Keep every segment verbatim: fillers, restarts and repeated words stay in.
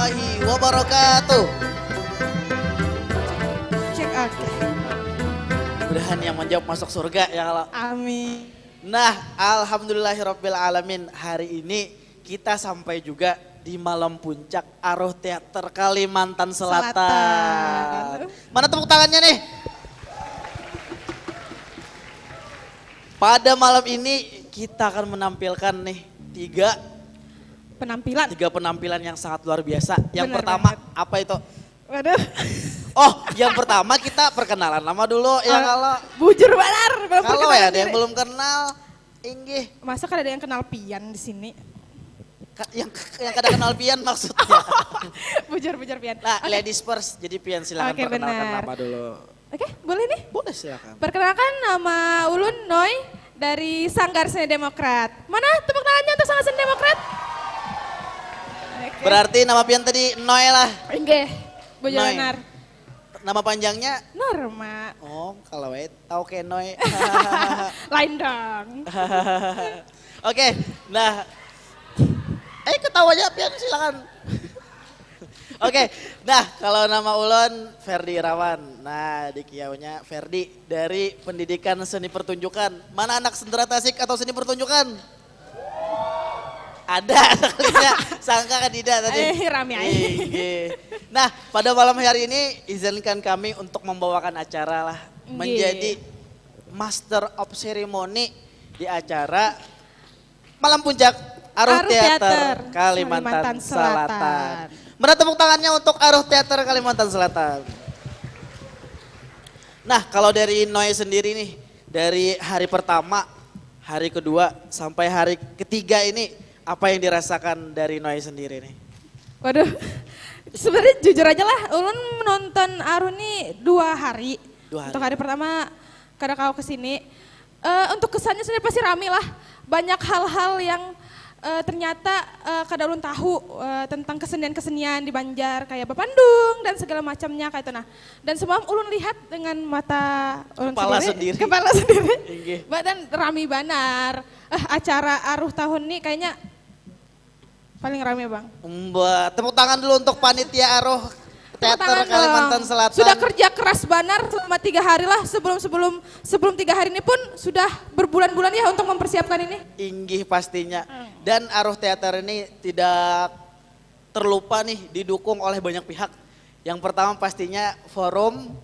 Warahmatullahi wabarakatuh. Cek oke. Mudahan yang menjawab masuk surga ya kalau. Amin. Nah, alhamdulillahirabbil alamin, hari ini kita sampai juga di malam puncak Aruh Teater Kalimantan Selatan. Selatan. Mana tepuk tangannya nih? Pada malam ini kita akan menampilkan nih tiga Penampilan. tiga penampilan yang sangat luar biasa. Yang Benar pertama banget. Apa itu? Waduh. Oh, yang pertama kita perkenalan nama dulu ya Eh, kalau Bujur banar. Belum kalau perkenalan ya ada yang diri. Belum kenal, inggih. Masa kada ada yang kenal pian di sini? Ka- yang yang kada kenal pian maksudnya. Bujur, bujur pian. Nah, Oke. Ladies first. Jadi pian silakan Oke, perkenalkan benar. Nama dulu. Oke, boleh nih. Boleh silakan. Perkenalkan, nama ulun Noi dari Sanggar Seni Demokrat. Mana tepuk tangannya untuk Sanggar Seni Demokrat? Oke. Berarti nama pian tadi Noi lah. Inggih, bujur Noi. Benar. Nama panjangnya? Norma. Oh, kalau wae tahu Kenoy. Lain dong. Oke, nah, eh ketawanya pian silakan. Oke, nah kalau nama ulun Ferdi Irawan, nah di kiaunya Ferdi dari Pendidikan Seni Pertunjukan. Mana anak sendera tasik atau seni pertunjukan? Ada sekalinya, sangka kan tidak tadi. Eh, rame aja. Inggih. Nah, pada malam hari ini izinkan kami untuk membawakan acara lah Inggih. Menjadi master of ceremony di acara Malam Puncak Aruh, Aruh Teater, Teater, Kalimantan, Kalimantan Selatan. Selatan. Mana tepuk tangannya untuk Aruh Teater Kalimantan Selatan. Nah, kalau dari Noy sendiri nih, dari hari pertama, hari kedua, sampai hari ketiga ini, apa yang dirasakan dari Noy sendiri nih? Waduh, sebenarnya jujur aja lah, ulun menonton Aruh nih dua hari. Dua hari. Untuk hari pertama kada kawa ke sini. Eh, untuk kesannya sendiri pasti rame lah. Banyak hal-hal yang eh, ternyata eh, kada ulun tahu eh, tentang kesenian-kesenian di Banjar kayak bapandung dan segala macamnya kayak itu nah. Dan semalam ulun lihat dengan mata ulun Kepala sendiri, sendiri. Kepala sendiri. Inggih. Mbak, dan rame banar. Eh, acara Aruh tahun ini kayaknya paling rame, Bang. Mbak, tepuk tangan dulu untuk panitia Aruh Tepuk Teater tangan Kalimantan dong. Selatan. Sudah kerja keras banar selama tiga hari lah, sebelum sebelum sebelum tiga hari ini pun sudah berbulan-bulan ya untuk mempersiapkan ini. Inggih pastinya. Hmm. Dan Aruh Teater ini tidak terlupa nih didukung oleh banyak pihak. Yang pertama pastinya forum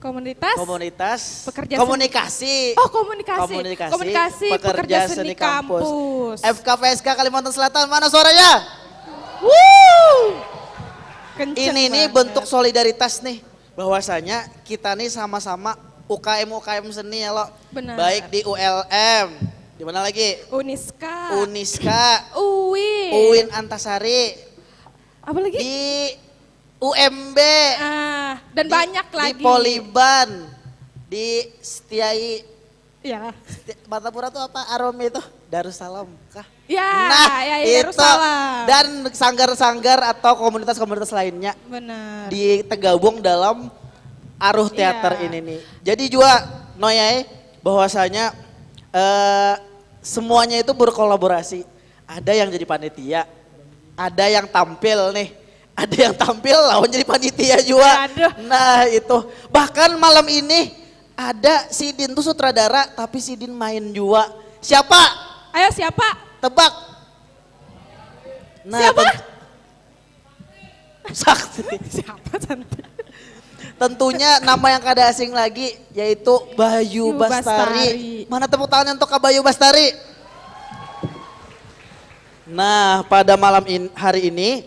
Komunitas. komunitas Pekerja seni. Komunikasi. Oh, komunikasi. Komunikasi, Komunikasi pekerja, seni kampus. F K P S K Kalimantan Selatan, mana suaranya? Kenceng Ini nih banget. Bentuk solidaritas nih, bahwasanya kita nih sama-sama U K M U K M seni ya lo. Benar. Baik di U L M, di mana lagi? Uniska. Uniska, Uin. Uin Antasari, Apa lagi? Di U M B, Ah, dan di- banyak di lagi. Poliban, di Setiai, Ya. Seti- Martapura tuh apa? Aromi itu Darussalam kah? Ya, Nah, ya, ya, itu. Darussalam. Dan sanggar-sanggar atau komunitas-komunitas lainnya Benar. Digabung dalam Aruh Teater Iya. Ini nih. Jadi juga Noyai, bahwasanya eh, semuanya itu berkolaborasi. Ada yang jadi panitia, ada yang tampil nih, ada yang tampil lawan jadi panitia juga. Aduh. Nah itu, bahkan malam ini ada sidin tuh sutradara, tapi sidin main juga. Siapa? Ayo, siapa? Tebak. Nah, Siapa? ten- Sakti. Siapa cantik? Tentunya nama yang kada asing lagi yaitu Bayu Yu Bastari. Bastari. Mana tepuk tangannya untuk Kak Bayu Bastari? Nah, pada malam in- hari ini,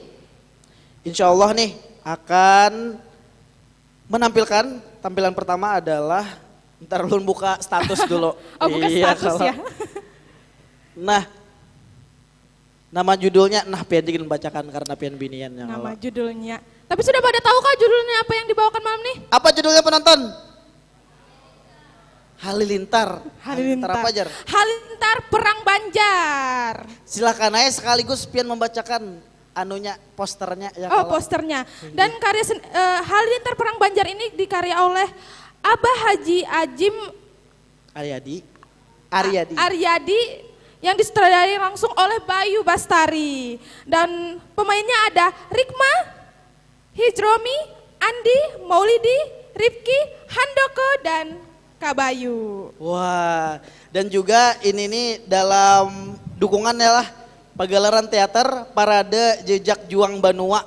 insya Allah nih akan menampilkan tampilan pertama adalah ntar ulun buka status dulu. Oh, buka Iya, status kalau- ya. Nah, nama judulnya nah pian jadi membacakan karena pian binian ya. Nama Kalau- judulnya. Tapi sudah pada tahu kah judulnya apa yang dibawakan malam nih? Apa judulnya penonton? Halilintar. Halilintar. Apa jar? Halilintar Perang Banjar. Silakan aja sekaligus pian membacakan anunya posternya ya. Oh, kalau- posternya. Dan karya sen- eh, Halilintar Perang Banjar ini dikarya oleh Abah Haji Ajim Aryadi. Aryadi. Aryadi yang disutradarai langsung oleh Bayu Bastari. Dan pemainnya ada Rikma, Hijromi, Andi, Maulidi, Rifki, Handoko, dan Kabayu. Wah, dan juga ini nih dalam dukungan ya lah pagelaran teater Parade Jejak Juang Banua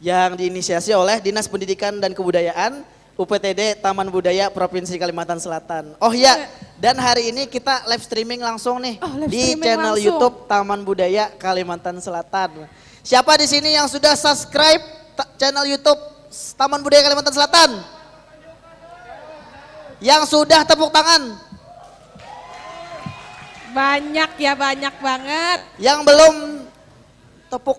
yang diinisiasi oleh Dinas Pendidikan dan Kebudayaan U P T D Taman Budaya Provinsi Kalimantan Selatan. Oh ya, dan hari ini kita live streaming langsung nih Oh, live di streaming channel langsung. YouTube Taman Budaya Kalimantan Selatan. Siapa di sini yang sudah subscribe ta- channel YouTube Taman Budaya Kalimantan Selatan? Yang sudah tepuk tangan. Banyak ya, banyak banget. Yang belum tepuk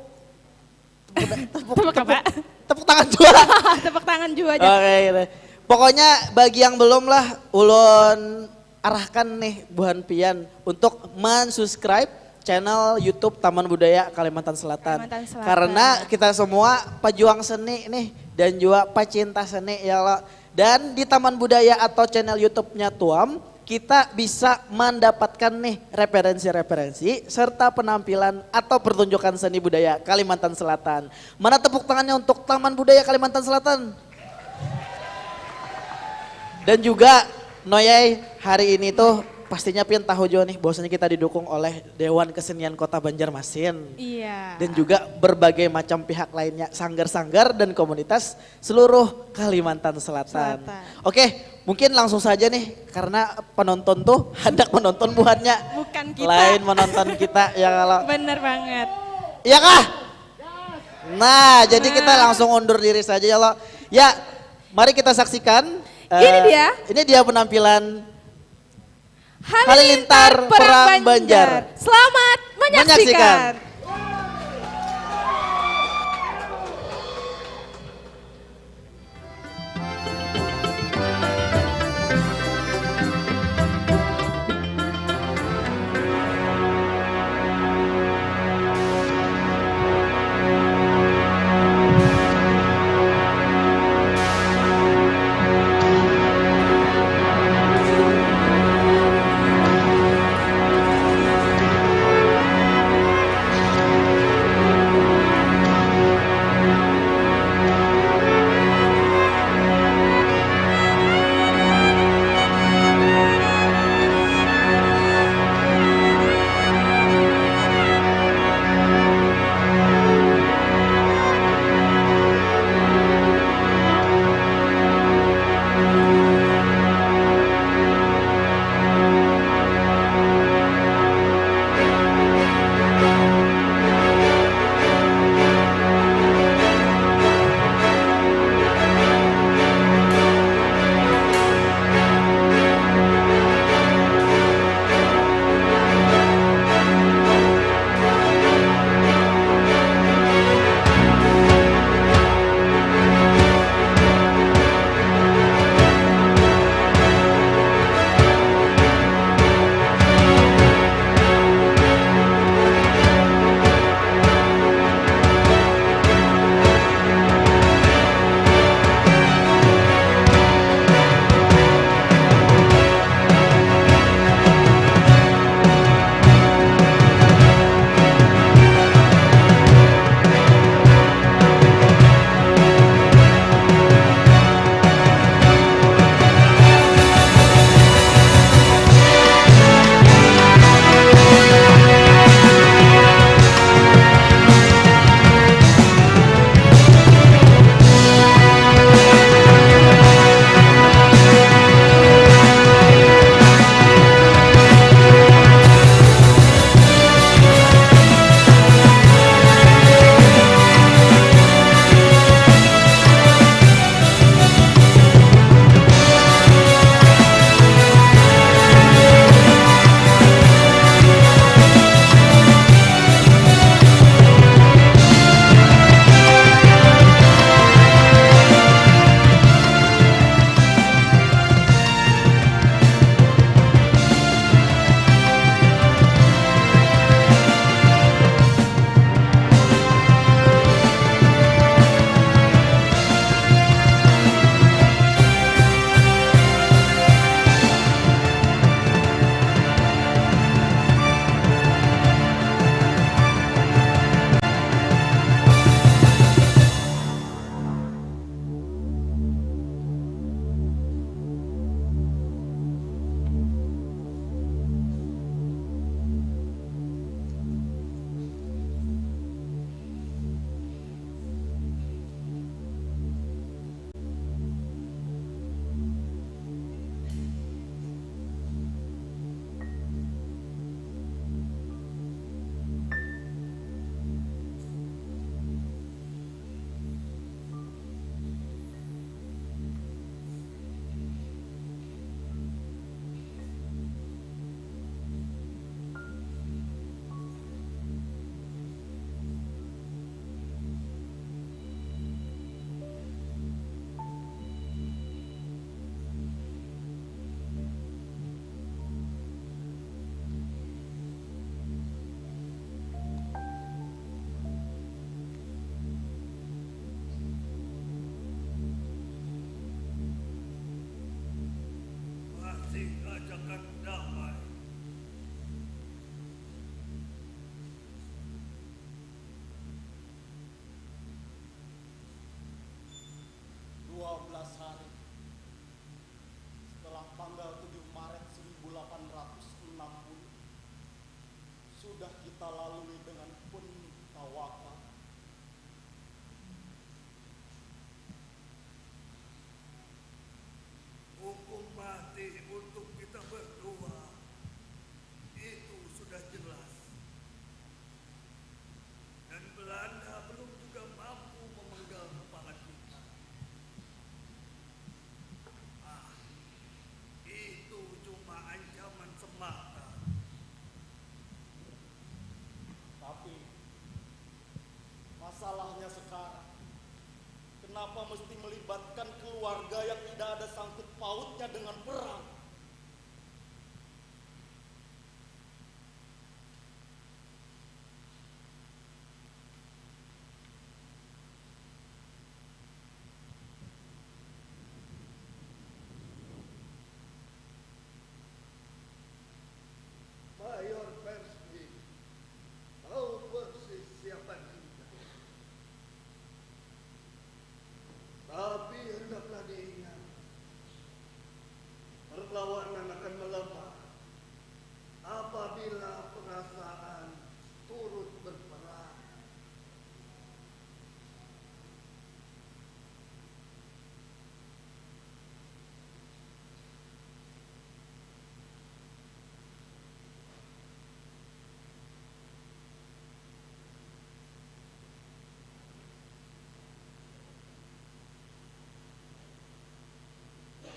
Tepuk apa? tepuk tangan juga. Tepuk tangan juga aja. Oke, gitu. Pokoknya bagi yang belum lah ulun arahkan nih buhan pian untuk mensubscribe channel YouTube Taman Budaya Kalimantan Selatan. Kalimantan Selatan. Karena kita semua pejuang seni nih dan juga pecinta seni ya lo. Dan di Taman Budaya atau channel YouTube-nya Tuam, kita bisa mendapatkan nih referensi-referensi serta penampilan atau pertunjukan seni budaya Kalimantan Selatan. Mana tepuk tangannya untuk Taman Budaya Kalimantan Selatan? Dan juga Noyai, hari ini tuh pastinya pian tahu juga nih bahwasanya kita didukung oleh Dewan Kesenian Kota Banjarmasin. Iya. Dan juga berbagai macam pihak lainnya, sanggar-sanggar dan komunitas seluruh Kalimantan Selatan. Selatan. Oke, mungkin langsung saja nih karena penonton tuh hendak menonton buhannya. Bukan kita. Lain menonton kita ya kalau. Bener banget. Iya kah? Nah, jadi kita langsung undur diri saja ya lo. Ya, mari kita saksikan. Ini eh, dia. Ini dia penampilan Halilintar Perang Banjar. Selamat menyaksikan. Menyaksikan. sudah kita lalui dengan penuh tawakal. Hukum mati untuk kita berdua itu sudah jelas. Dan Belanda belum juga mampu memenggal kepala kita. Ah, itu cuma ancaman semata. Tapi masalahnya sekarang, kenapa mesti melibatkan keluarga yang tidak ada sangkut pautnya dengan perang? Mayor Persby tahu persis siapa kita. Tapi hendaklah diingat, perlawanan akan melemah apabila perasaan turut berperang.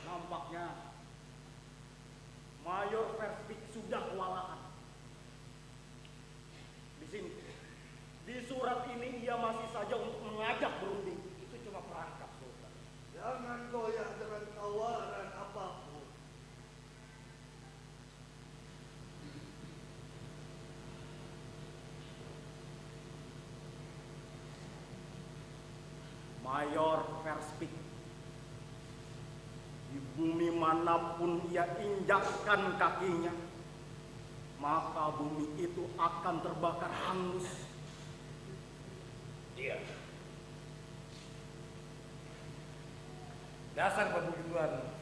Nampaknya Mayor Perspeak sudah kewalahan. Di sini, di surat ini ia masih saja untuk mengajak berunding. Itu cuma perangkap, Sultan. Jangan goyah dengan tawaran apapun. Mayor Perspeak, di bumi manapun ia injakkan kakinya, maka bumi itu akan terbakar hangus. Iya. Dasar babujuan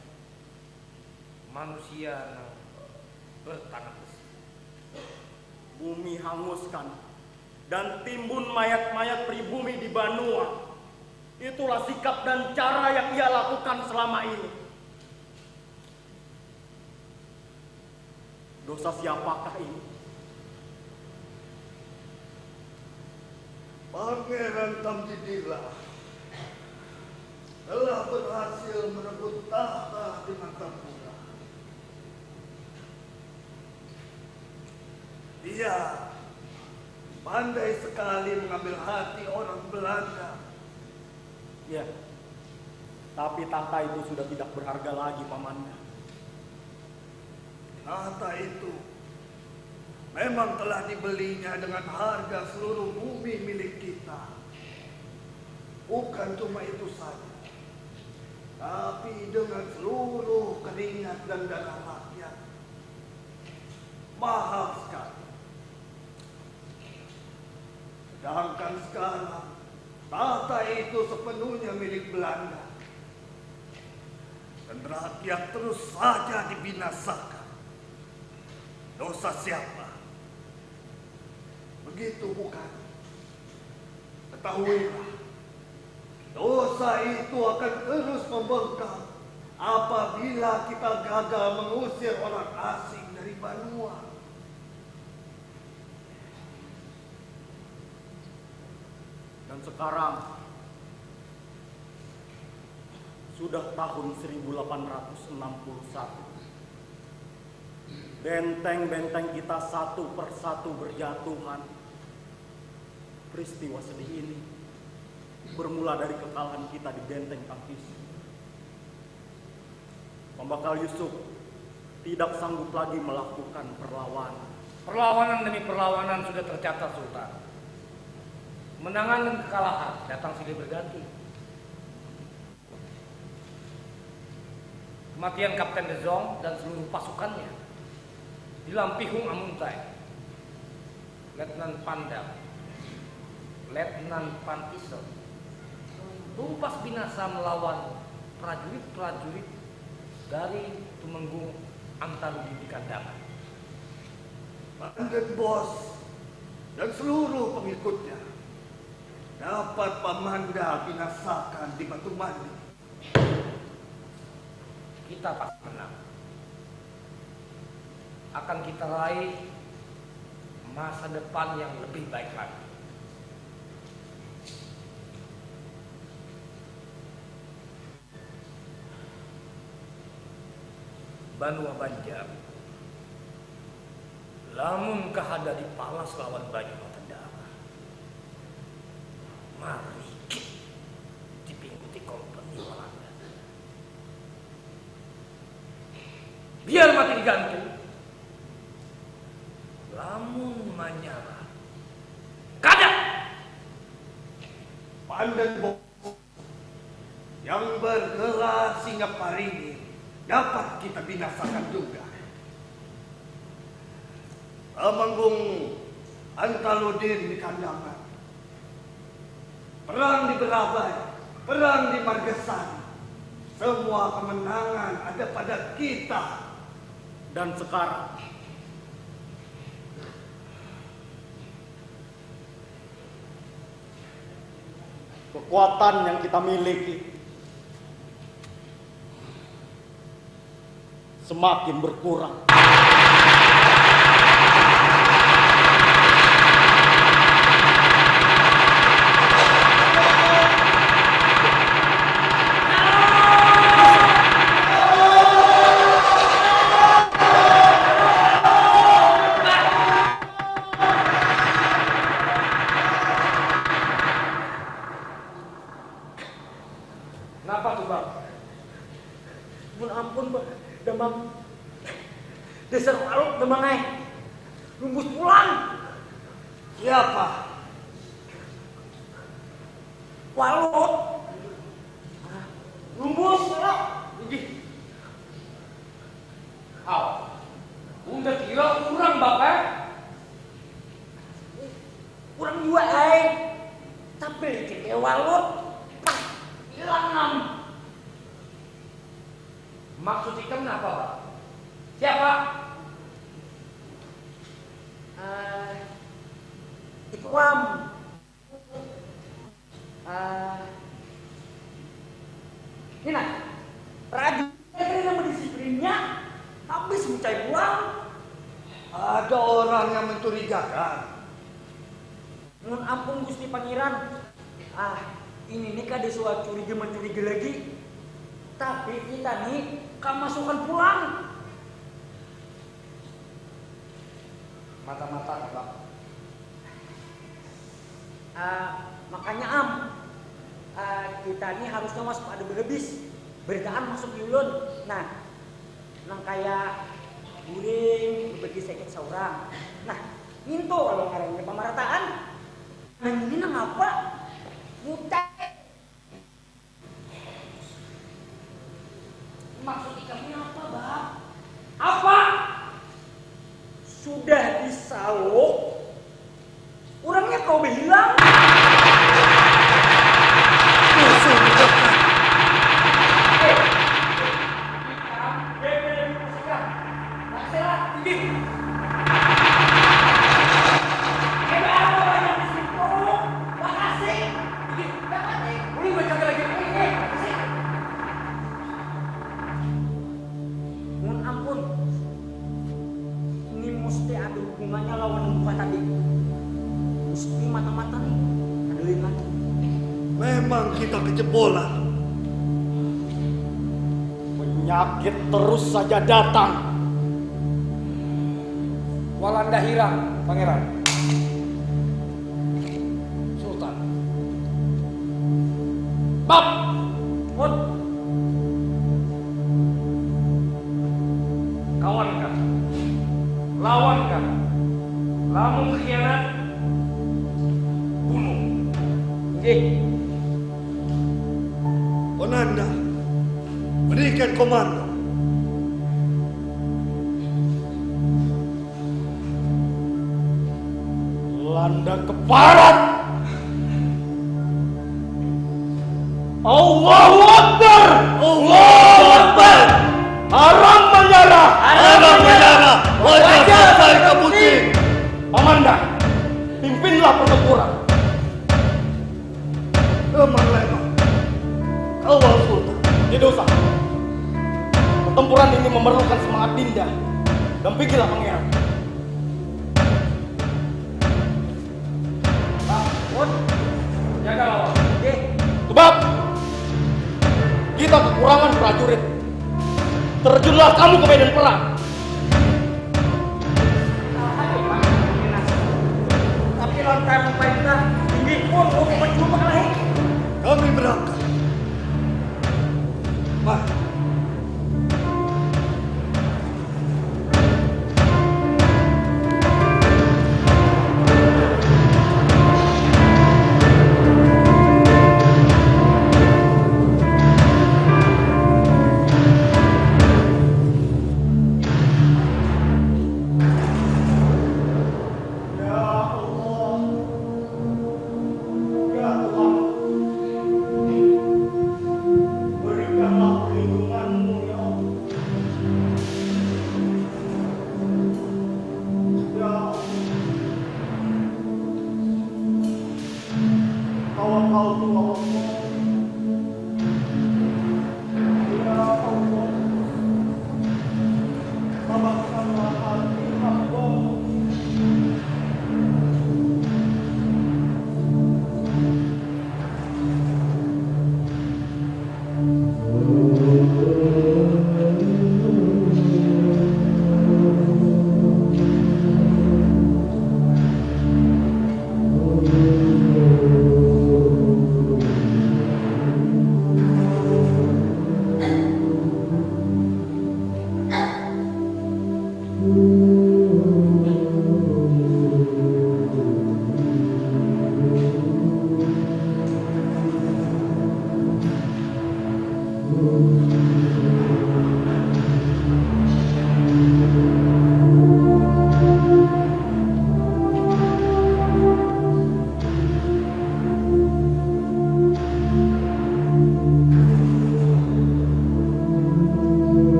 manusia nang bertanah besi. Bumi hanguskan dan timbun mayat-mayat pribumi di banua. Itulah sikap dan cara yang ia lakukan selama ini. Dosa siapakah ini? Pangeran Tamjidillah telah berhasil merebut tahta di Martapura. Ia pandai sekali mengambil hati orang Belanda. Ya, tapi tahta itu sudah tidak berharga lagi, Pamannya. Tahta itu memang telah dibelinya dengan harga seluruh bumi milik kita. Bukan cuma itu saja, tapi dengan seluruh keringat dan darah rakyat. Mahal sekali. Sedangkan sekarang, tahta itu sepenuhnya milik Belanda. Dan rakyat terus saja dibinasakan. Dosa siapa? Begitu bukan? Ketahuilah, dosa itu akan terus membengkak apabila kita gagal mengusir orang asing dari banua. Dan sekarang sudah tahun seribu delapan ratus enam puluh satu. Benteng-benteng kita satu persatu berjatuhan. Peristiwa sedih ini bermula dari kekalahan kita di Benteng Tangkis. Pambakal Yusuf tidak sanggup lagi melakukan perlawanan. Perlawanan demi perlawanan sudah tercatat, Sultan. Kemenangan dan kekalahan datang silih berganti. Kematian Kapten De Jong dan seluruh pasukannya di Lampihung Amuntai, Letnan Pandang, Letnan Pantisel, tumpas binasa melawan prajurit-prajurit dari Tumenggung Antarugi di Kandangan. Pandan Bos dan seluruh pengikutnya dapat Pamanda binasakan di Batu Mandi. Kita pasti menang. Akan kita raih masa depan yang lebih baik lagi. Banua Banjar, lamun kahada dipalas lawan banyu mata darah, marikit dipingkuti kompeni Walanda. Biar mati digantung, lamun manyarah, kada! Pandan Bo- yang bergelar Singa Paringin dapat kita binasakan juga. Temanggung Antaludin di Kandangan, perang di Berabai, perang di Margasari, semua kemenangan ada pada kita. Dan sekarang, kekuatan yang kita miliki semakin berkurang. Napa tu, Bang? Mun ampun, Bang. Damang. Dasar walut, Damang ai. Lumbus pulang. Siapa? Walut. Lumbus, walut. Inggih. Aw, unda kira urang, Bapa? Urang jua ai. Tapi licin kaya walut. Tah, hilang am. Maksud ikam napa, Bapa? Siapa? Eh, itu am. Ah, ini nah, prajurit yang mendisiplinnya habis mencai buang. Ada orang yang mencurigakan. Mun ampun Gusti Pangeran, ah, ini nih kada suah curiga mencuriga lagi. Tapi kita nih kamasukan pulang. Mata-mata, Bang. Ah, makanya am, ah, kita ni harusnya waspada berlebih. Beritaan masuk di ulun. Nah, nang kaya guring berbagi sedikit seorang. Nah, ngintu kalau ngarannya pemerataan. Nah, ini nang apa? Mutai. Maksud ikam ni apa, Bang? Apa? Sudah disaluk, urangnya kawa bahilang. Ikam, Marcela, inggih. Ada apa banyak di situ? Makasih. Inggih, dapat nih. Ulun bajaga lagi. Inggih, makasih. Mun ampun, ini musti ada hubungannya lawan muka tadi. Musti mata-mata nih, ada lain lagi. Memang kita kejebolan. Penyakit terus saja datang. Walanda hirang, Pangeran. Sultan. Bab. Hut. Kawan kah? Lawan kah? Lamun khianat, bunuh. Inggih. Konanda, berikan komando. Landa keparat. Allahu Akbar. Allahu Akbar. Haram menyerah. Haram menyerah. Wajah selesai keputing. Pamandah. pertempuran. Kau Sultan. Tidak usah. Pertempuran ini memerlukan semangat dinda. Dampingilah pangeran. Jaga lawan. Sebab kita kekurangan prajurit. Terjunlah kamu ke medan perang. Tapi lawan perintah tinggi pun mau percuma lah. Kami berangkat. Mah.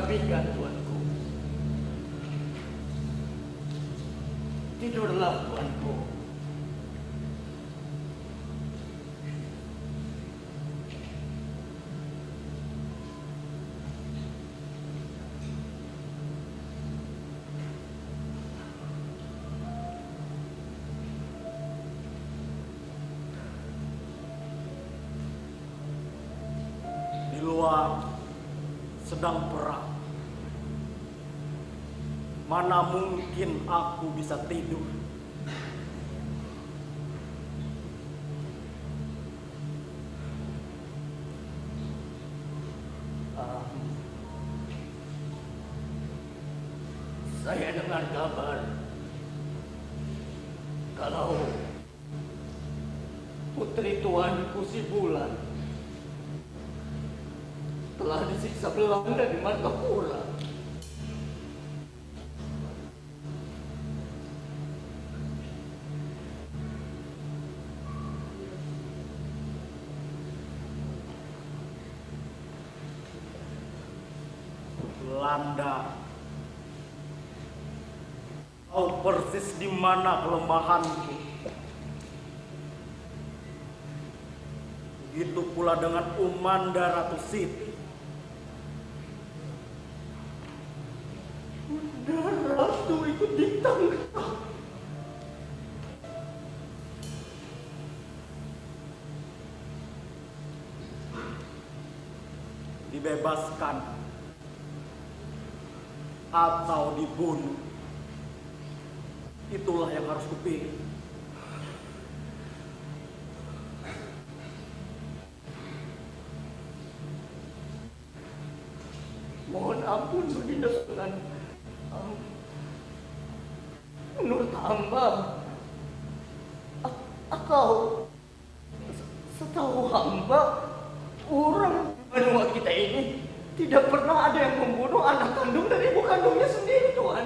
Pikan, tuanku. Tidurlah, tuanku. Di luar sedang perang. Mana mungkin aku bisa tidur? Ah, saya dengar kabar kalau putri tuanku si Bulan telah disiksa Belanda di Martapura. Belanda tahu persis di mana kelemahanku. Begitu pula dengan Umanda Ratu Siti. Bunda Ratu itu ditangkap. Dibebaskan atau dibunuh. Itulah yang harus kupilih. Mohon ampun, Baginda Sunan. Am, menurut hamba, ak-, akau, se-, setahu hamba, orang di banua kita ini tidak pernah ada yang membunuh anak kandung dan ibu kandungnya sendiri, Tuan.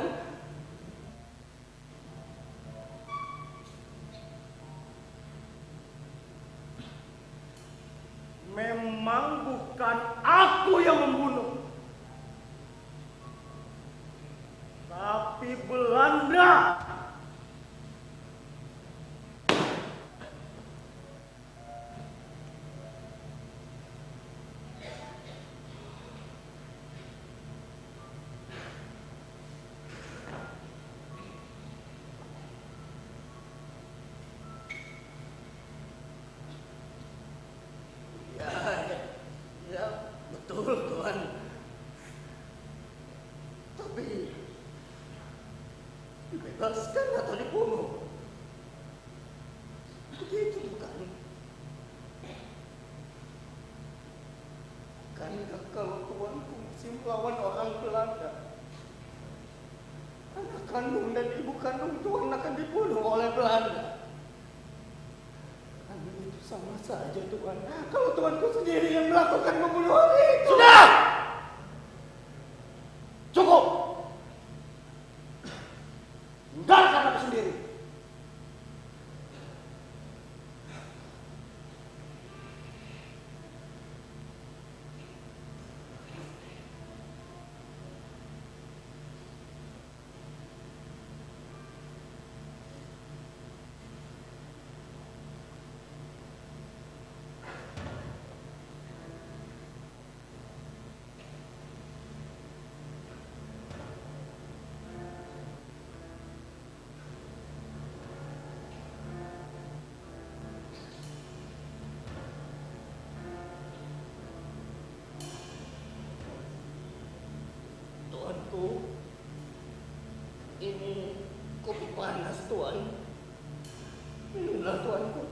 Memang bukan aku yang membunuh, tapi Belanda. Ya, ya, betul, Tuan. Tapi, dibebaskan atau dibunuh? Begitu, bukan? Bukankah kalau tuanku masih melawan orang Belanda, anak kandung dan ibu kandung tuan akan dibunuh oleh Belanda? Kan itu sama saja, Tuan. Kalau tuanku sendiri yang melakukan pembunuhan itu. Sudah! Cukup! Tinggalkan aku sendiri. Tuanku, ini kopi panas, Tuan. Minumlah, Tuanku.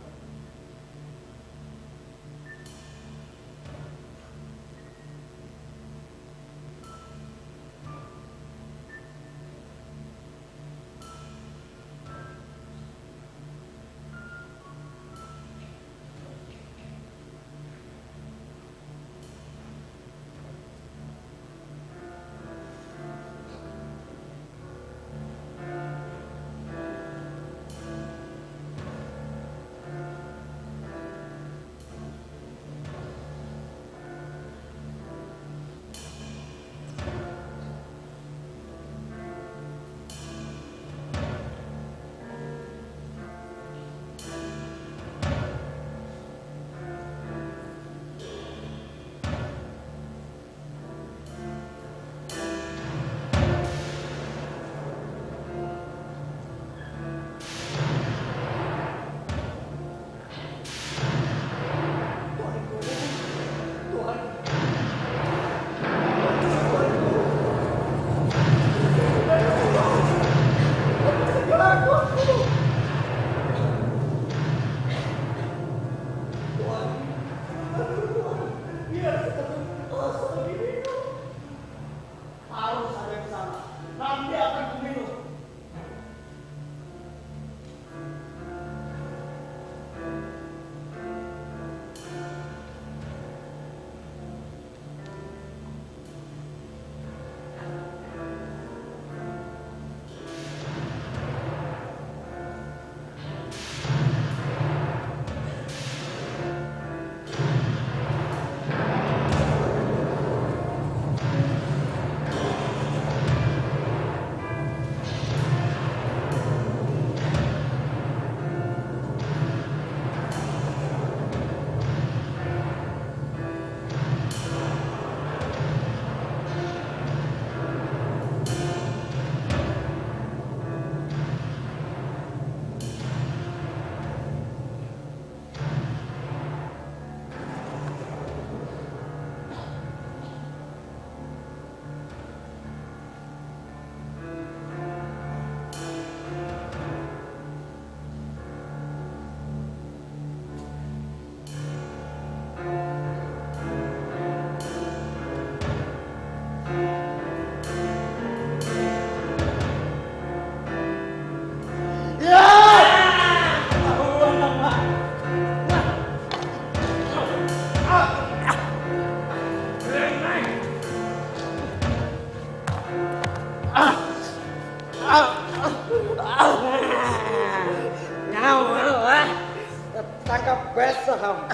Wes saham.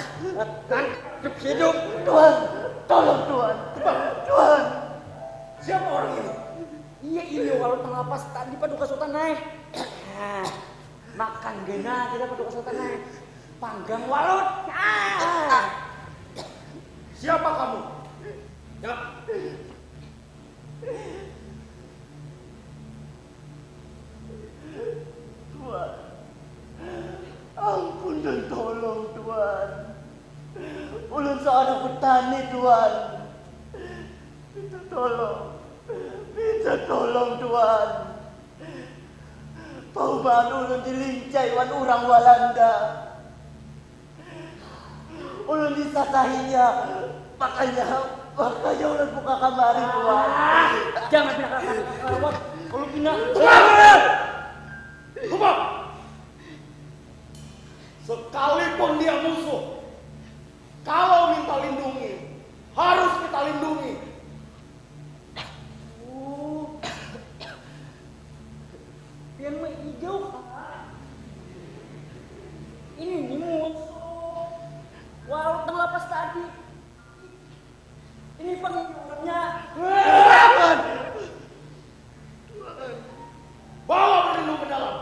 Kan hidup hidup. Tuan, tolong Tuan. Tuan. Siapa orang ini? Iya, ini walau tengah pas tadi paduka sultan naik. Makan gena kita paduka sultan naik. Panggang walut. Ah. Siapa kamu? Ya. Tuan, ampun dan tolong Tuan. Ulun seorang petani Tuan. Minta tolong, minta tolong Tuan. Paubahan ulun dilincai wan urang Walanda. Ulun disasahinya, makanya makanya ulun buka kamari tuan. Ah, jangan pina kakak lewat kalau pina. Tuan! Tuan! Sekalipun dia musuh, kalau minta lindungi, harus kita lindungi. Pian mah hijau kah? Ini nih musuh. Walau tengah pas tadi. Ini penghijauannya. Bawa berlindung ke dalam.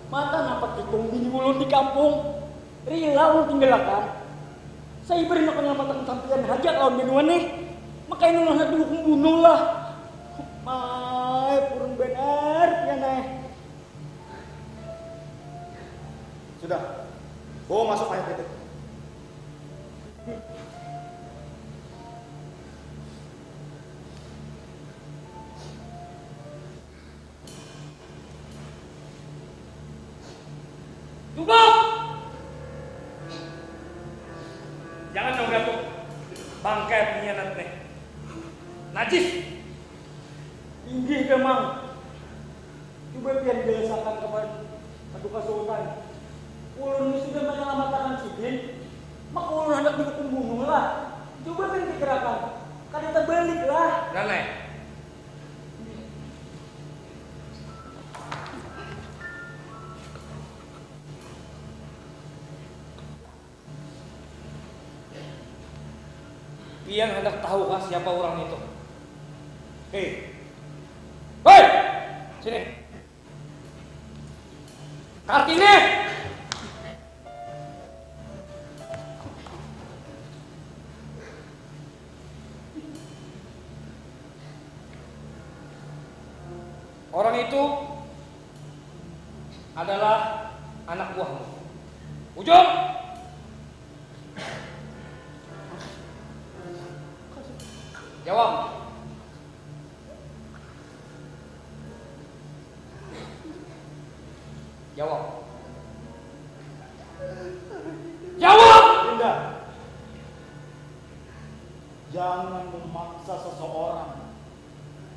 Matan apa tikung bini ulun di kampung, rila ulun tinggalakan. Saya beri nak penyelamatan sampian haja lawan binuan nih, makanya ulun handak dihukum bunuh lah. Mai purun banar pian ai. Sudah, bawa masuk mayat itu. Cukup! Jangan kau gatuk. Bangkai pengkhianat nih. Najis. Inggih, Damang. Cuba pian jelasakan kepada Paduka Sultan. Ulun ni sudah manyalamatakan sidin, maka ulun handak dihukum bunuh lah. Cuba pian pikirakan, kada tabalik lah. Dah, Nay. Pian handak tahu kah siapa urang nitu? Hei. Hei! Sini. Kartini! Orang itu adalah anak buahmu. Ujung. Jawab. Jawab. Jawab. Dinda, jangan memaksa seseorang.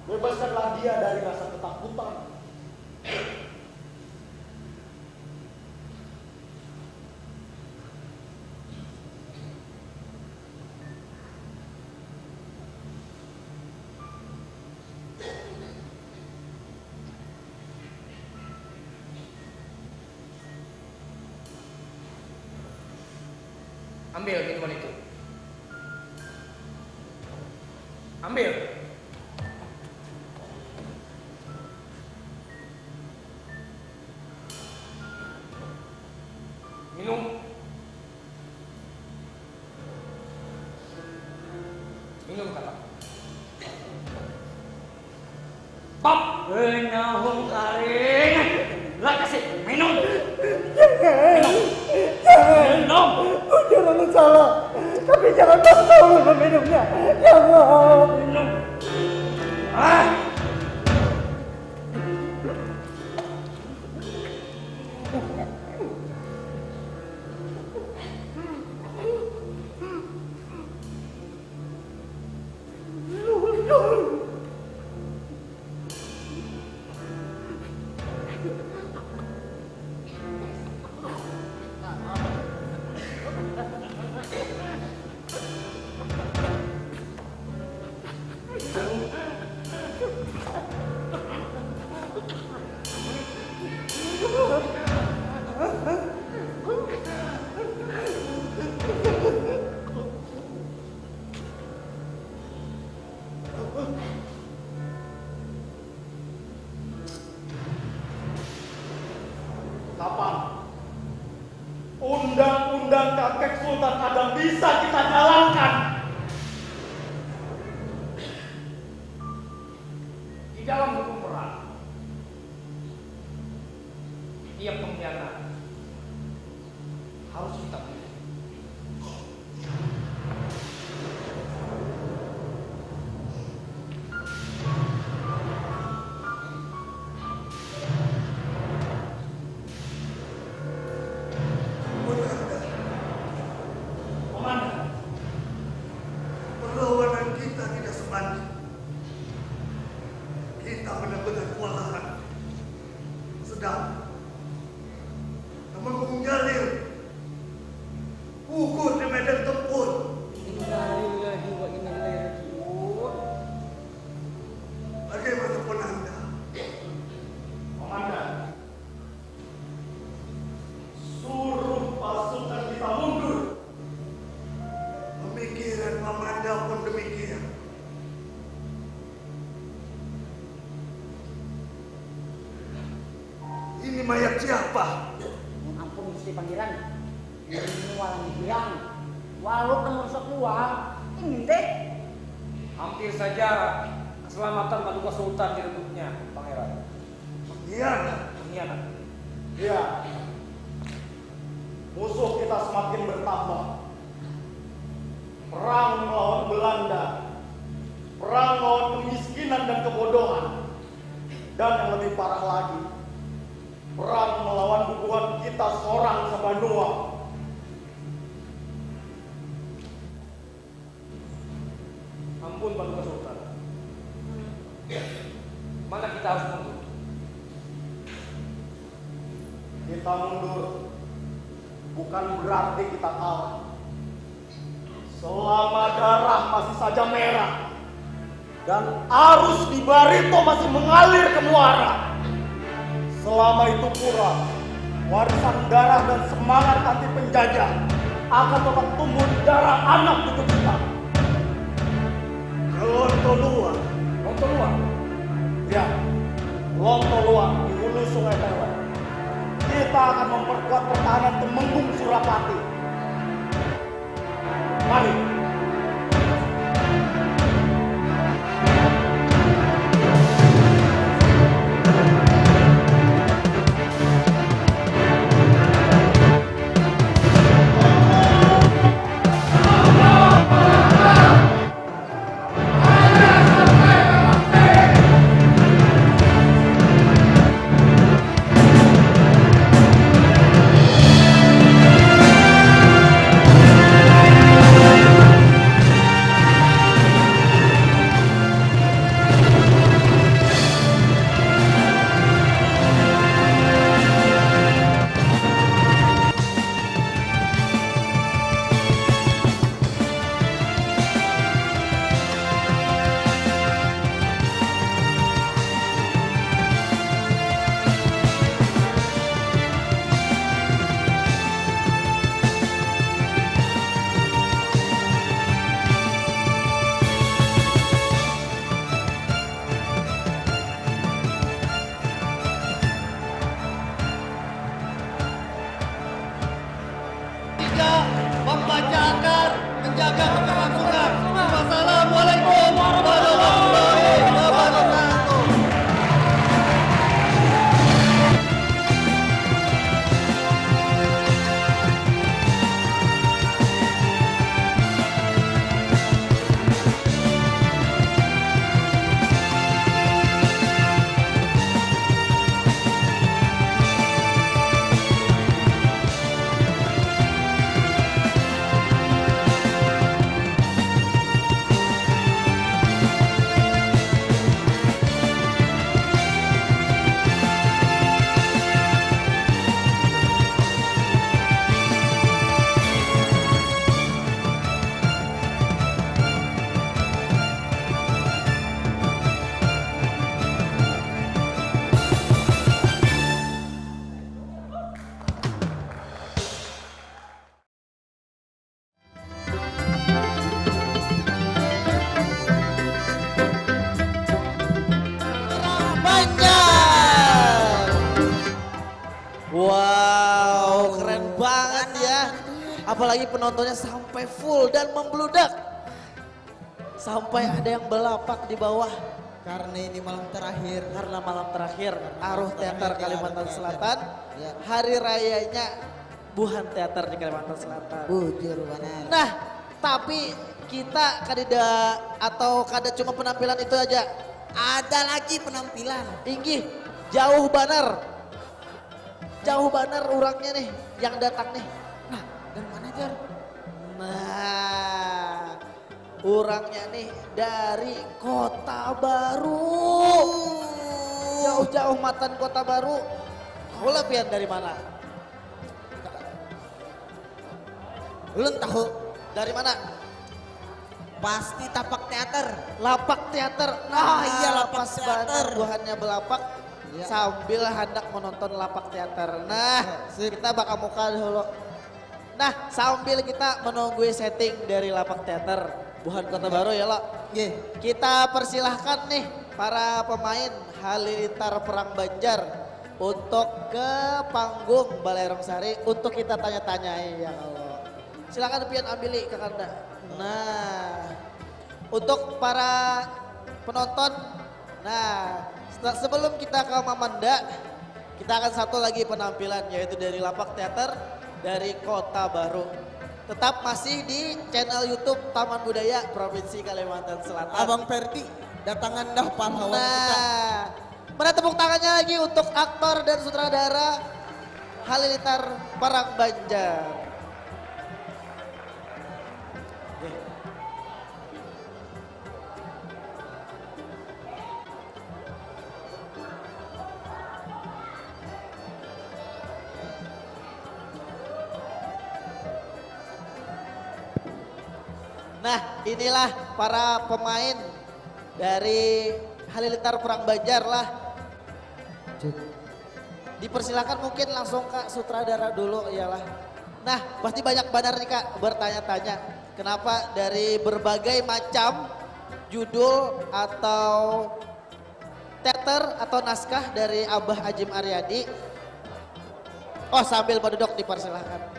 Bebaskanlah dia dari rasa ketakutan. Ambil minuman itu. Ambil. Minum. Minum, kata. Pap. Benahung karing. Lah, kasih minum. Minum. Jangan. Minum. Bujur, ulun salah. Tapi jangan paksa ulun meminumnya. Jangan. Minum. Ah. Kapan undang-undang kakek Sultan Adam bisa kita jalankan? Di dalam hukum perang, tiap pengkhianat harus kita bunuh. Komandan, perlawanan kita tidak sebanding. Kita benar-benar kewalahan. Sedang Temenggung Jalil gugur di medan tempur. Innalillahi wa inna ilaihi raji'un. Bagaimana Komandan? Komandan, suruh pasukan kita mundur. Pemikiran Komandan pun demikian. Ini mayat siapa? Mun ampun Gusti Pangeran, ini walang hilang. Walut nang rusak pulang. Ingin teh. Hampir saja keselamatan Paduka Sultan direbutnya, Pangeran. Pengkhianat. Pengkhianat. Ya. Musuh kita semakin bertambah. Perang melawan Belanda, perang melawan kemiskinan dan kebodohan, dan yang lebih parah lagi, perang melawan bubuhan kita sorang sabanua. Ampun, Paduka Sultan. Mana kita harus mundur? Kita mundur bukan berarti kita kalah. Selama darah masih saja merah dan arus di Barito masih mengalir ke muara, selama itu pula warisan darah dan semangat anti penjajah akan tetap tumbuh di darah anak cucu kita. Lonto Luar. Lonto Luar? Ya, Lonto Luar di hulu Sungai Tewet. Kita akan memperkuat pertahanan Temenggung Surapati. Mari. Wassalamualaikum warahmatullahi wabarakatuh. Banjar. Wow, keren banget ya. Apalagi penontonnya sampai full dan membludak. Sampai ada yang belapak di bawah. Karena ini malam terakhir. Karena malam terakhir, Aruh Teater Kalimantan Selatan. Ya. Hari rayanya buhan teater di Kalimantan Selatan. Bujur banar. Nah, tapi kita kadida atau kada cuma penampilan itu aja. Ada lagi penampilan. Inggih, jauh banar. Jauh banar urangnya nih yang datang nih. Nah, dari mana, Jar? Nah, urangnya nih dari Kota Baru. Jauh-jauh matan Kota Baru. Tahu lah pian dari mana? Ulun tahu. Dari mana? Pasti Tapak Teater. Lapak Teater. Nah, iya, Lapak pas Teater. Banget buhannya belapak. Iya. Sambil hendak menonton Lapak Teater. Nah, iya, sip. Kita bakal muka dulu. Nah, sambil kita menunggu setting dari Lapak Teater Buhan Kota Baru ya, lo. Iya. Kita persilahkan nih para pemain Halilintar Perang Banjar untuk ke panggung Balai Rong Sari untuk kita tanya-tanyai ya, lo. Silakan pian ambili, Kakanda. Nah, untuk para penonton, nah, se-, sebelum kita ke Mamanda, kita akan satu lagi penampilan, yaitu dari Lapak Teater dari Kota Baru. Tetap masih di channel YouTube Taman Budaya Provinsi Kalimantan Selatan. Abang Ferdi, datangan dah pahlawan kita. Nah, mana tepuk tangannya lagi untuk aktor dan sutradara Halilintar Perang Banjar. Nah, inilah para pemain dari Halilintar Perang Banjar lah. Cuk. Dipersilakan mungkin langsung ke sutradara dulu, iyalah. Nah, pasti banyak banar nih, Kak, bertanya-tanya. Kenapa dari berbagai macam judul atau teater atau naskah dari Abah Ajim Aryadi? Oh, sambil beduduk dipersilakan.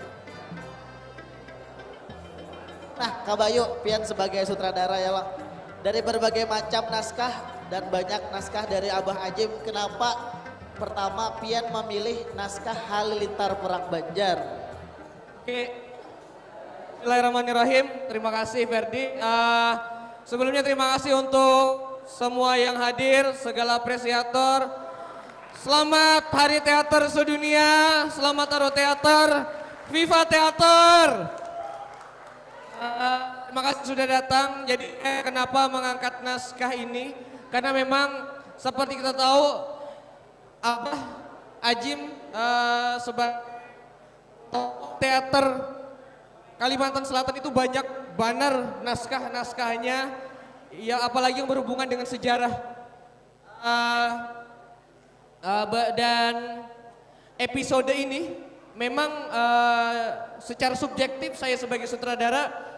Nah, Kak Bayu, pian sebagai sutradara ya, Wak. Dari berbagai macam naskah dan banyak naskah dari Abah Ajim, kenapa pertama pian memilih naskah Halilintar Perang Banjar? Oke. Bismillahirrahmanirrahim. Terima kasih, Ferdi. Eh, sebelumnya terima kasih untuk semua yang hadir, segala apresiator. Selamat Hari Teater Sedunia, selamat Aruh Teater, Viva Teater. Eh, terima kasih sudah datang. Jadi, eh, kenapa mengangkat naskah ini? Karena memang seperti kita tahu, Abah Ajim, eh, sebagai tokoh teater Kalimantan Selatan itu banyak banar naskah-naskahnya, ya, apalagi yang berhubungan dengan sejarah. Eh, eh, ba-, dan episode ini memang, eh, secara subjektif saya sebagai sutradara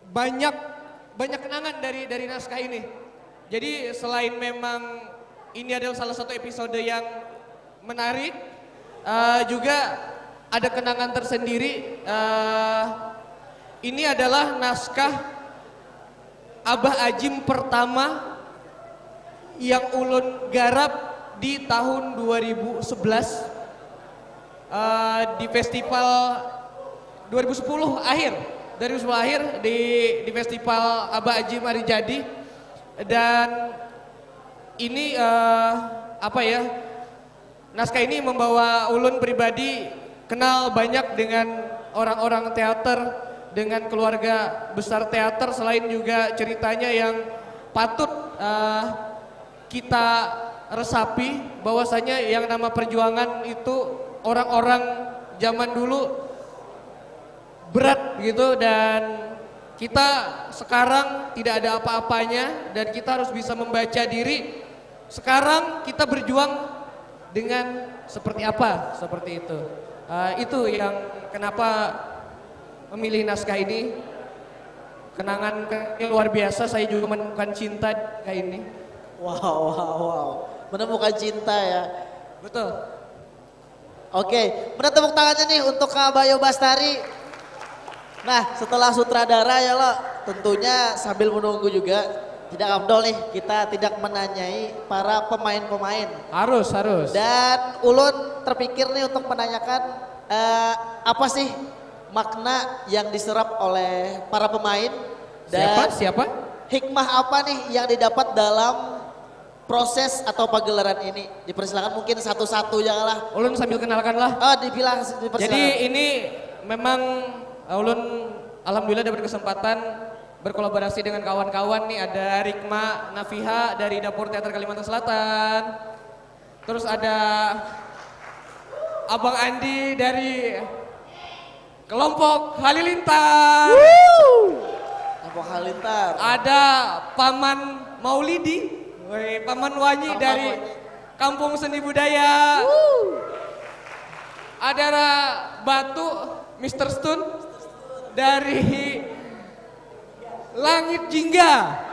banyak, banyak kenangan dari, dari naskah ini. Jadi selain memang ini adalah salah satu episode yang menarik, eh, juga ada kenangan tersendiri, eh, Ini adalah naskah Abah Ajim pertama yang ulun garap di tahun dua ribu sebelas, eh, di festival dua ribu sepuluh akhir, dua ribu sepuluh akhir di, di festival Abah Ajim Ari Jadi. Dan ini, eh, apa ya, naskah ini membawa ulun pribadi kenal banyak dengan orang-orang teater, dengan keluarga besar teater, selain juga ceritanya yang patut, eh, kita resapi, bahwasanya yang nama perjuangan itu orang-orang zaman dulu berat gitu, dan kita sekarang tidak ada apa-apanya dan kita harus bisa membaca diri. Sekarang kita berjuang dengan seperti apa, seperti itu. Eh, itu yang kenapa memilih naskah ini. Kenangan ke-, luar biasa, saya juga menemukan cinta di naskah ini. Wow, wow, wow. Menemukan cinta ya. Betul. Oke, mana tepuk tangannya nih untuk Kak Bayu Bastari. Nah, setelah sutradara ya lo, tentunya sambil menunggu juga, tidak afdol nih kita tidak menanyai para pemain-pemain. Harus, harus. Dan ulun terpikir nih untuk menanyakan, eh, apa sih makna yang diserap oleh para pemain dan Siapa? Siapa? hikmah apa nih yang didapat dalam proses atau pagelaran ini? Dipersilakan mungkin satu-satu ya lah. Ulun sambil kenalkan lah. Oh, dipilah, dipersilakan. Jadi ini memang, eh, ulun alhamdulillah dapat kesempatan berkolaborasi dengan kawan-kawan nih, ada Rikma Nafiha dari Dapur Teater Kalimantan Selatan. Terus ada Abang Andi dari kelompok Halilintar. Kelompok Halilintar. Ada Paman Maulidi, woi, Paman Wanyi Paman dari Wanyi. Kampung Seni Budaya. Ada Ra-, Batu, Mister Stone dari Langit Jingga.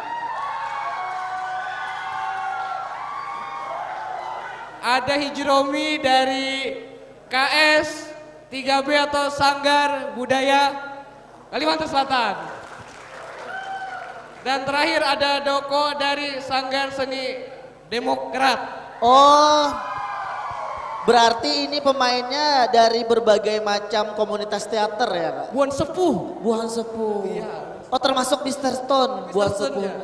Ada Hijromi dari K S tiga B atau Sanggar Budaya Kalimantan Selatan. Dan terakhir ada Doko dari Sanggar Seni Demokrat. Oh, berarti ini pemainnya dari berbagai macam komunitas teater ya, Kak? Buhan Sepuh. Buhan Sepuh. Iya. Oh, termasuk Mister Stone, Buhan Stone, Sepuhnya.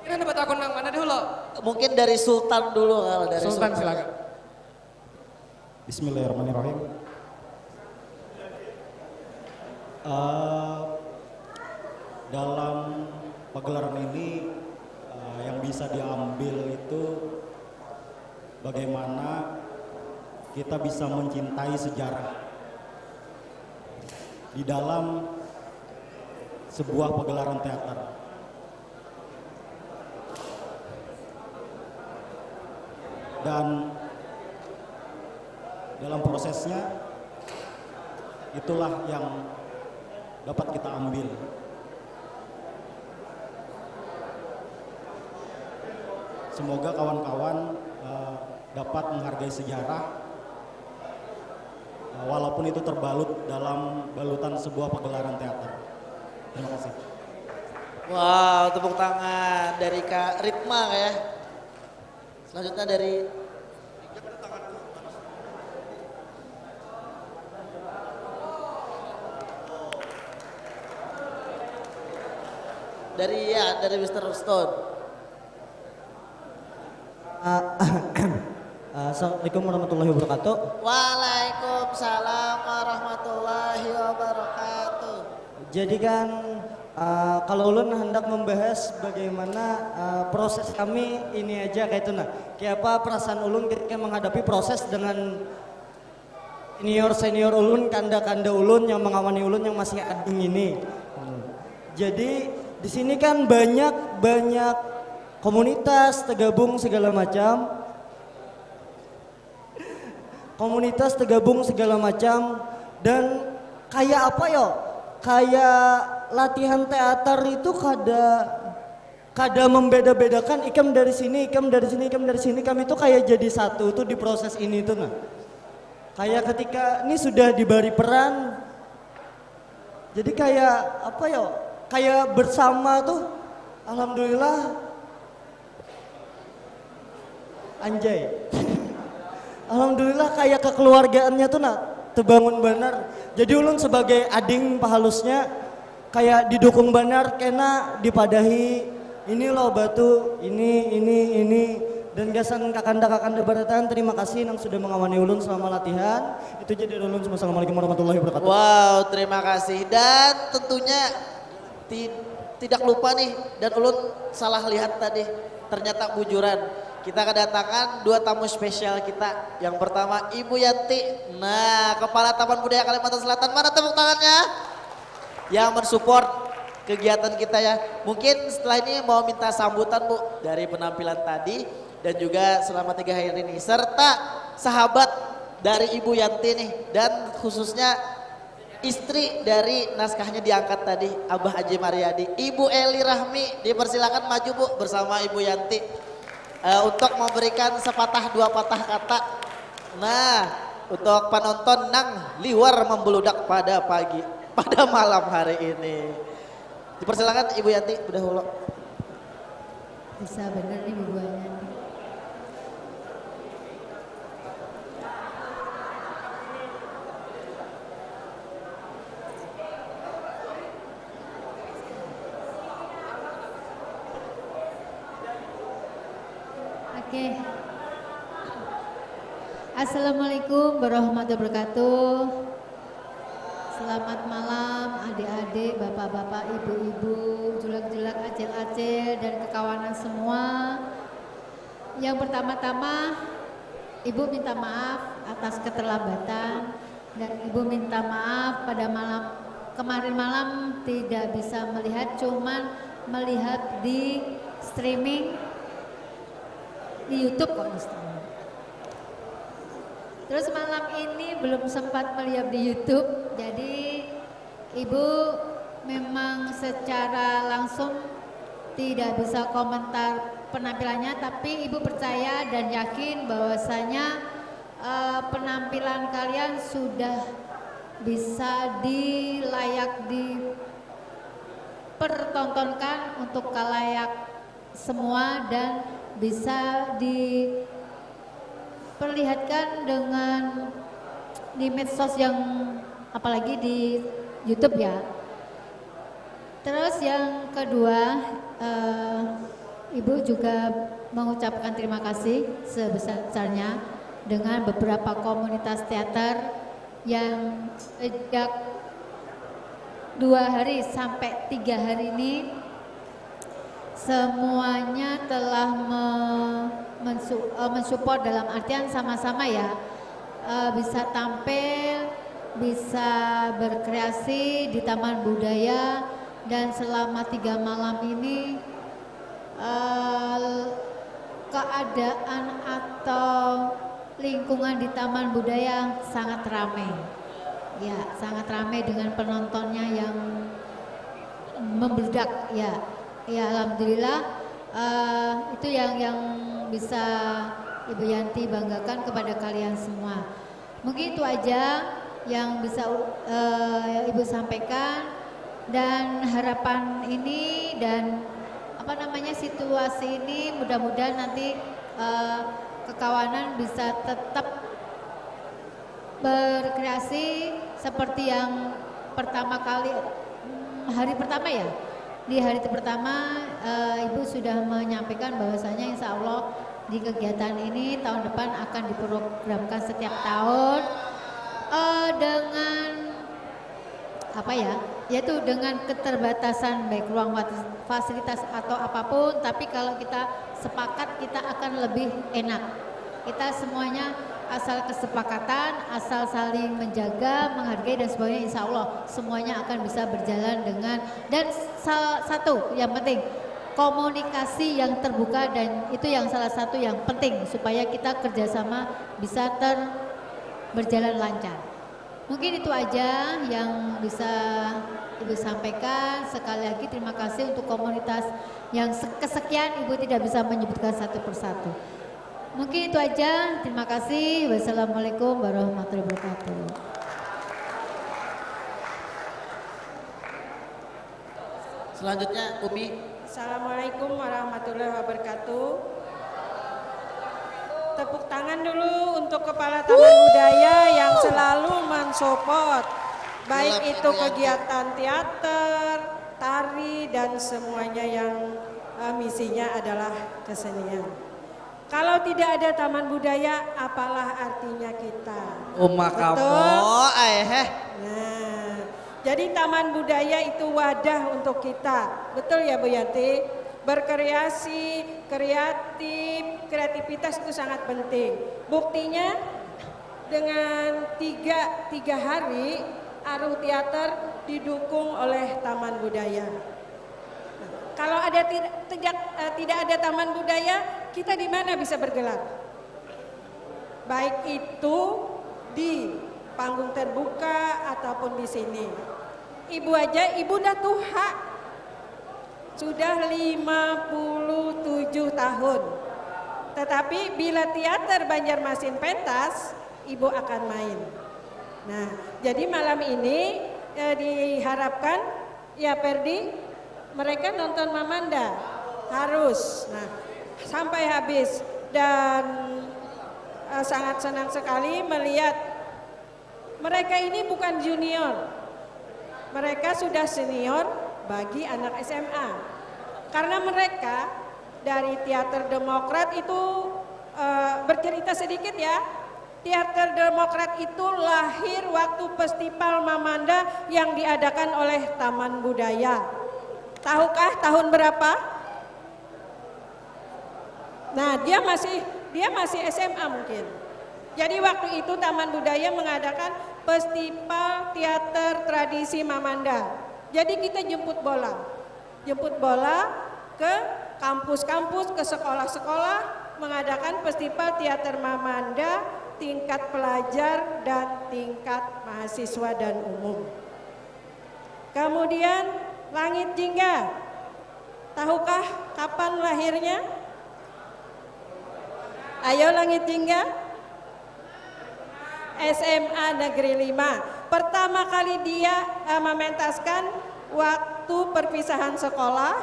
Kira dapat akun yang mana dulu? Mungkin dari Sultan dulu kalau dari Sultan, silakan. Bismillahirrahmanirrahim. Eh, dalam pagelaran ini, eh, yang bisa diambil itu bagaimana kita bisa mencintai sejarah di dalam sebuah pagelaran teater. Dan dalam prosesnya, itulah yang dapat kita ambil. Semoga kawan-kawan, eh, dapat menghargai sejarah, eh, walaupun itu terbalut dalam balutan sebuah pagelaran teater. Terima kasih. Wow, tepuk tangan dari Kak Ritma ya. Selanjutnya dari dari ya dari Mister Stone. Ah, ah, Assalamualaikum warahmatullahi wabarakatuh. Waalaikumsalam warahmatullahi wabarakatuh. Jadi kan, ah, kalau ulun hendak membahas bagaimana, ah, proses kami ini aja kayak itu nah. Kayak apa perasaan ulun ketika menghadapi proses dengan senior-senior ulun, kanda-kanda ulun yang mengawani ulun yang masih ading ini. Jadi di sini kan banyak banyak komunitas tergabung segala macam. Komunitas tergabung segala macam dan kayak apa yo? Kayak latihan teater itu kada kada membeda-bedakan ikam dari sini, ikam dari sini, ikam dari sini, kami tuh kayak jadi satu tuh di proses ini tuh nah. Kayak ketika ini sudah diberi peran, Jadi kayak apa yo? Kayak bersama tuh, alhamdulillah. Anjay. Alhamdulillah, kayak kekeluargaannya tuh nah terbangun benar. Jadi ulun sebagai ading pahalusnya kayak didukung benar, kena dipadahi ini loh batu, ini, ini, ini. Dan gasan kakanda-kakanda barataan, terima kasih yang sudah mengawani ulun selama latihan. Itu aja dari ulun. Wassalamualaikum warahmatullahi wabarakatuh. Wow, terima kasih. Dan tentunya ti- tidak lupa nih, dan ulun salah lihat tadi, ternyata bujuran. Kita kedatangan dua tamu spesial kita. Yang pertama Ibu Yanti. Nah, Kepala Taman Budaya Kalimantan Selatan. Mana tepuk tangannya? Yang mensupport kegiatan kita ya. Mungkin setelah ini mau minta sambutan, Bu, dari penampilan tadi dan juga selama tiga hari ini, serta sahabat dari Ibu Yanti nih, dan khususnya istri dari naskahnya diangkat tadi, Abah Aji Mariadi, Ibu Eli Rahmi. Dipersilakan maju, Bu, bersama Ibu Yanti, eh, untuk memberikan sepatah dua patah kata. Nah, untuk penonton nang liwar membeludak pada pagi, pada malam hari ini. Dipersilakan Ibu Yanti bedahulu. Bisa bener nih bubuhannya. Oke. Assalamualaikum warahmatullahi wabarakatuh. Selamat malam adik-adik, bapak-bapak, ibu-ibu, julak-julak, acil-acil, dan kekawanan semua. Yang pertama-tama, ibu minta maaf atas keterlambatan dan ibu minta maaf pada malam kemarin malam tidak bisa melihat, cuman melihat di streaming di YouTube kok, Ustaz. Terus malam ini belum sempat melihat di YouTube, jadi Ibu memang secara langsung tidak bisa komentar penampilannya, tapi Ibu percaya dan yakin bahwasanya uh, penampilan kalian sudah bisa dilayak dipertontonkan untuk kalayak semua dan bisa diperlihatkan dengan di medsos yang apalagi di YouTube ya. Terus yang kedua, uh, Ibu juga mengucapkan terima kasih sebesar-besarnya dengan beberapa komunitas teater yang sejak dua hari sampai tiga hari ini semuanya telah me, mensu, uh, mensupport dalam artian sama-sama ya, uh, bisa tampil, bisa berkreasi di Taman Budaya, dan selama tiga malam ini uh, keadaan atau lingkungan di Taman Budaya sangat ramai. Ya, sangat ramai dengan penontonnya yang membludak ya. Ya, alhamdulillah, uh, itu yang yang bisa Ibu Yanti banggakan kepada kalian semua. Mungkin itu aja yang bisa uh, Ibu sampaikan, dan harapan ini dan apa namanya situasi ini mudah-mudahan nanti uh, kekawanan bisa tetap berkreasi seperti yang pertama kali, hari pertama ya, di hari pertama uh, Ibu sudah menyampaikan bahwasanya insya Allah di kegiatan ini tahun depan akan diprogramkan setiap tahun uh, dengan apa ya, yaitu dengan keterbatasan baik ruang fasilitas atau apapun, tapi kalau kita sepakat kita akan lebih enak. Kita semuanya asal kesepakatan, asal saling menjaga, menghargai dan sebagainya, insya Allah semuanya akan bisa berjalan dengan, dan salah satu yang penting komunikasi yang terbuka, dan itu yang salah satu yang penting supaya kita kerjasama bisa ter berjalan lancar. Mungkin itu aja yang bisa Ibu sampaikan. Sekali lagi terima kasih untuk komunitas yang kesekian Ibu tidak bisa menyebutkan satu persatu. Mungkin itu aja. Terima kasih. Wassalamualaikum warahmatullahi wabarakatuh. Selanjutnya Umi. Assalamualaikum warahmatullahi wabarakatuh. Tepuk tangan dulu untuk Kepala Taman Budaya yang selalu mensupport, baik itu kegiatan teater, tari, dan semuanya yang uh, misinya adalah kesenian. Kalau tidak ada taman budaya, apalah artinya kita? Uma kamu, eh. Nah, jadi taman budaya itu wadah untuk kita. Betul ya Bu Yanti? Berkreasi, kreatif, kreativitas itu sangat penting. Buktinya dengan tiga, tiga hari Aruh Teater didukung oleh Taman Budaya. Kalau ada tidak tidak uh, tidak ada taman budaya, kita di mana bisa bergelar? Baik itu di panggung terbuka ataupun di sini. Ibu aja, ibu dah tuha. Sudah lima puluh tujuh tahun. Tetapi bila teater Banjarmasin pentas, ibu akan main. Nah, jadi malam ini eh, diharapkan Ya Perdi, mereka nonton Mamanda harus, nah sampai habis dan uh, sangat senang sekali melihat mereka ini bukan junior, mereka sudah senior bagi anak S M A karena mereka dari teater demokrat itu uh, bercerita sedikit ya. Teater Demokrat itu lahir waktu Festival Mamanda yang diadakan oleh Taman Budaya. Tahukah tahun berapa? Nah, dia masih dia masih S M A mungkin. Jadi waktu itu Taman Budaya mengadakan Festival Teater Tradisi Mamanda. Jadi kita jemput bola. Jemput bola ke kampus-kampus, ke sekolah-sekolah mengadakan festival teater Mamanda tingkat pelajar dan tingkat mahasiswa dan umum. Kemudian Langit Jingga. Tahukah kapan lahirnya? Ayo Langit Jingga. S M A Negeri lima. Pertama kali dia uh, mementaskan waktu perpisahan sekolah.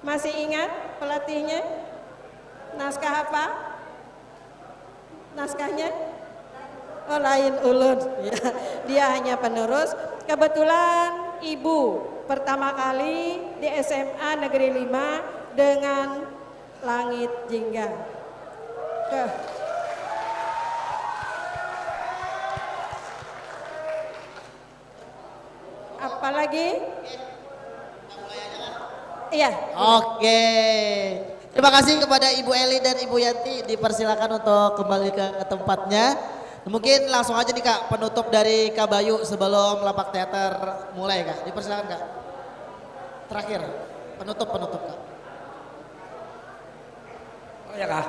Masih ingat pelatihnya? Naskah apa? Naskahnya? Oh lain ulun. Ya, dia hanya penerus. Kebetulan ibu pertama kali di S M A Negeri lima dengan Langit Jingga. Ke. Apalagi? Iya. Oke. Terima kasih kepada Ibu Eli dan Ibu Yanti. Dipersilakan untuk kembali ke tempatnya. Mungkin langsung aja nih Kak, penutup dari Kak Bayu sebelum lapak teater mulai Kak. Dipersilakan Kak. Terakhir, penutup penutup Kak. Oh ya kah?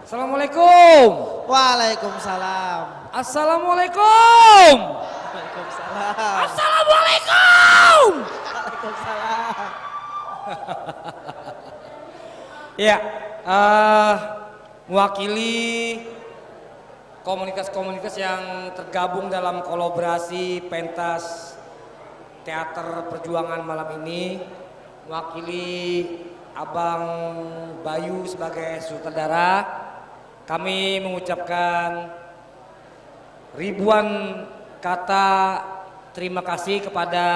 Assalamualaikum. Waalaikumsalam. Assalamualaikum. Waalaikumsalam. Assalamualaikum. Waalaikumsalam. Ya, uh, mewakili komunitas-komunitas yang tergabung dalam kolaborasi pentas teater perjuangan malam ini, mewakili Abang Bayu sebagai sutradara, kami mengucapkan ribuan kata terima kasih kepada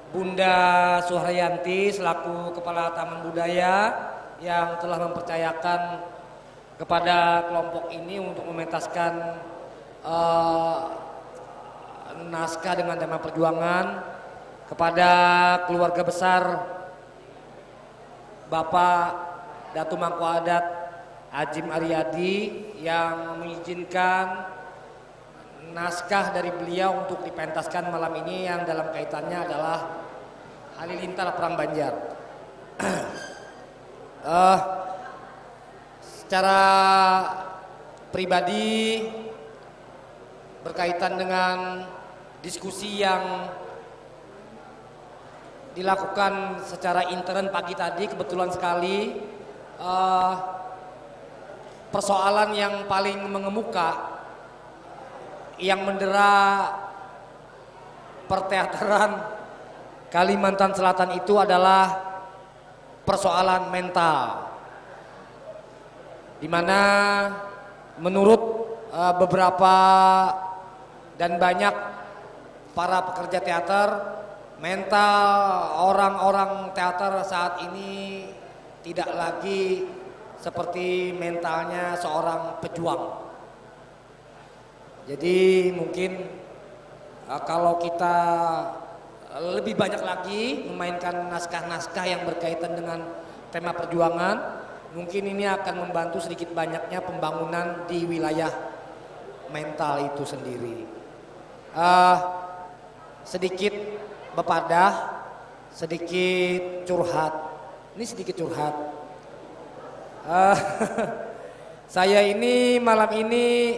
Bunda Suharyanti selaku Kepala Taman Budaya yang telah mempercayakan kepada kelompok ini untuk mementaskan uh, naskah dengan tema perjuangan kepada keluarga besar Bapak Datu Mangku Adat Ajim Ariadi yang mengizinkan naskah dari beliau untuk dipentaskan malam ini yang dalam kaitannya adalah Halilintar Perang Banjar. uh, secara pribadi berkaitan dengan diskusi yang dilakukan secara intern pagi tadi kebetulan sekali uh, persoalan yang paling mengemuka yang mendera perteateran Kalimantan Selatan itu adalah persoalan mental, di mana menurut uh, beberapa dan banyak para pekerja teater, mental orang-orang teater saat ini tidak lagi seperti mentalnya seorang pejuang. Jadi mungkin uh, kalau kita lebih banyak lagi memainkan naskah-naskah yang berkaitan dengan tema perjuangan, mungkin ini akan membantu sedikit banyaknya pembangunan di wilayah mental itu sendiri. Uh, sedikit bepadah, sedikit curhat. Ini sedikit curhat. Uh, saya ini malam ini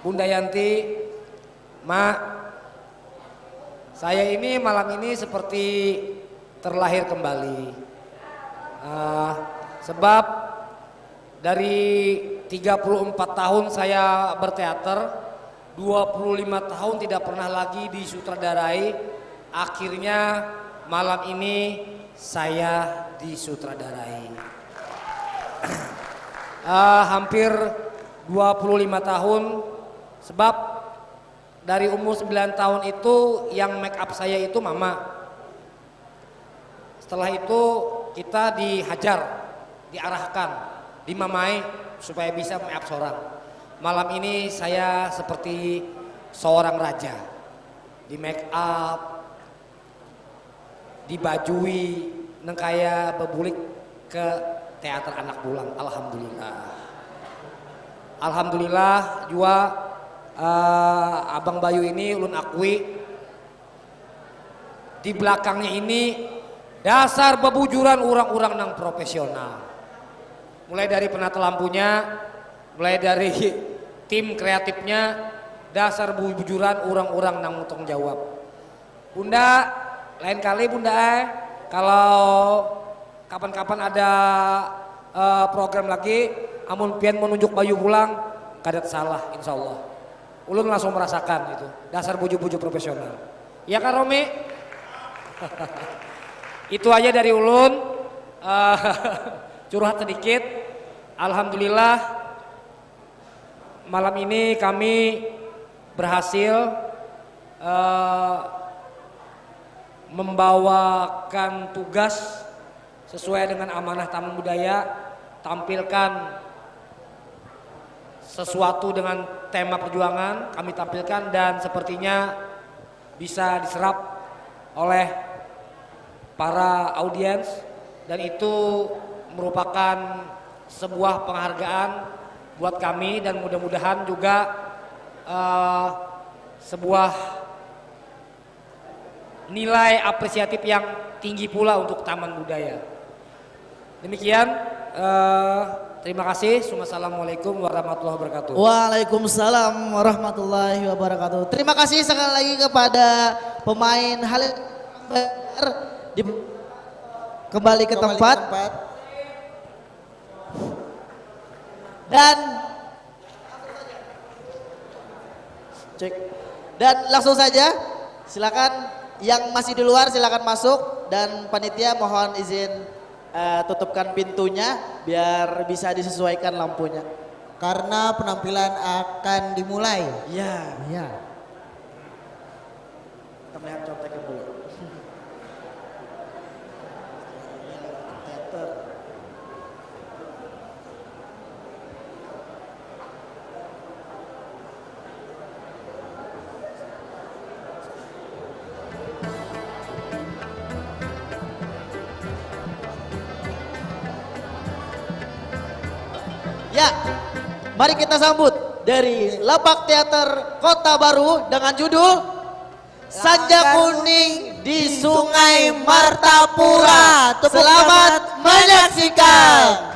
Bunda Yanti, Mak, saya ini malam ini seperti terlahir kembali. Uh, sebab dari tiga puluh empat tahun saya berteater, dua puluh lima tahun tidak pernah lagi disutradarai. Akhirnya malam ini saya disutradarai. Uh, hampir dua puluh lima tahun, sebab dari umur sembilan tahun itu yang make up saya itu mama. Setelah itu kita dihajar, diarahkan, dimamai supaya bisa make up seorang. Malam ini saya seperti seorang raja, di make up, dibajui, nengkaya bebulik ke teater anak bulan. Alhamdulillah. Alhamdulillah juga uh, Abang Bayu ini ulun akui di belakangnya ini dasar bebujuran orang-orang yang profesional. Mulai dari penata lampunya, mulai dari tim kreatifnya, dasar bebujuran orang-orang yang tanggung jawab. Bunda, lain kali Bunda eh, kalau kapan-kapan ada uh, program lagi, amun pian menunjuk Bayu pulang, kadat salah, insya Allah. Ulun langsung merasakan itu, dasar buju-buju profesional. Ya kan Romi? Itu aja dari ulun. Uh, curhat sedikit. Alhamdulillah malam ini kami berhasil uh, membawakan tugas sesuai dengan amanah tamu budaya, tampilkan sesuatu dengan tema perjuangan kami tampilkan dan sepertinya bisa diserap oleh para audiens dan itu merupakan sebuah penghargaan buat kami dan mudah-mudahan juga uh, sebuah nilai apresiatif yang tinggi pula untuk Taman Budaya. Demikian, uh, terima kasih. Assalamualaikum warahmatullahi wabarakatuh. Waalaikumsalam warahmatullahi wabarakatuh. Terima kasih sekali lagi kepada pemain Halil di kembali ke tempat. Dan cek. Dan langsung saja, silakan yang masih di luar silakan masuk dan panitia mohon izin uh, tutupkan pintunya biar bisa disesuaikan lampunya. Karena penampilan akan dimulai. Ya. Ya. Kita melihat contekan dulu. Ya, mari kita sambut dari Lapak Teater Kota Baru dengan judul Sanja Kuning di Sungai Martapura. Selamat menyaksikan.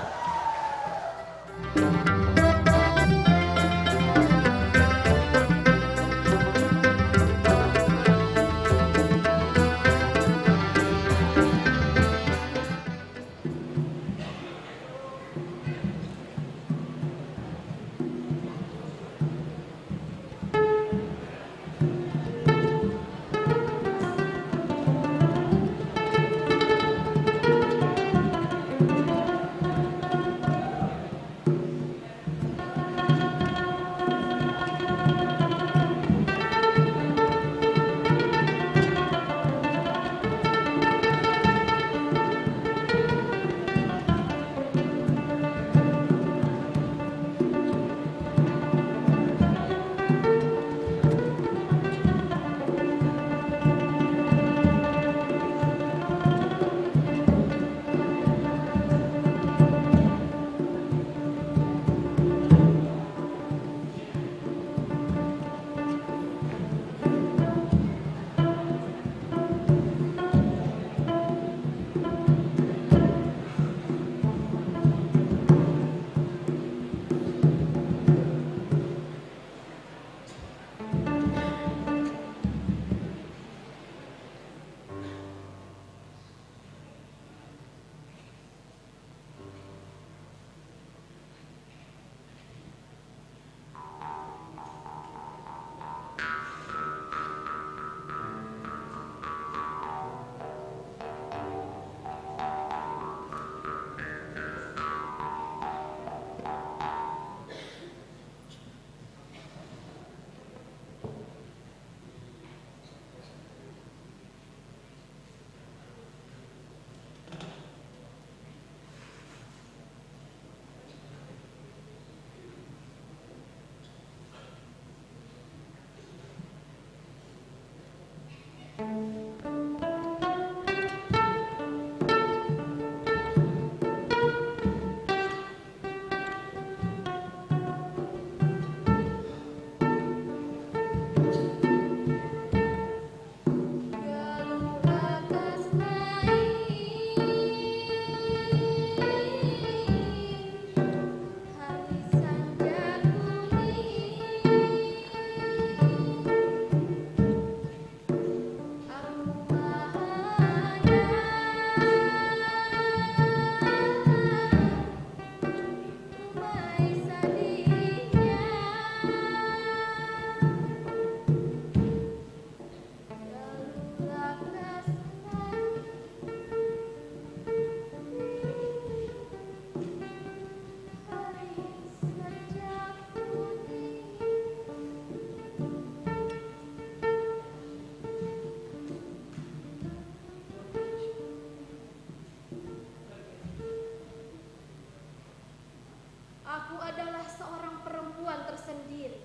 Aku adalah seorang perempuan tersendiri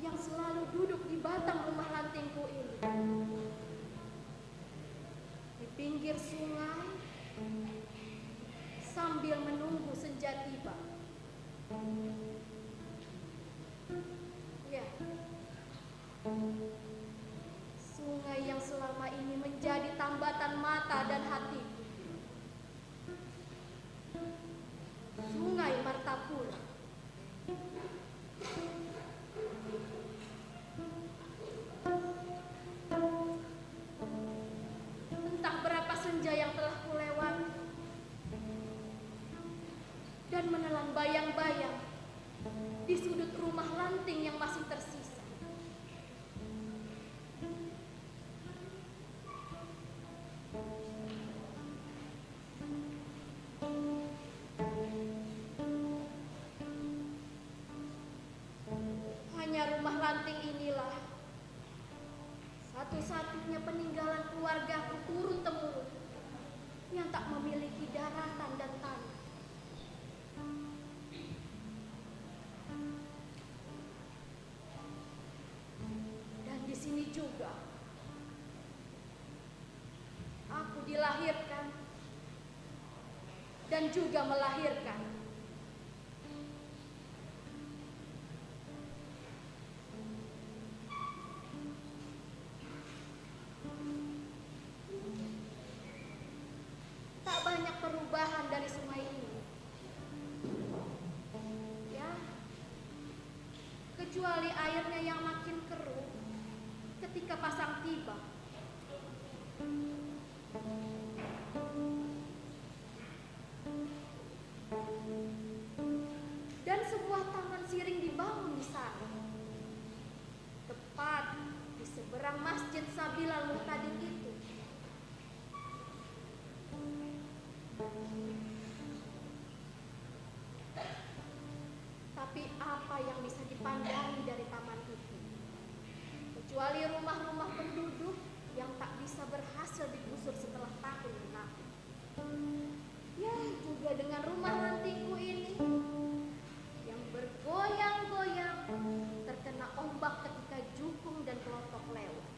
yang selalu duduk di batang rumah lantingku ini, di pinggir sungai, sambil menunggu senja tiba. Ya, sungai yang selama ini menjadi tambatan mata dan hatiku. Sungai Martapura. Entah berapa senja yang telah kulewati dan menelan bayang-bayang di sudut rumah lanting yang masih tersisa. Hanya rumah lanting inilah satu-satunya peninggalan keluargaku turun-temurun yang tak memiliki daratan dan tanah. Dan di sini juga aku dilahirkan dan juga melahirkan. Tak banyak perubahan dari sungai ini. Ya, kecuali airnya yang makin keruh ketika pasang tiba. Dan sebuah taman siring dibangun di sana, tepat di seberang Masjid Sabilal Muhtadin itu. Tapi apa yang bisa dipandangi dari taman itu? Kecuali rumah-rumah penduduk yang tak bisa berhasil digusur setelah tahun menahun. Ya, juga dengan rumah lantingku ini yang bergoyang-goyang terkena ombak ketika jukung dan kelotok lewat.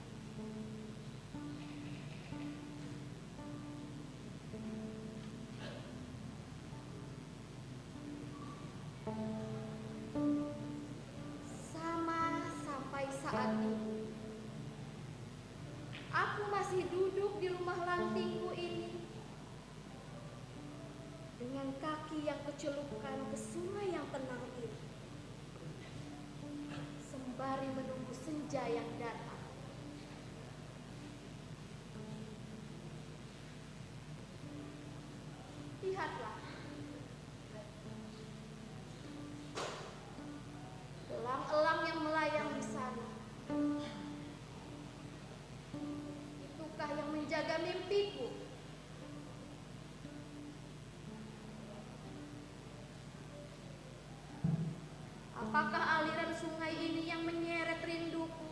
Sama sampai saat ini, aku masih duduk di rumah lantingku ini dengan kaki yang kucelupkan ke sungai yang tenang ini, sembari menunggu senja yang datang. Lihatlah, elang-elang yang melayang di sana. Itukah yang menjaga mimpiku? Apakah aliran sungai ini yang menyeret rinduku?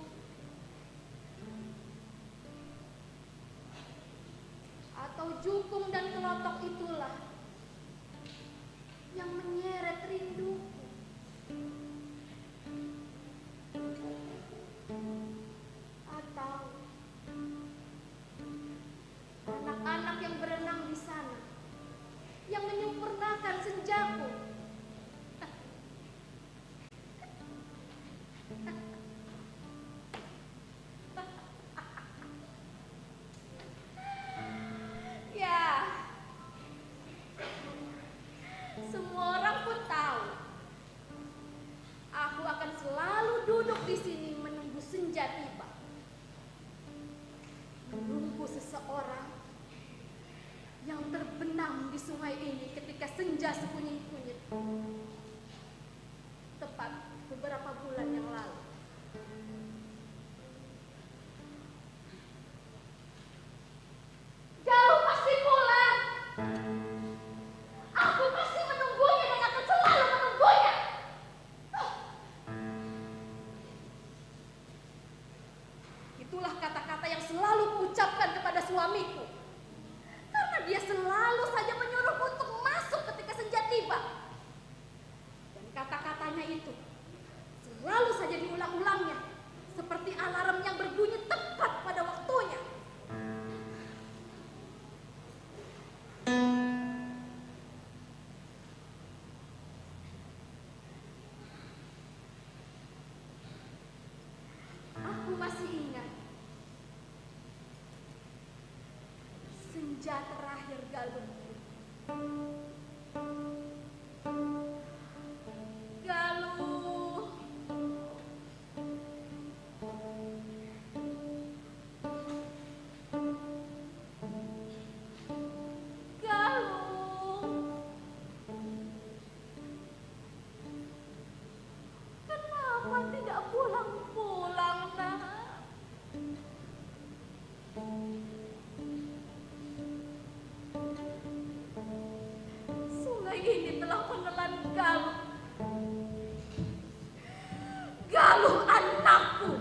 Atau jukung dan kelotok itulah yang menyeret rinduku? Atau anak-anak yang berenang di sana yang menyempurnakan senjaku? Ya, semua orang pun tahu, aku akan selalu duduk di sini menunggu senja tiba, menunggu seseorang yang terbenam di sungai ini ketika senja sekunyit-kunyit, tepat beberapa bulan yang lalu. Galuh pasti pulang. Aku pasti menunggunya dan akan selalu menunggunya. Itulah kata-kata yang selalu kuucapkan kepada suamiku. Karena dia selalu saja menyuruhku untuk masuk ketika Senja terakhir Galuh. Galuh. Galuh. Kenapa tidak pulang-pulang, Nak? Sungai ini telah menelan Galuh. Galuh anakku.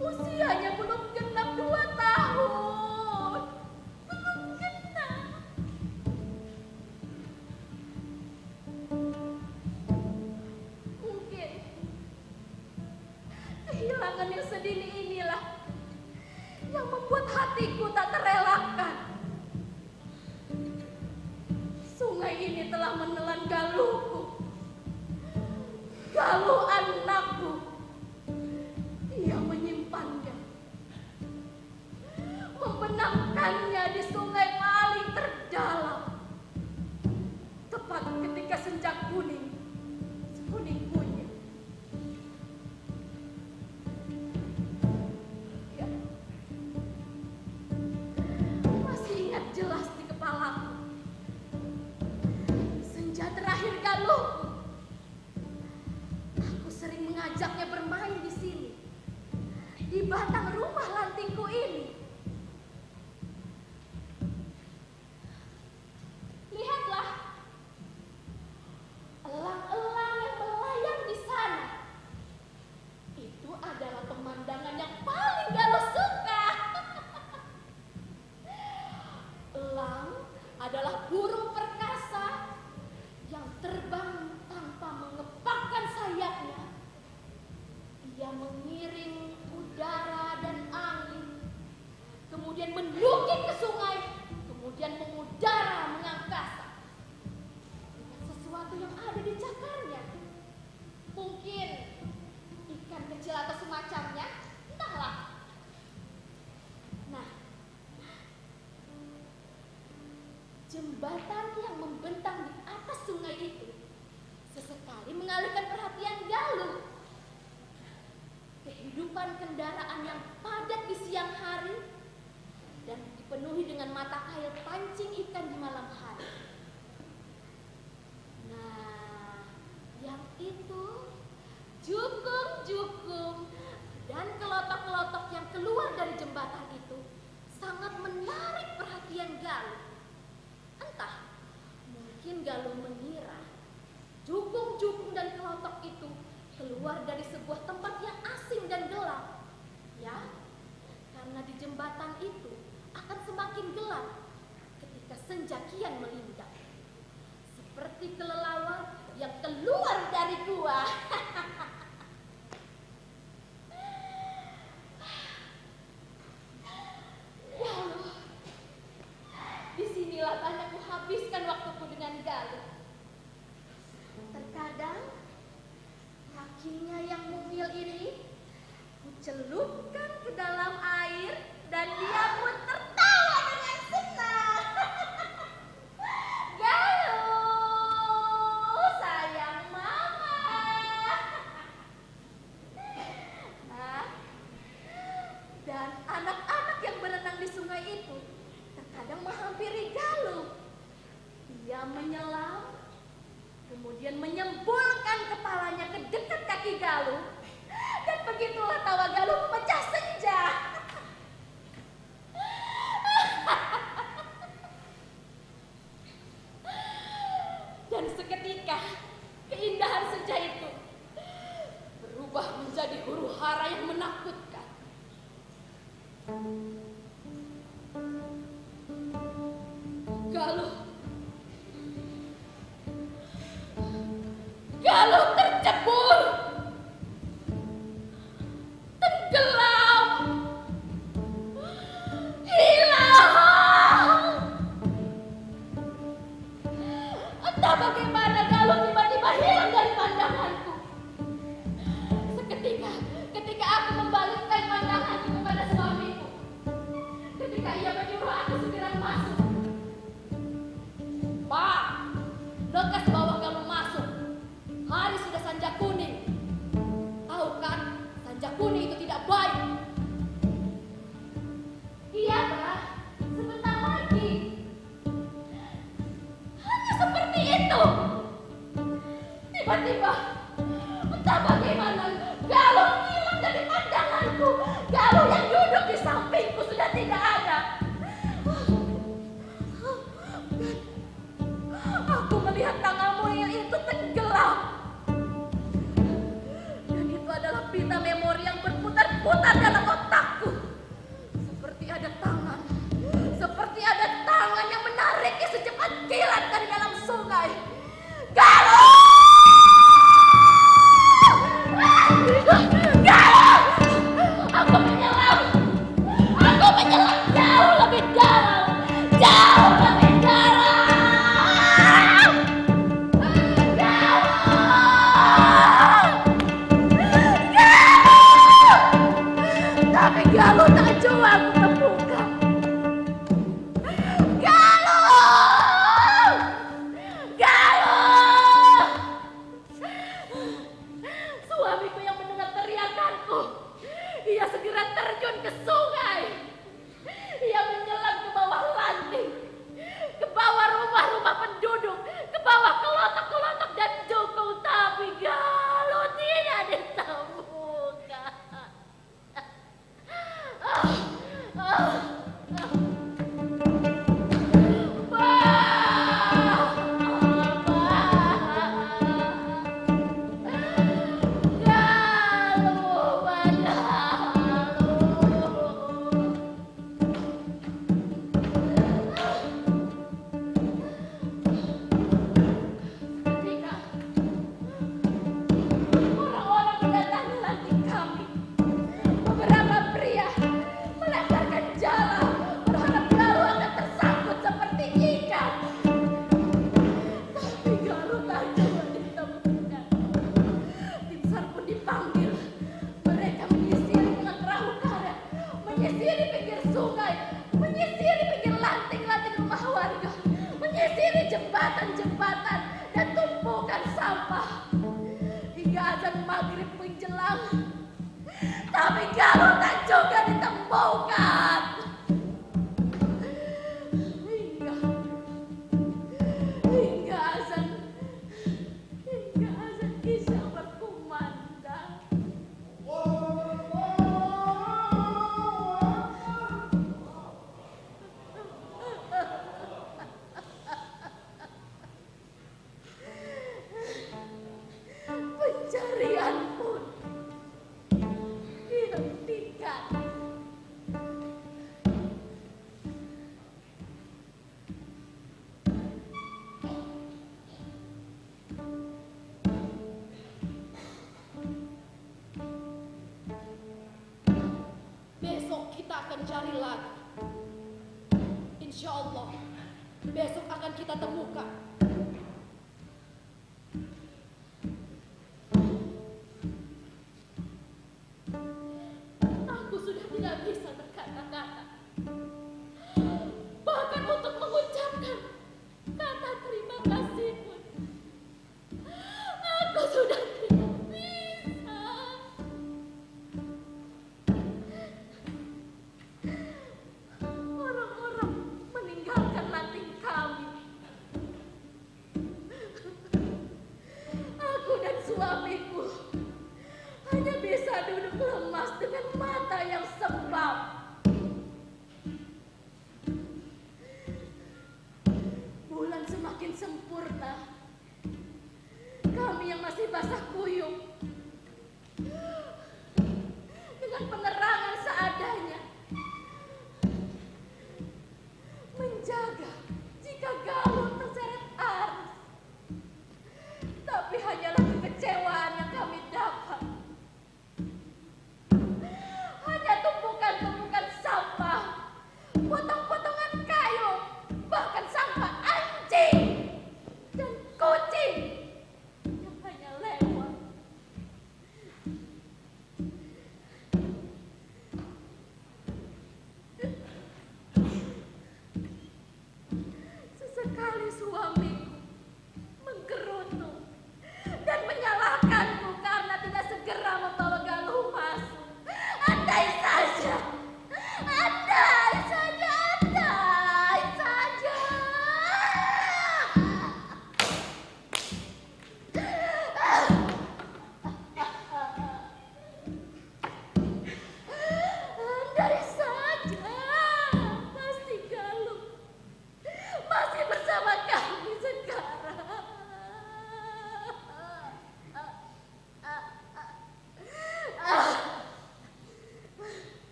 Usianya belum genap dua tahun. Belum genap. Mungkin kehilangan yang sedini inilah yang membuat hatiku tak terelakkan. Sungai ini telah menelan Galuhku, Galuh anakku. Ia menyimpannya, membenamkannya di sungai paling terdalam, tepat ketika senja kuning sekuning-kuning. Ya. Masih ingat jelas di kepalaku. Senja terakhir Galuhku. Aku sering mengajaknya bermain di sini, di batang rumah lantingku ini. Lihatlah, elang-elang yang melayang di sana. Itu adalah pemandangan yang paling Galuh suka. Elang adalah burung perkasa yang terbang tanpa mengepakkan sayapnya. Ia mengiring udara dan angin, kemudian menukik ke sungai, kemudian mengudara mengangkasa dengan sesuatu yang ada di cakarnya. Mungkin ikan kecil atau semacamnya, entahlah. Nah, jembatan yang membentang di atas sungai itu sesekali mengalihkan perhatian Galuh. Kehidupan kendaraan yang padat di siang hari dan dipenuhi dengan mata air pancing ikan di malam hari. Nah, yang itu, jukung-jukung dan kelotok-kelotok yang keluar dari jembatan itu sangat menarik perhatian Galuh. Entah, mungkin Galuh mengira jukung-jukung dan kelotok itu keluar dari sebuah tempat yang asing dan gelap. Ya, karena di jembatan itu akan semakin gelap ketika senja kian melingkar. Seperti kelelawar yang keluar dari gua. Galuh. Di sinilah banyak kuhabiskan waktuku dengan Galuh. Terkadang, kakinya yang mungil ini kucelupkan ke dalam air dan dia pun tertawa dengan senang. Galuh, sayang mama. Nah, dan anak-anak yang berenang di sungai itu terkadang menghampiri Galuh. Ia menyelam, kemudian menyembulkan kepalanya ke dekat kaki Galuh. Dan begitulah tawa Galuh memecah senja. Dan seketika, keindahan senja itu berubah menjadi huru hara yang menakutkan. Galuh. Galuh tercebur. Tenggelam. Hilang. Entah bagaimana Galuh tiba-tiba hilang dari pandanganku. Seketika, ketika aku Ia menyuruh aku segera masuk. Pak, lekas bawa Galuh masuk. Hari sudah sanja kuning. Tahu kan, sanja kuning itu tidak baik. Iya, Pak. Sebentar lagi. Hanya seperti itu. Tiba-tiba, entah bagaimana, Galuh menghilang dari pandanganku. Galuh yang duduk di sampingku sudah tidak ada. Dan aku melihat tangan mungil itu tenggelam. Dan itu adalah pita memori yang berputar-putar dalam otakku. Seperti ada tangan, seperti ada tangan yang menariknya secepat kilat dari dalam sungai. Galuh! Galuh! Aku menyelam! Aku menyelam jauh lebih dalam! Jauh lebih dalam! Galuh! Galuh! Tapi Galuh tak jua aku temukan. Galuh! Galuh! Suamiku yang mendengar teriakanku, ia segera terjun ke sungai. Ia menyelam ke bawah lanting, ke bawah rumah-rumah penduduk, ke bawah kelotok-kelotok dan jukung, tapi Galuh tidak ditemukan. Ketika orang-orang mendatangi lanting kami, beberapa pria melemparkan jala, berharap Galuh akan tersangkut seperti ikan. Tapi Galuh tak jua ditemukan. Tim SAR pun dipanggil. Mereka menyisir dengan perahu karet, menyisiri pinggir sungai, menyisiri pinggir lanting-lanting rumah warga, menyisiri jembatan-jembatan dan tumpukan sampah. Hingga azan maghrib menjelang, tapi Galuh tak juga ditemukan. Hingga, hingga azan, hingga azan Isya berkumandang. Pencarian pun dihentikan. Besok kita akan cari lagi. Insya Allah, besok akan kita temukan. Aku sudah tidak bisa berkata-kata. Bahkan untuk mengucapkan kata terima kasih pun, aku sudah tidak bisa. Orang-orang meninggalkan lanting kami.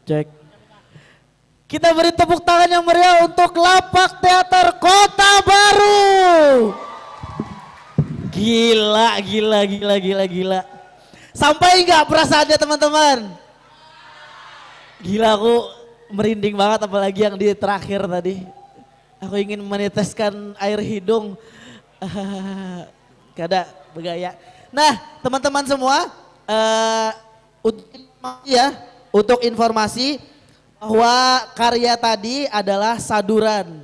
Cek. Kita beri tepuk tangan yang meriah untuk Lapak Teater Kota Baru. Gila, gila, gila, gila, gila. Sampai nggak perasaannya, teman-teman? Gila, aku merinding banget, apalagi yang di terakhir tadi. Aku ingin meneteskan air hidung. Kada bergaya. Nah, teman-teman semua, eh, untuk informasi ya, untuk informasi bahwa karya tadi adalah saduran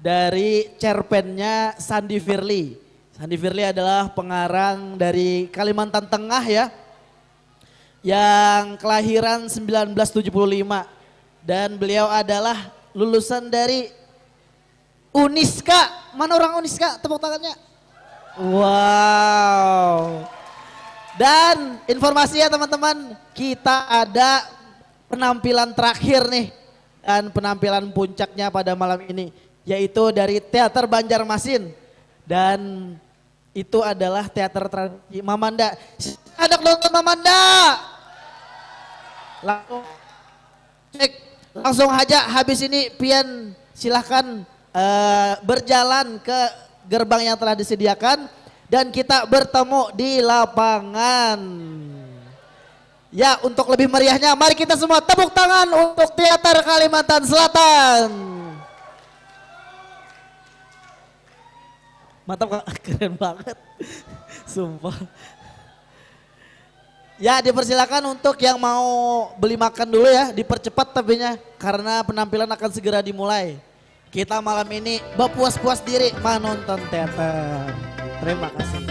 dari cerpennya Sandi Firly. Sandi Firly adalah pengarang dari Kalimantan Tengah ya, yang kelahiran sembilan belas tujuh puluh lima, dan beliau adalah lulusan dari Uniska. Mana orang Uniska? Tepuk tangannya. Wow. Dan informasi ya, teman-teman, kita ada penampilan terakhir nih. Dan penampilan puncaknya pada malam ini, yaitu dari Teater Banjarmasin. Dan itu adalah teater tradisi Mamanda. Ada nonton Mamanda? Langsung cek, langsung aja habis ini pian silahkan, eh, berjalan ke gerbang yang telah disediakan dan kita bertemu di lapangan. Ya, untuk lebih meriahnya, mari kita semua tepuk tangan untuk Teater Kalimantan Selatan. Mantap, Kak. Keren banget. Sumpah. Ya, dipersilakan untuk yang mau beli makan dulu ya, dipercepat tapinya, karena penampilan akan segera dimulai. Kita malam ini berpuas-puas diri menonton teater. Terima kasih.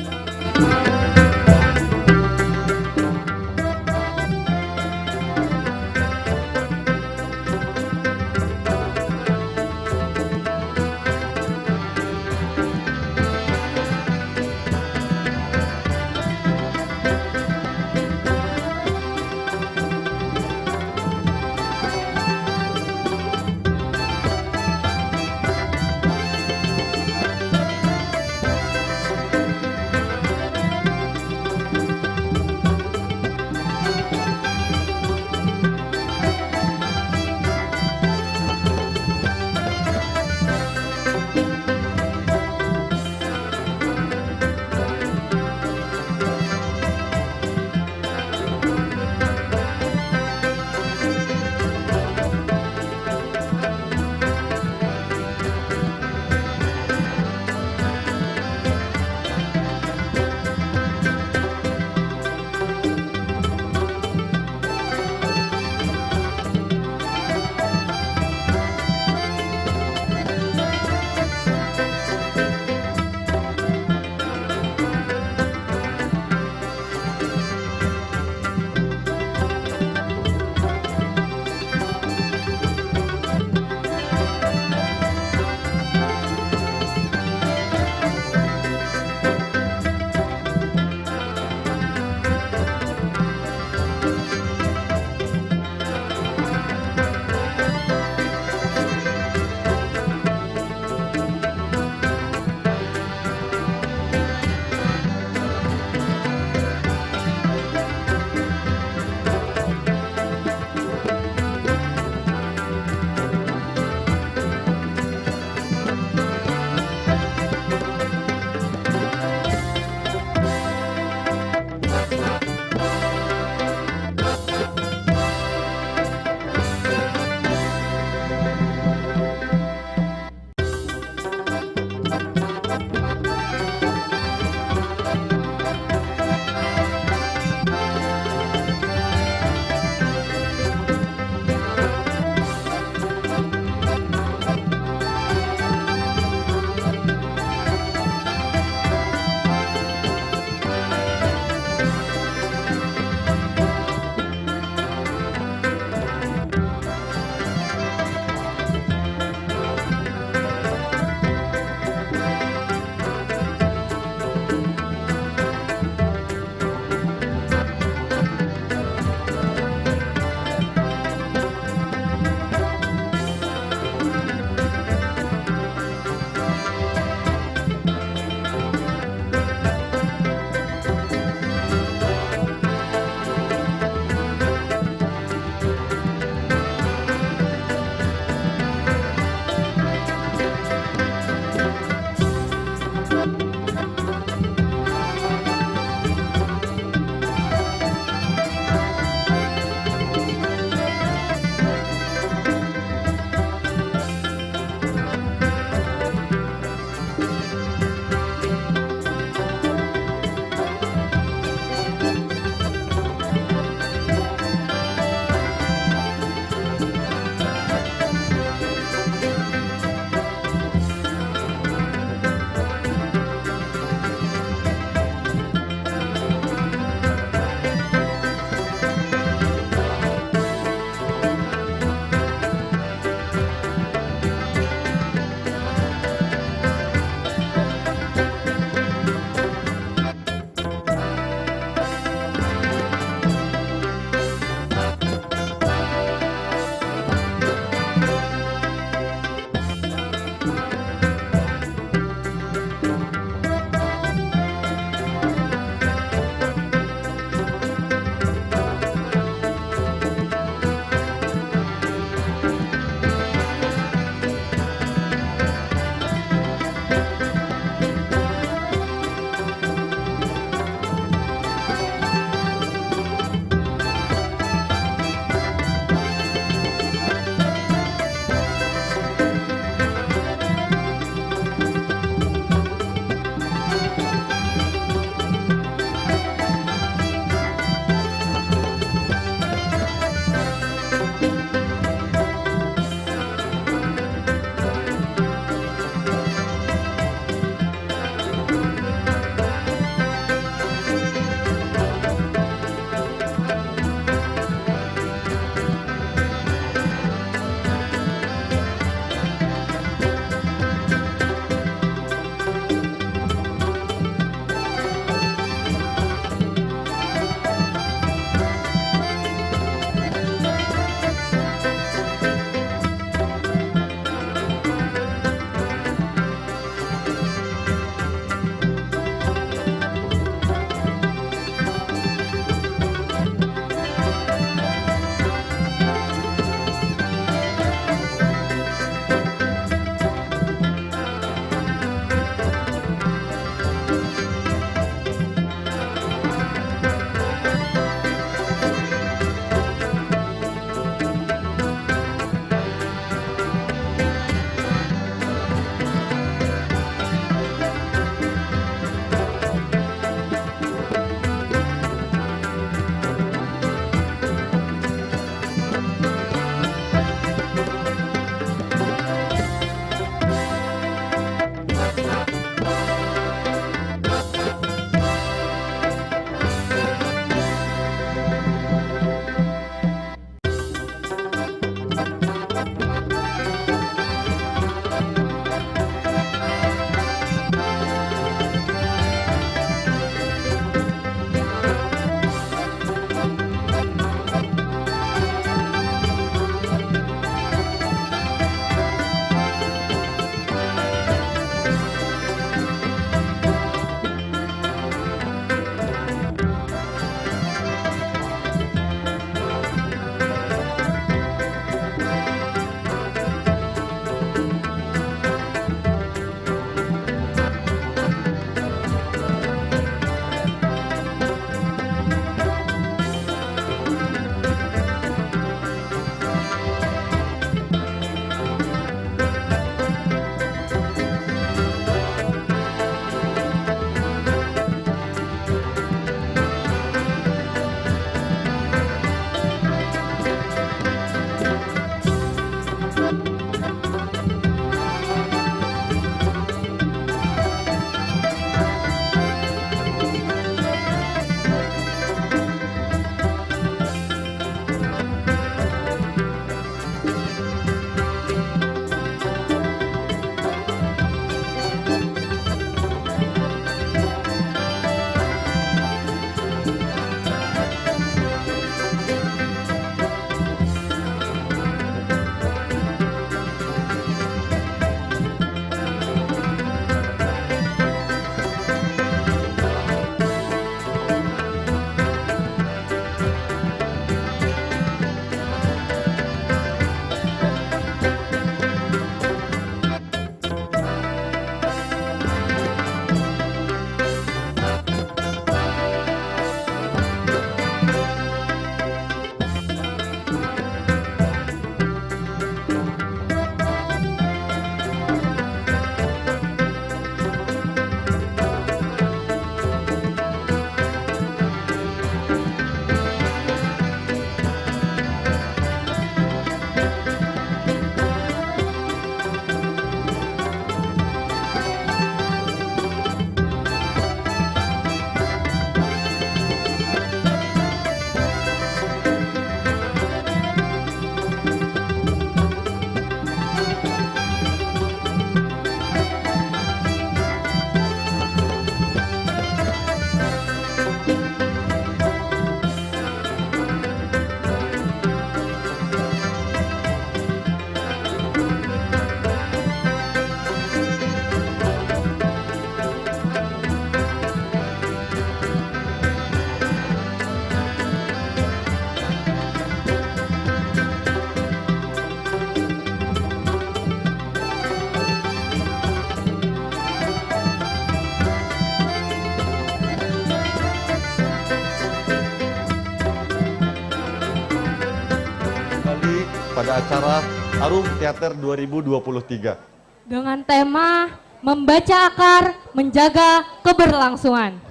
pada acara Aruh Teater dua ribu dua puluh tiga dengan tema Membaca Akar, Menjaga Keberlangsungan.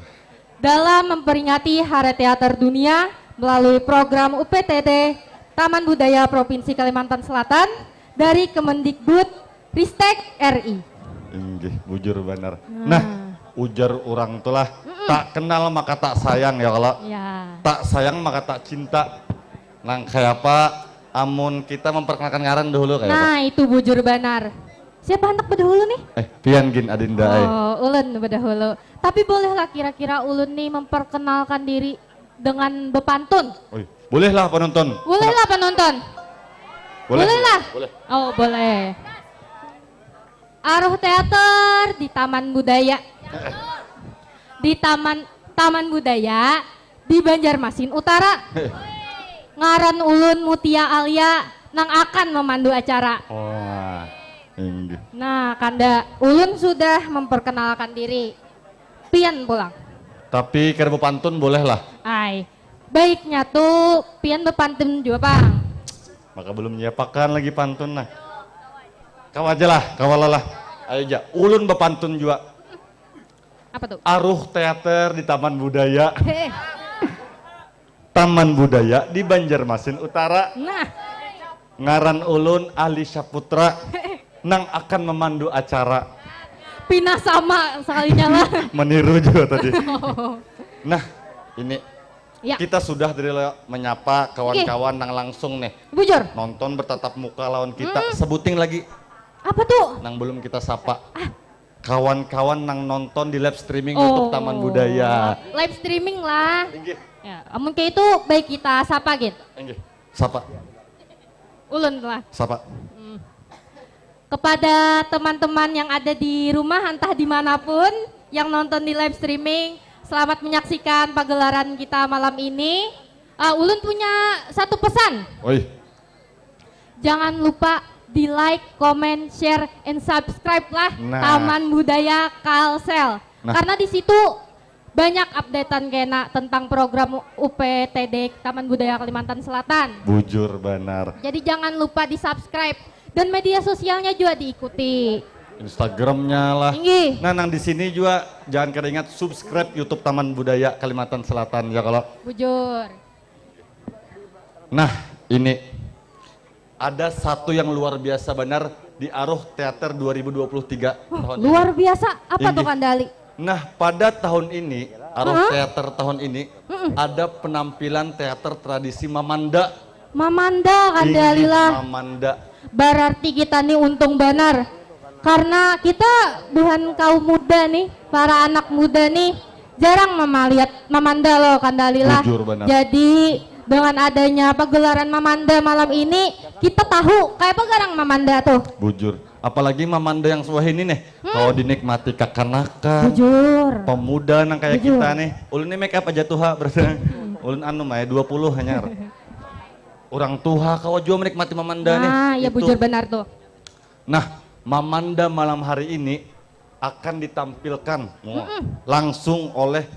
Dalam memperingati Hari Teater Dunia melalui program U P T D Taman Budaya Provinsi Kalimantan Selatan dari Kemendikbud Ristek R I. Inggih, bujur banar. Nah, ujar urang tu lah, tak kenal maka tak sayang ya kalo. Ya. Tak sayang maka tak cinta. Nang kaya apa, amun kita memperkenalkan ngaran dahulu kaya apa? Nah, itu bujur banar. Siapa handak bedahulu nih? Eh, pian gin, Adinda ai. Oh, ulun bedahulu. Tapi bolehlah kira-kira ulun nih memperkenalkan diri dengan bepantun. Oi, bolehlah penonton. Bolehlah penonton. Boleh. Bolehlah. Boleh. Oh, boleh. Aruh teater di Taman Budaya. Di Taman, Taman Budaya di Banjarmasin Utara. Ngaran ulun Mutia Alia nang akan memandu acara. Wah, inggih. Nah, kanda ulun sudah memperkenalkan diri. Pian pulang. Tapi kada bepantun boleh lah. Ai. Baiknya tu pian bepantun jua pang. Maka belum nyiapakan lagi pantun nah. Kau aja lah, kau lah. Ayo ja, ulun bepantun jua. Apa tu? Aruh teater di Taman Budaya. Heh. Taman Budaya di Banjarmasin Utara. Nah. Ngaran ulun Ali Syaputra nang akan memandu acara. Pina sama sekalinya lah. Meniru juga tadi. Nah, ini ya. Kita sudah dari menyapa kawan-kawan nang langsung nih. Bujur. Nonton bertatap muka lawan kita. Mm. Sebuting lagi. Apa tuh? Nang belum kita sapa. Ah. Kawan-kawan nang nonton di live streaming YouTube Taman Budaya. Live streaming lah. Inggih. Ya, amun kayak itu baik kita sapa gin. Inggih. Sapa? Ulun lah. Sapa? Hmm. Kepada teman-teman yang ada di rumah, entah dimanapun yang nonton di live streaming, selamat menyaksikan pagelaran kita malam ini. Uh, ulun punya satu pesan. Oi. Jangan lupa di like, comment, share, and subscribe lah. Nah. Taman Budaya Kalsel. Nah. Karena di situ banyak updatean kena tentang program U P T D Taman Budaya Kalimantan Selatan. Bujur banar. Jadi jangan lupa di subscribe dan media sosialnya juga diikuti. Instagramnya lah. Inggih. Nah, nang di sini juga jangan kada ingat subscribe YouTube Taman Budaya Kalimantan Selatan ya kalau. Bujur. Nah, ini ada satu yang luar biasa banar di Aruh Teater dua ribu dua puluh tiga. Wah, tahun luar ini. Biasa. Apa tuh, Kandali? Nah, pada tahun ini, Aruh Teater tahun ini, ada penampilan teater tradisi Mamanda. Mamanda, Kandali lah. Mamanda. Berarti kita nih untung banar. Karena kita buhan kaum muda nih, para anak muda nih, jarang memaliat Mamanda loh, Kandali lah. Bujur banar. Jadi, dengan adanya pagelaran Mamanda malam ini, kita tahu kayak apa garang Mamanda tuh. Bujur. Apalagi Mamanda yang suah ini nih, hmm, kalau dinikmati kakanakan, bujur, pemuda nang kayak bujur, kita nih. Ulun ini make up aja tuha berarti. Hmm. Ulun anu mah ya, dua puluh hanyar. Orang tuha kawa jua menikmati Mamanda nih. Nah, ya itu bujur banar tuh. Nah, Mamanda malam hari ini akan ditampilkan langsung oleh,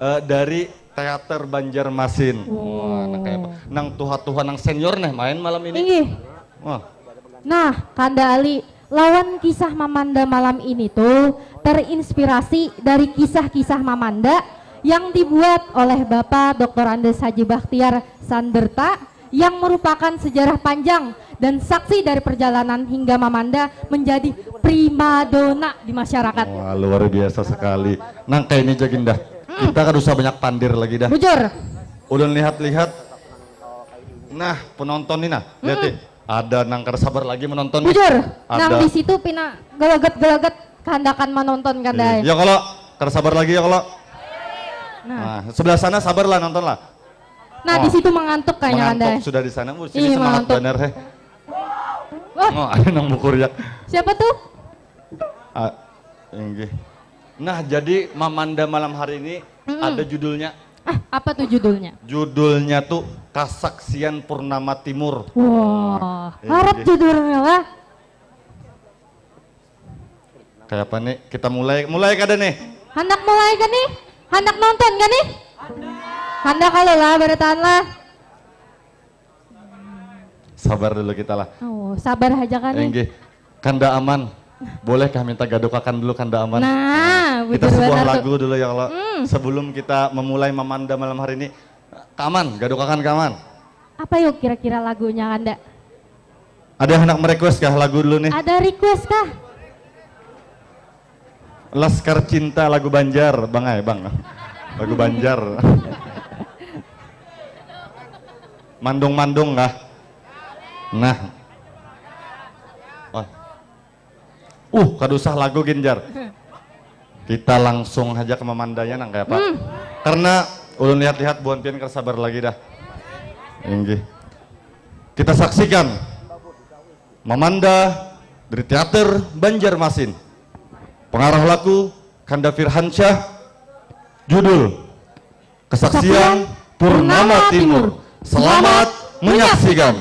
eh, dari Teater Banjarmasin. Wah, nang kayak apa? Nang tuha-tuha, nang senior nih main malam ini. Inggih. Wah. Nah, Kanda Ali, lawan kisah Mamanda malam ini tuh terinspirasi dari kisah-kisah Mamanda yang dibuat oleh Bapak Doktor Andes Haji Bakhtiar Sanderta yang merupakan sejarah panjang dan saksi dari perjalanan hingga Mamanda menjadi primadona di masyarakat. Wah, luar biasa sekali. Nang kayak ini, Jaginda. Hmm. Kita kada usah banyak pandir lagi dah. Bujur. Ulun lihat-lihat. Nah, penonton nih nah. Lihat nih. Ada nang kada sabar lagi menonton nih. Bujur. Ada. Nang di situ pina gelaget-gelaget kehendakan menonton kan, iya, dai. Ya kalau kada sabar lagi ya kalau. Nah. Nah, sebelah sana sabar lah, nonton lah. Nah, oh, di situ mengantuk kayaknya, Kandai. Mengantuk sudah di sana. Uh, sini iya, semangat mengantuk. Bener, heh. Wah. Oh, ada nang bukuriak. Siapa tuh? Ah, inggih. Nah, jadi Mamanda malam hari ini ada judulnya. Ah, apa tuh judulnya? Judulnya tuh Kasaksian Purnama Timur. Wah, inggih. Harap judulnya lah. Kayak apa nih? Kita mulai, mulai kada nih? Handak mulai kan nih? Handak nonton kan nih? Handak kalau lah, bertahan lah. Sabar dulu kita lah. Oh, sabar aja kan nih. Enggih. Kanda Aman, bolehkah minta gadukakan dulu Kanda Aman? Nah, kita sebuah lagu tuh. Dulu ya Allah. Hmm. Sebelum kita memulai memanda malam hari ini, Kaman, gadukakan Kaman. Apa yuk kira-kira lagunya Kanda? Ada yang hendak merequest kah lagu dulu nih? Ada request kah? Laskar Cinta lagu Banjar, Bang ay, Bang. Lagu Banjar. Mandung-mandung kah? Nah. Oh. Uh, kada usah lagu gin jar. Kita langsung haja ke mamandanya nang kaya apa. Hmm. Karena ulun lihat-lihat buhan pian kada sabar lagi dah. Inggih. Kita saksikan Mamanda dari Teater Banjarmasin. Pengarah laku Kanda Firhansyah. Judul Kesaksian Purnama Timur. Selamat menyaksikan.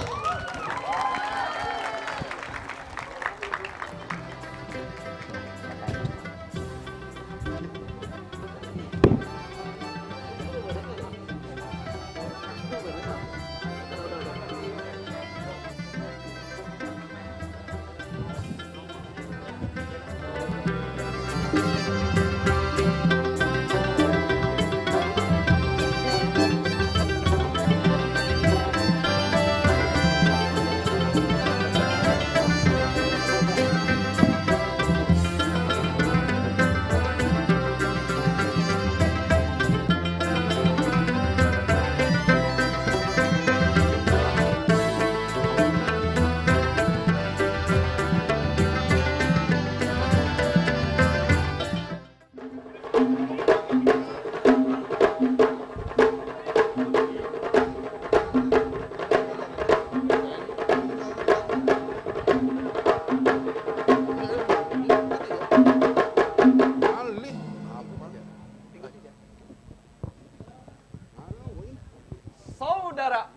Saudara,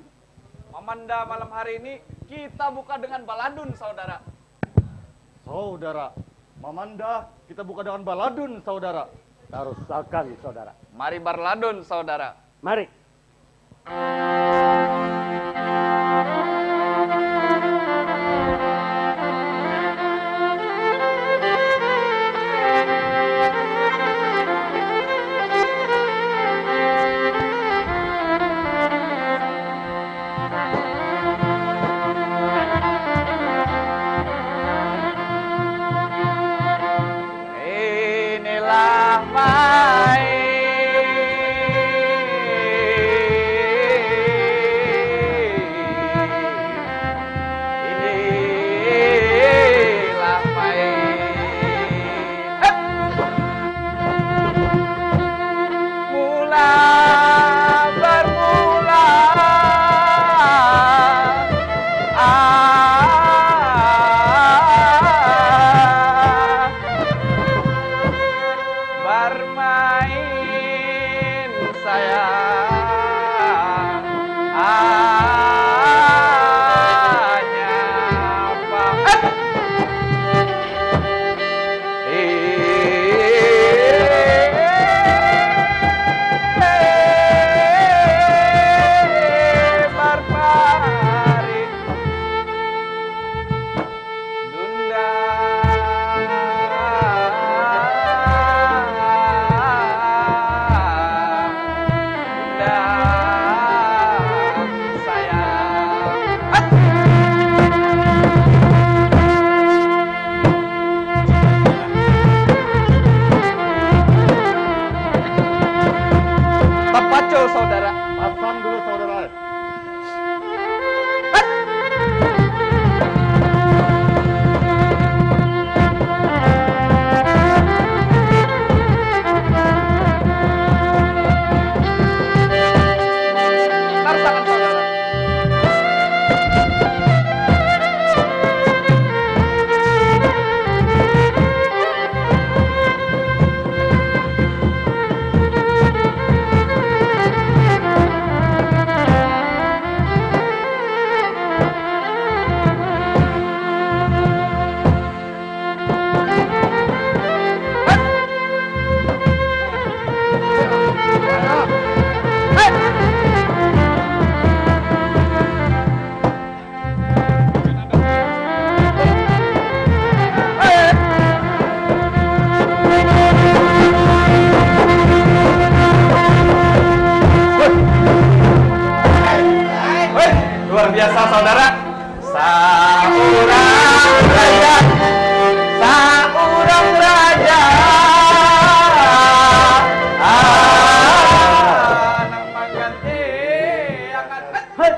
mamanda malam hari ini kita buka dengan baladun, saudara. Saudara, mamanda kita buka dengan baladun, saudara. Tarusakan, saudara. Mari barladun, saudara. Mari. Luar biasa, saudara. Saurang raja, saurang raja, ah, nang manggantiakan. Hei!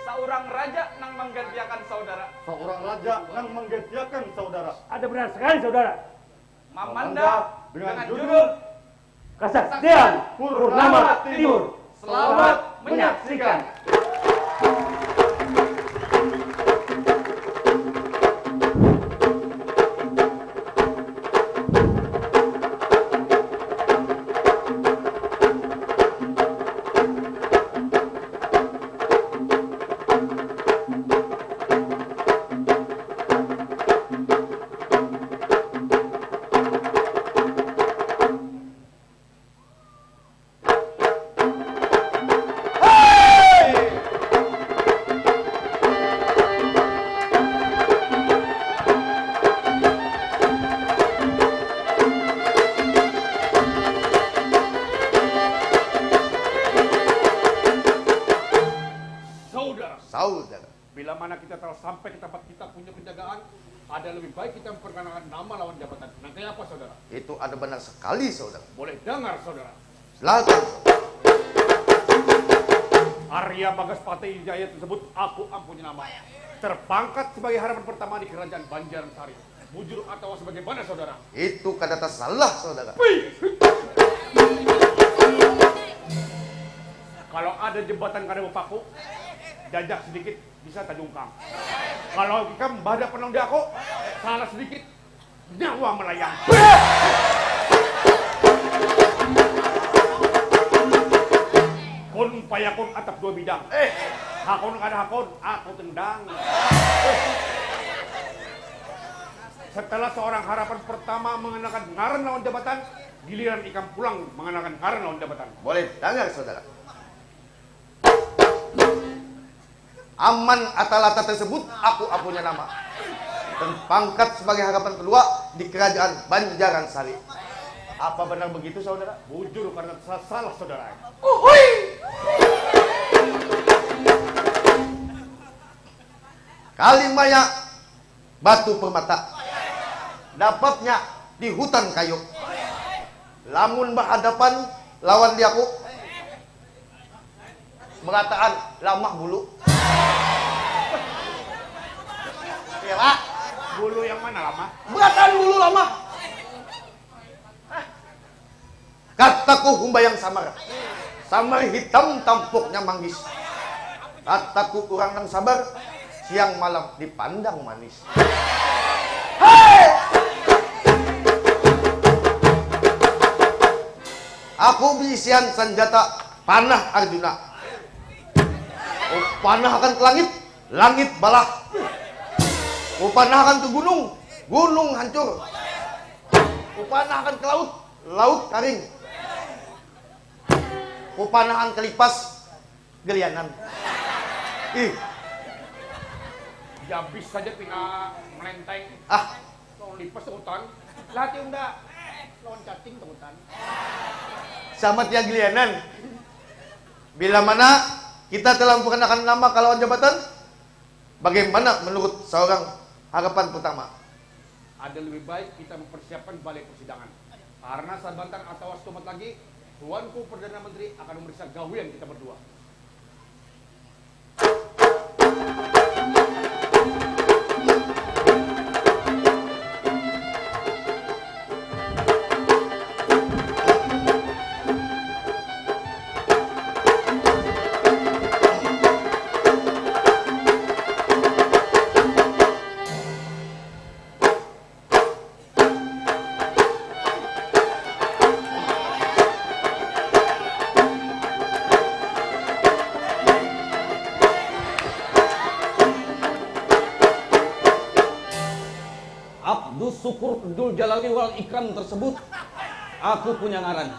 Saurang raja nang manggantiakan saudara. Saurang raja nang manggantiakan saudara. Ada benar sekali, saudara. Mamanda dengan judul Kasaktian Purnama Timur. Selamat menyaksikan. Saudara. Saudara. Bila mana kita telah sampai ke tempat kita punya penjagaan, ada lebih baik kita memperkenalkan nama lawan jabatan. Nang kaya apa, saudara? Itu ada benar sekali, saudara. Boleh dangar, saudara. Silakan, saudara. Arya Bagas Patih Jaya tersebut aku ampunya nama. Terpangkat sebagai harapan pertama di kerajaan Banjaran Sari. Bujur atawa sebagaimana, saudara? Itu kada tasalah, saudara. Wih! Kalau ada jembatan kada bapaku, jajak sedikit bisa tajungkang. Kalau ikam bahadapan lawan aku, salah sedikit, nyawa melayang. Kun payakun atap dua bidang. Eh, hakun kada hakun, aku tendang. Setelah seorang harapan pertama mengenakan ngaran lawan jabatan, giliran ikam pulang mengenakan ngaran lawan jabatan. Boleh dangar, saudara. Aman Atalata tersebut aku ampunya nama. Terpangkat sebagai harapan kedua di kerajaan Banjaran Sari. Apa benar begitu, saudara? Bujur karena sa-, salah, saudara. Uhuy! Kalimaya Batu Permata. Dapatnya di hutan kayu. Lamun bahadapan lawan diaku, berataan lamah bulu. Iya, Pak. Bulu yang mana lamah? Berataan bulu lamah. Kataku humbayang samar. Samar hitam tampuknya manggis. Kataku urang nang sabar, siang malam dipandang manis. Hei! Aku beisian sanjata panah Arjuna. Kupanahakan ke langit, langit balah. Kupanahakan ke gunung, gunung hancur. Kupanahakan ke laut, laut karing. Kupanahakan ke lipas, gelianan. Ih. Jabis saja pina melenteng. Ah. Lawan lipas takutan. Lah, tiunda. Lawan cacing takutan. Sama tiang gelianan. Bila mana kita telah memperkenalkan nama kalawan jabatan, bagaimana menurut seorang harapan pertama? Ada lebih baik kita mempersiapkan balai persidangan. Karena sabantar atawa setumat lagi, Tuanku Perdana Menteri akan memeriksa gawian kita berdua. Abdus Syukur Dul Jalali wal Ikram tersebut, aku punya ngaran.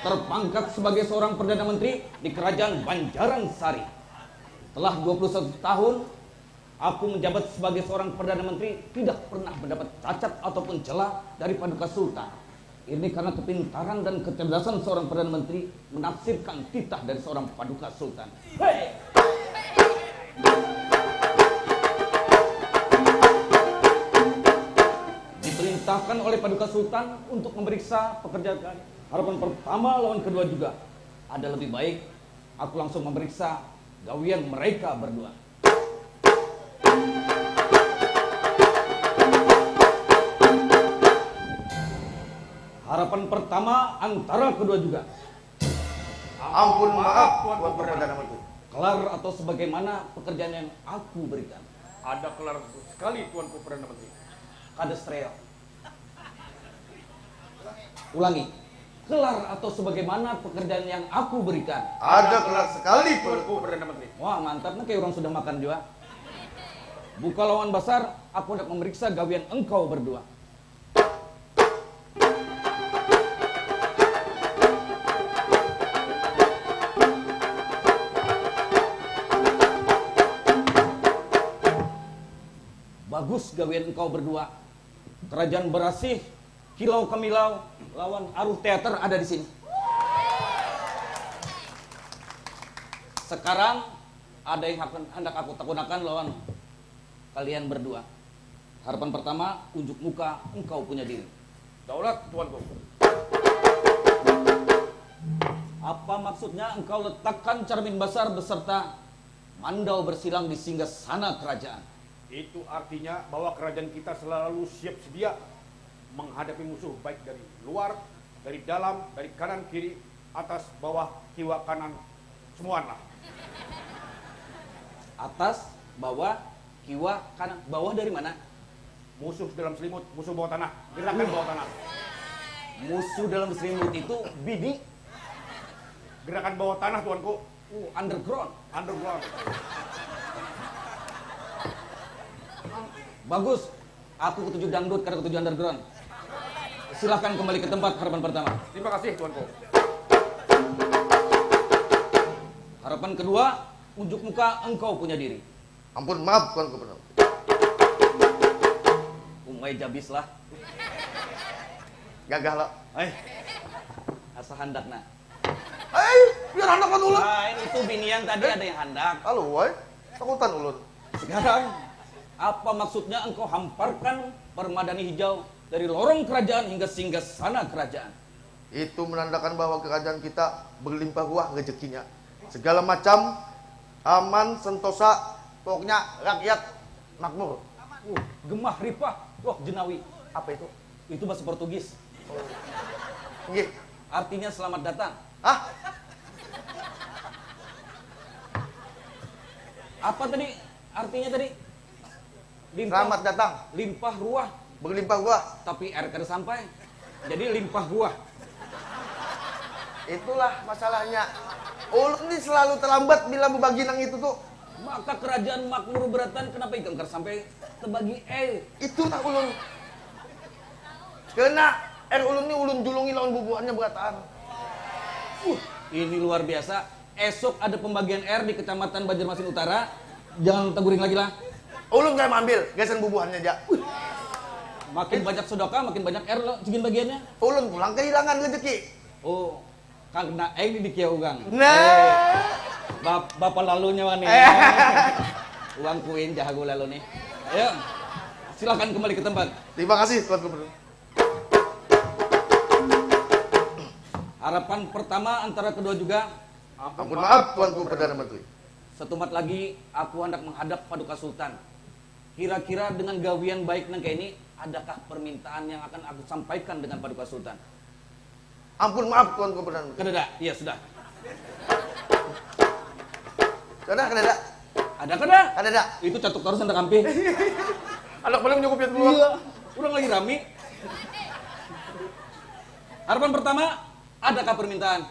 Terpangkat sebagai seorang Perdana Menteri di Kerajaan Banjaran Sari. Telah dua puluh satu tahun, aku menjabat sebagai seorang Perdana Menteri, tidak pernah mendapat cacat ataupun celah dari Paduka Sultan. Ini karena kepintaran dan kecerdasan seorang Perdana Menteri menafsirkan titah dari seorang Paduka Sultan. Hei! Diperintahkan oleh Paduka Sultan untuk memeriksa pekerjaan harapan pertama lawan kedua juga. Ada lebih baik aku langsung memeriksa gawian mereka berdua. Harapan pertama antara kedua juga. Ampun maaf, Tuanku Perdana Menteri. Kelar atau sebagaimana pekerjaan yang aku berikan? Ada kelar sekali, Tuanku Perdana Menteri. Kada stereo. Ulangi. Kelar atau sebagaimana pekerjaan yang aku berikan? Ada kelar sekali, Tuanku Perdana Menteri. Wah, mantap nih, kayak orang sudah makan juga. Buka lawan basar, aku hendak memeriksa gawian engkau berdua. Bagus gawian engkau berdua. Kerajaan Berasih, Kilau Kamilau, lawan Aruh Teater ada di sini. Sekarang ada yang akan, hendak aku takunakan lawan kalian berdua. Harapan pertama, unjuk muka engkau punya diri. Daulat, Tuanku. Apa maksudnya engkau letakkan cermin besar beserta mandau bersilang di singgah sana kerajaan? Itu artinya bahwa kerajaan kita selalu siap sedia menghadapi musuh baik dari luar, dari dalam, dari kanan kiri, atas bawah, kiwa kanan, semuan lah. Atas, bawah, kiwa, kanan. Bawah dari mana? Musuh dalam selimut, musuh bawah tanah, gerakan bawah tanah. Musuh dalam selimut itu bini. Gerakan bawah tanah, tuanku. Uh, underground. Underground. Bagus. Aku ketuju dangdut, kada ketuju underground. Silahkan kembali ke tempat harapan pertama. Terima kasih, Tuanku. Harapan kedua, unjuk muka engkau punya diri. Ampun, maaf, Tuanku Perdana. Umai jabis lah. Gagah lah. Eh, asa handak nah. Ai, biar handak lawan ulun. Lain, itu binian tadi ada yang handak. Halo, wai. Takutan ulun. Sekarang, apa maksudnya engkau hamparkan permadani hijau dari lorong kerajaan hingga singgah sana kerajaan? Itu menandakan bahwa kerajaan kita berlimpah ruah rezekinya. Segala macam aman, sentosa, pokoknya rakyat makmur. Uh, gemah ripah. Wah, jenawi. Apa itu? Itu bahasa Portugis. Nggih. Artinya selamat datang. Hah? Apa tadi artinya tadi? Limpah, Selamat datang. Limpah ruah. Berlimpah ruah. Tapi R kada sampai. Jadi limpah ruah. Itulah masalahnya. Ulun ni selalu terlambat bila berbagi nang itu tuh. Maka kerajaan makmur beratan, kenapa ikam kada sampai terbagi air? Itulah ulun. Kena air ulun ni ulun julungi lawan bubuhannya berataan. Uh, ini luar biasa. Esok ada pembagian air di Kecamatan Banjarmasin Utara. Jangan teguring lagi lah. Ulun kaya maambil, gasan bubuhannya ja. Uh. Makin banyak sodokah, makin banyak air lo cigin bagiannya. Ulun pulang kehilangan rezeki. Oh. Karna ai ni dikiau urang. Nah. Eh, bapa lalu nyawa nih. Eh. Uang kuin jahagu lalu nih. Ayo. Silakan kembali ke tempat. Terima kasih Tuan Gubernur. Harapan pertama antara kedua juga. Ampun, Ampun maaf, maaf Tuanku Perdana Menteri. Setumat lagi aku hendak menghadap Paduka Sultan. Kira-kira dengan gawian baik nang kaya ini, adakah permintaan yang akan aku sampaikan dengan Paduka Sultan? Ampun maaf Tuanku Perdana Menteri. Kadada, iya sudah. Sudah kadada. Ada kada? Kadada. Itu catuk terus anda kampi. Anak paling nyukup ya dulu. Iya. Orang lagi rami. Harapan pertama, adakah permintaan?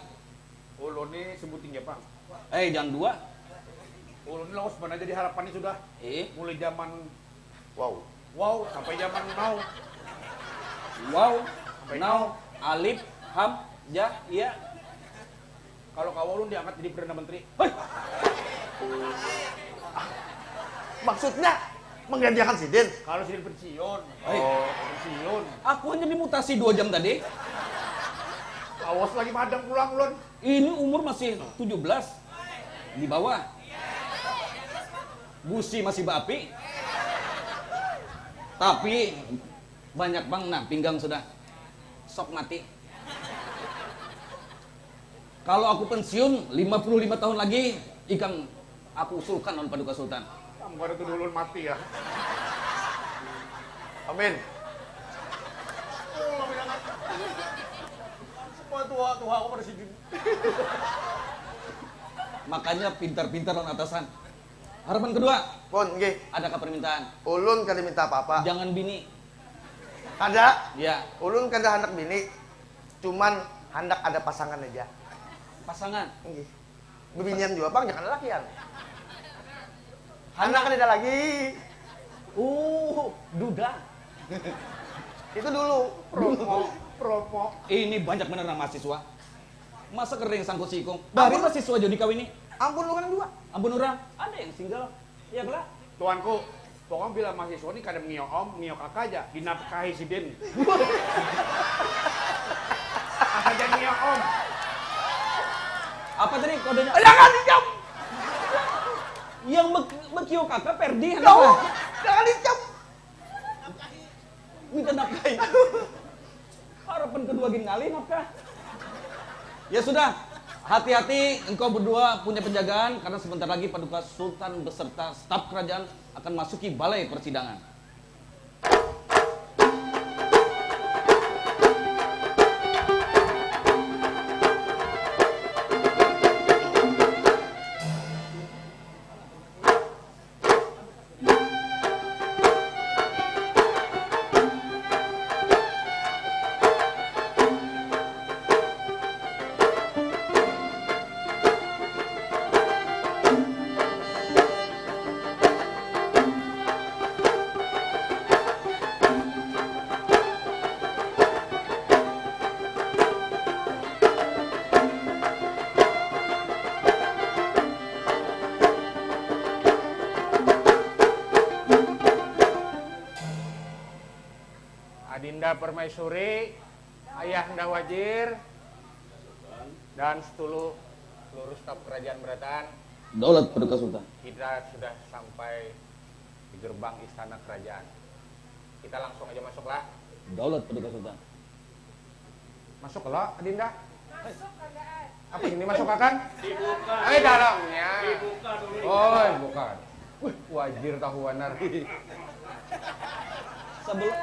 Ulun ni sebuting ya pang. Eh, jangan dua. Ulun ni lawas banar jadi harapan ni sudah. Eh? Mulai zaman Wow. Wow, sampai zaman now. Wow, sampai now, now. Alif, ham, jah, iya. Kalau kawa ulun diangkat jadi perdana menteri. Hei. Maksudnya menggantikan sidin? Kalau sidin pensiun. Hei. Oh, pensiun. Aku hanya dimutasi dua jam tadi. Awas lagi madang pulang ulun. Ini umur masih tujuh belas di bawah. Gusi masih baapi. Tapi banyak bang, nah pinggang sudah sok mati. Kalau aku pensiun lima puluh lima tahun lagi, ikam aku usulkan lawan Paduka Sultan. Kamu kada tuduh ulun mati ya. Amin. Semua tua-tua aku pada sidin. Makanya pintar-pintar lawan atasan. Harapan kedua, Pun, nggih. Adakah permintaan? Ulun kada minta apa-apa. Jangan bini. Kada. Ya. Ulun kada handak bini. Cuman handak ada pasangan aja. Pasangan? Nggih. Bebinian jua pang, jangan lalakian. Anak kada ada lagi. Uh, duda. Itu dulu. Promo, promo. Ini banyak benar nang mahasiswa. Masa kering sangkut sikung. Bari mahasiswa jadi kawini. Ampun orang dua. Ampun orang. Ada yang single. Ya kela. Tuanku, pokoknya bila mahasiswa ni kada mengio om, mengio kaka aja, dinafkahi sidin. Asa jangan mengio om. Apa tadi kodenya? Jangan dijam. Yang mek- mekio kaka Perdi. Jangan dijam. Minta nafkahi. Harapan kedua gin ngalih nafkah. Ya sudah, hati-hati engkau berdua punya penjagaan karena sebentar lagi Paduka Sultan beserta staf kerajaan akan masuki balai persidangan. Adinda Permaisuri, Ayahanda Wajir, dan setulu seluruh staf kerajaan berataan. Daulat Paduka Sultan. Kita sudah sampai di gerbang istana kerajaan. Kita langsung aja masuklah. Daulat Paduka Sultan. Masuk lo, Adinda. Masuk kada ai. Apa ini masuk akan? Dibuka. Eh, dalamnya. Dibuka dulu. Oh, bukan. Wih, Wajir tahu banar. Sebelum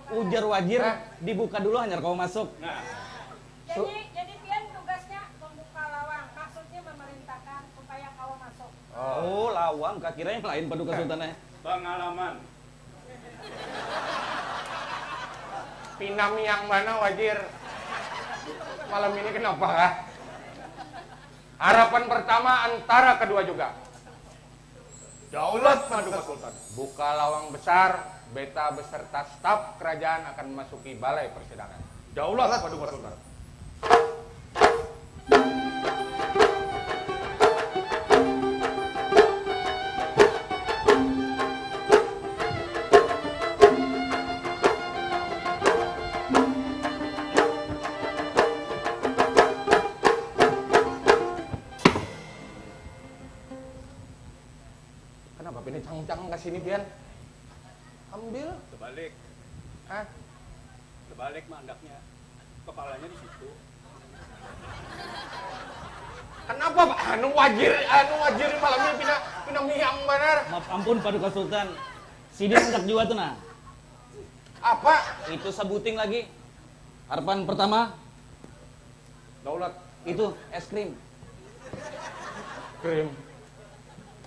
ujar Wajir, hah? Dibuka dulu hanyar kau masuk. Nah. Jadi, jadi pian tugasnya membuka lawang, maksudnya memerintahkan supaya kau masuk. Oh, lawang, kakira yang lain Paduka Sultan eh. Pengalaman. Pinamiang mana, Wajir? Malam ini kenapa kah? Harapan pertama antara kedua juga. Daulat Paduka Sultan. Buka lawang besar, beta beserta staf kerajaan akan memasuki balai persidangan. Daulat Paduka Sultan. Kenapa pina cangcang ke sini pian? Ambil. Terbalik. Hah? Terbalik mandaknya. Kepalanya di situ. Kenapa, Pak? Anu Wajir, anu Wajir malam ini pina, pina miang banar. Maaf ampun, Paduka Sultan. Sidin handak jua tu nah. Apa? Itu sabuting lagi. Harapan pertama. Daulat. Itu es krim. Krim.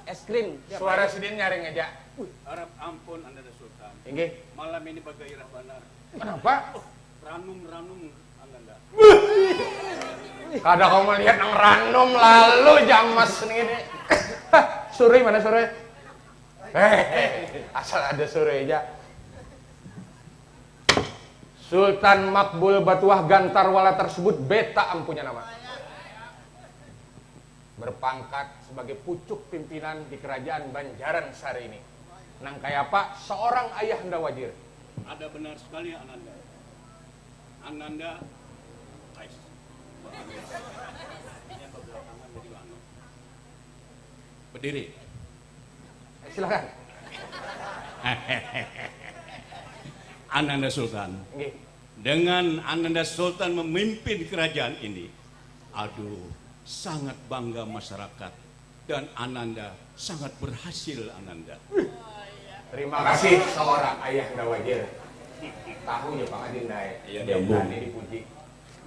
Es krim. Suara sidin nyaring aja. Harap ampun, Ananda Sultan. Inggih. Malam ini bagairah banar. Kenapa? Ranum-ranum, Ananda. Kada kau melihat nang ranum lalu jamas ni. Surui mana surui? Hehehe, asal ada surui aja. Sultan Makbul Batuah Gantar Wala tersebut beta ampunya nama. Berpangkat sebagai pucuk pimpinan di kerajaan Banjaran Sari ini. Nang kayapa seorang ayahanda wajir. Ada benar sekali, Ananda. Ananda, ais. Berdiri. Silakan. Ananda Sultan. Nggih. Dengan Ananda Sultan memimpin kerajaan ini, aduh, sangat bangga masyarakat dan Ananda sangat berhasil, Ananda. Terima kasih seorang ayah Wajir. Tahu ya Pak Adinda ya. Iya, diambung. Ini dipuji.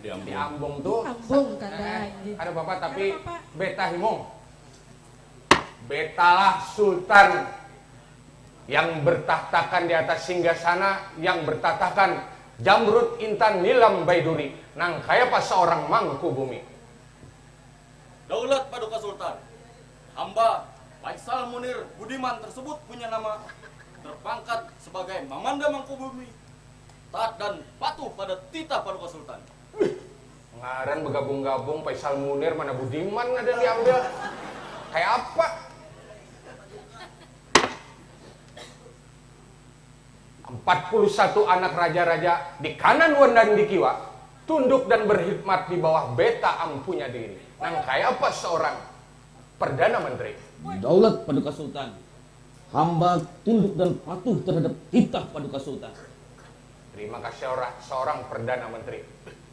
Diambung. Diambung tuh. Ambung, Kanda. Eh, ada apa-apa, tapi beta himung. Betalah Sultan yang bertahtakan di atas singgasana, yang bertahtakan jamrut intan nilam baiduri, nang kayapa seorang mangku bumi. Daulat Paduka Sultan, hamba Faisal Munir Budiman tersebut punya nama terpangkat sebagai Mamanda Mangkubumi, taat dan patuh pada titah Paduka Sultan. Ngaran begabung-gabung Faisal Munir mana Budiman ada diambil. Kayak apa? Empat puluh satu anak raja-raja di kanan wendan di kiwa tunduk dan berkhidmat di bawah beta ampunya diri. Nang kaya apa seorang Perdana Menteri? Daulat Paduka Sultan. Hamba tunduk dan patuh terhadap titah Paduka Sultan. Terima kasih orang seorang Perdana Menteri.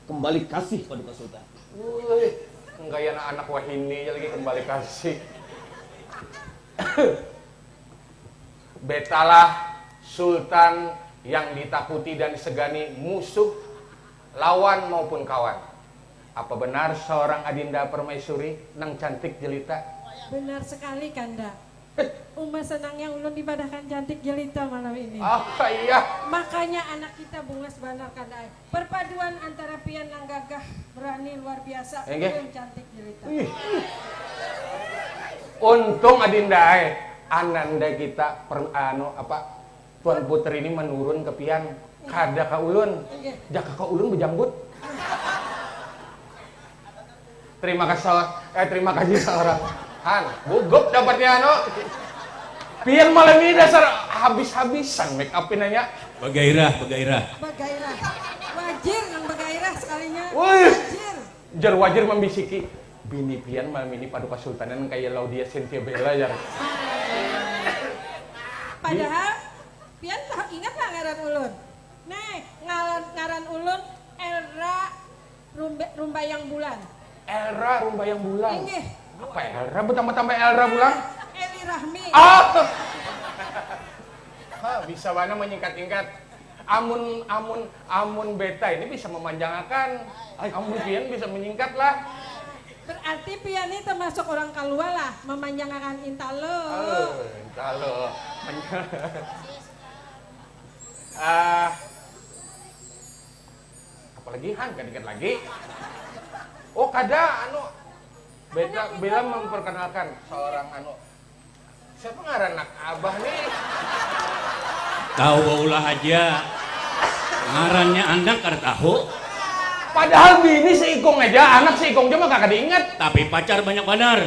Kembali kasih Paduka Sultan. Wih, enggak ya anak wahini lagi kembali kasih. Betalah Sultan yang ditakuti dan disegani musuh, lawan maupun kawan. Apa benar seorang Adinda Permaisuri nang cantik jelita? Benar sekali, Kanda. Uma senangnya ulun dibadahkan cantik jelita malam ini. Ah, iya. Makanya anak kita bungas banar, Kanda. Perpaduan antara pian nang gagah, berani, luar biasa, Enggak. Pian cantik jelita. Ih. Untung Adinda ai, ananda kita per, anu apa Tuan Putri ini menurun ke pian, kada ke ulun. Enggak. Jaka ke ulun bejambut. Terima kasih eh terima kasih seorang Han, gugup dapatnya anu. Pian malam ini dasar habis-habisan make up pinanya. Bagairah, bagairah. Bagairah. Wajir nang bagairah sekalinya. Wih. Wajir. Jar Wajir membisiki, bini pian malam ini paduka sultanan kaya Laudia Cynthia Bella jar. Padahal pian ingat lah ngaran ulun. Neh, ngaran, ngaran ulun Elra Rumba, Rumbayang Bulan. Elra Rumbayang Bulan. Inggih. Apa Elra betambah-tambah Elra Bulan? Eli Rahmi. Ah. Ha, bisa mana menyingkat-singkat. Amun amun amun beta ini bisa memanjangakan. Amun pian bisa menyingkat lah. Berarti pian ini termasuk orang kalua lah, memanjangakan intalo. Oh, intalo. Ah, Apalagi han kada ingat lagi. Oh kada anu beta bila memperkenalkan seorang anu siapa ngaran anak abah nih. Tahu baulah aja. Ngarannya anak kada tahu. Padahal bini seikung aja, anak seikung aja maka kada ingat. Tapi pacar banyak banar.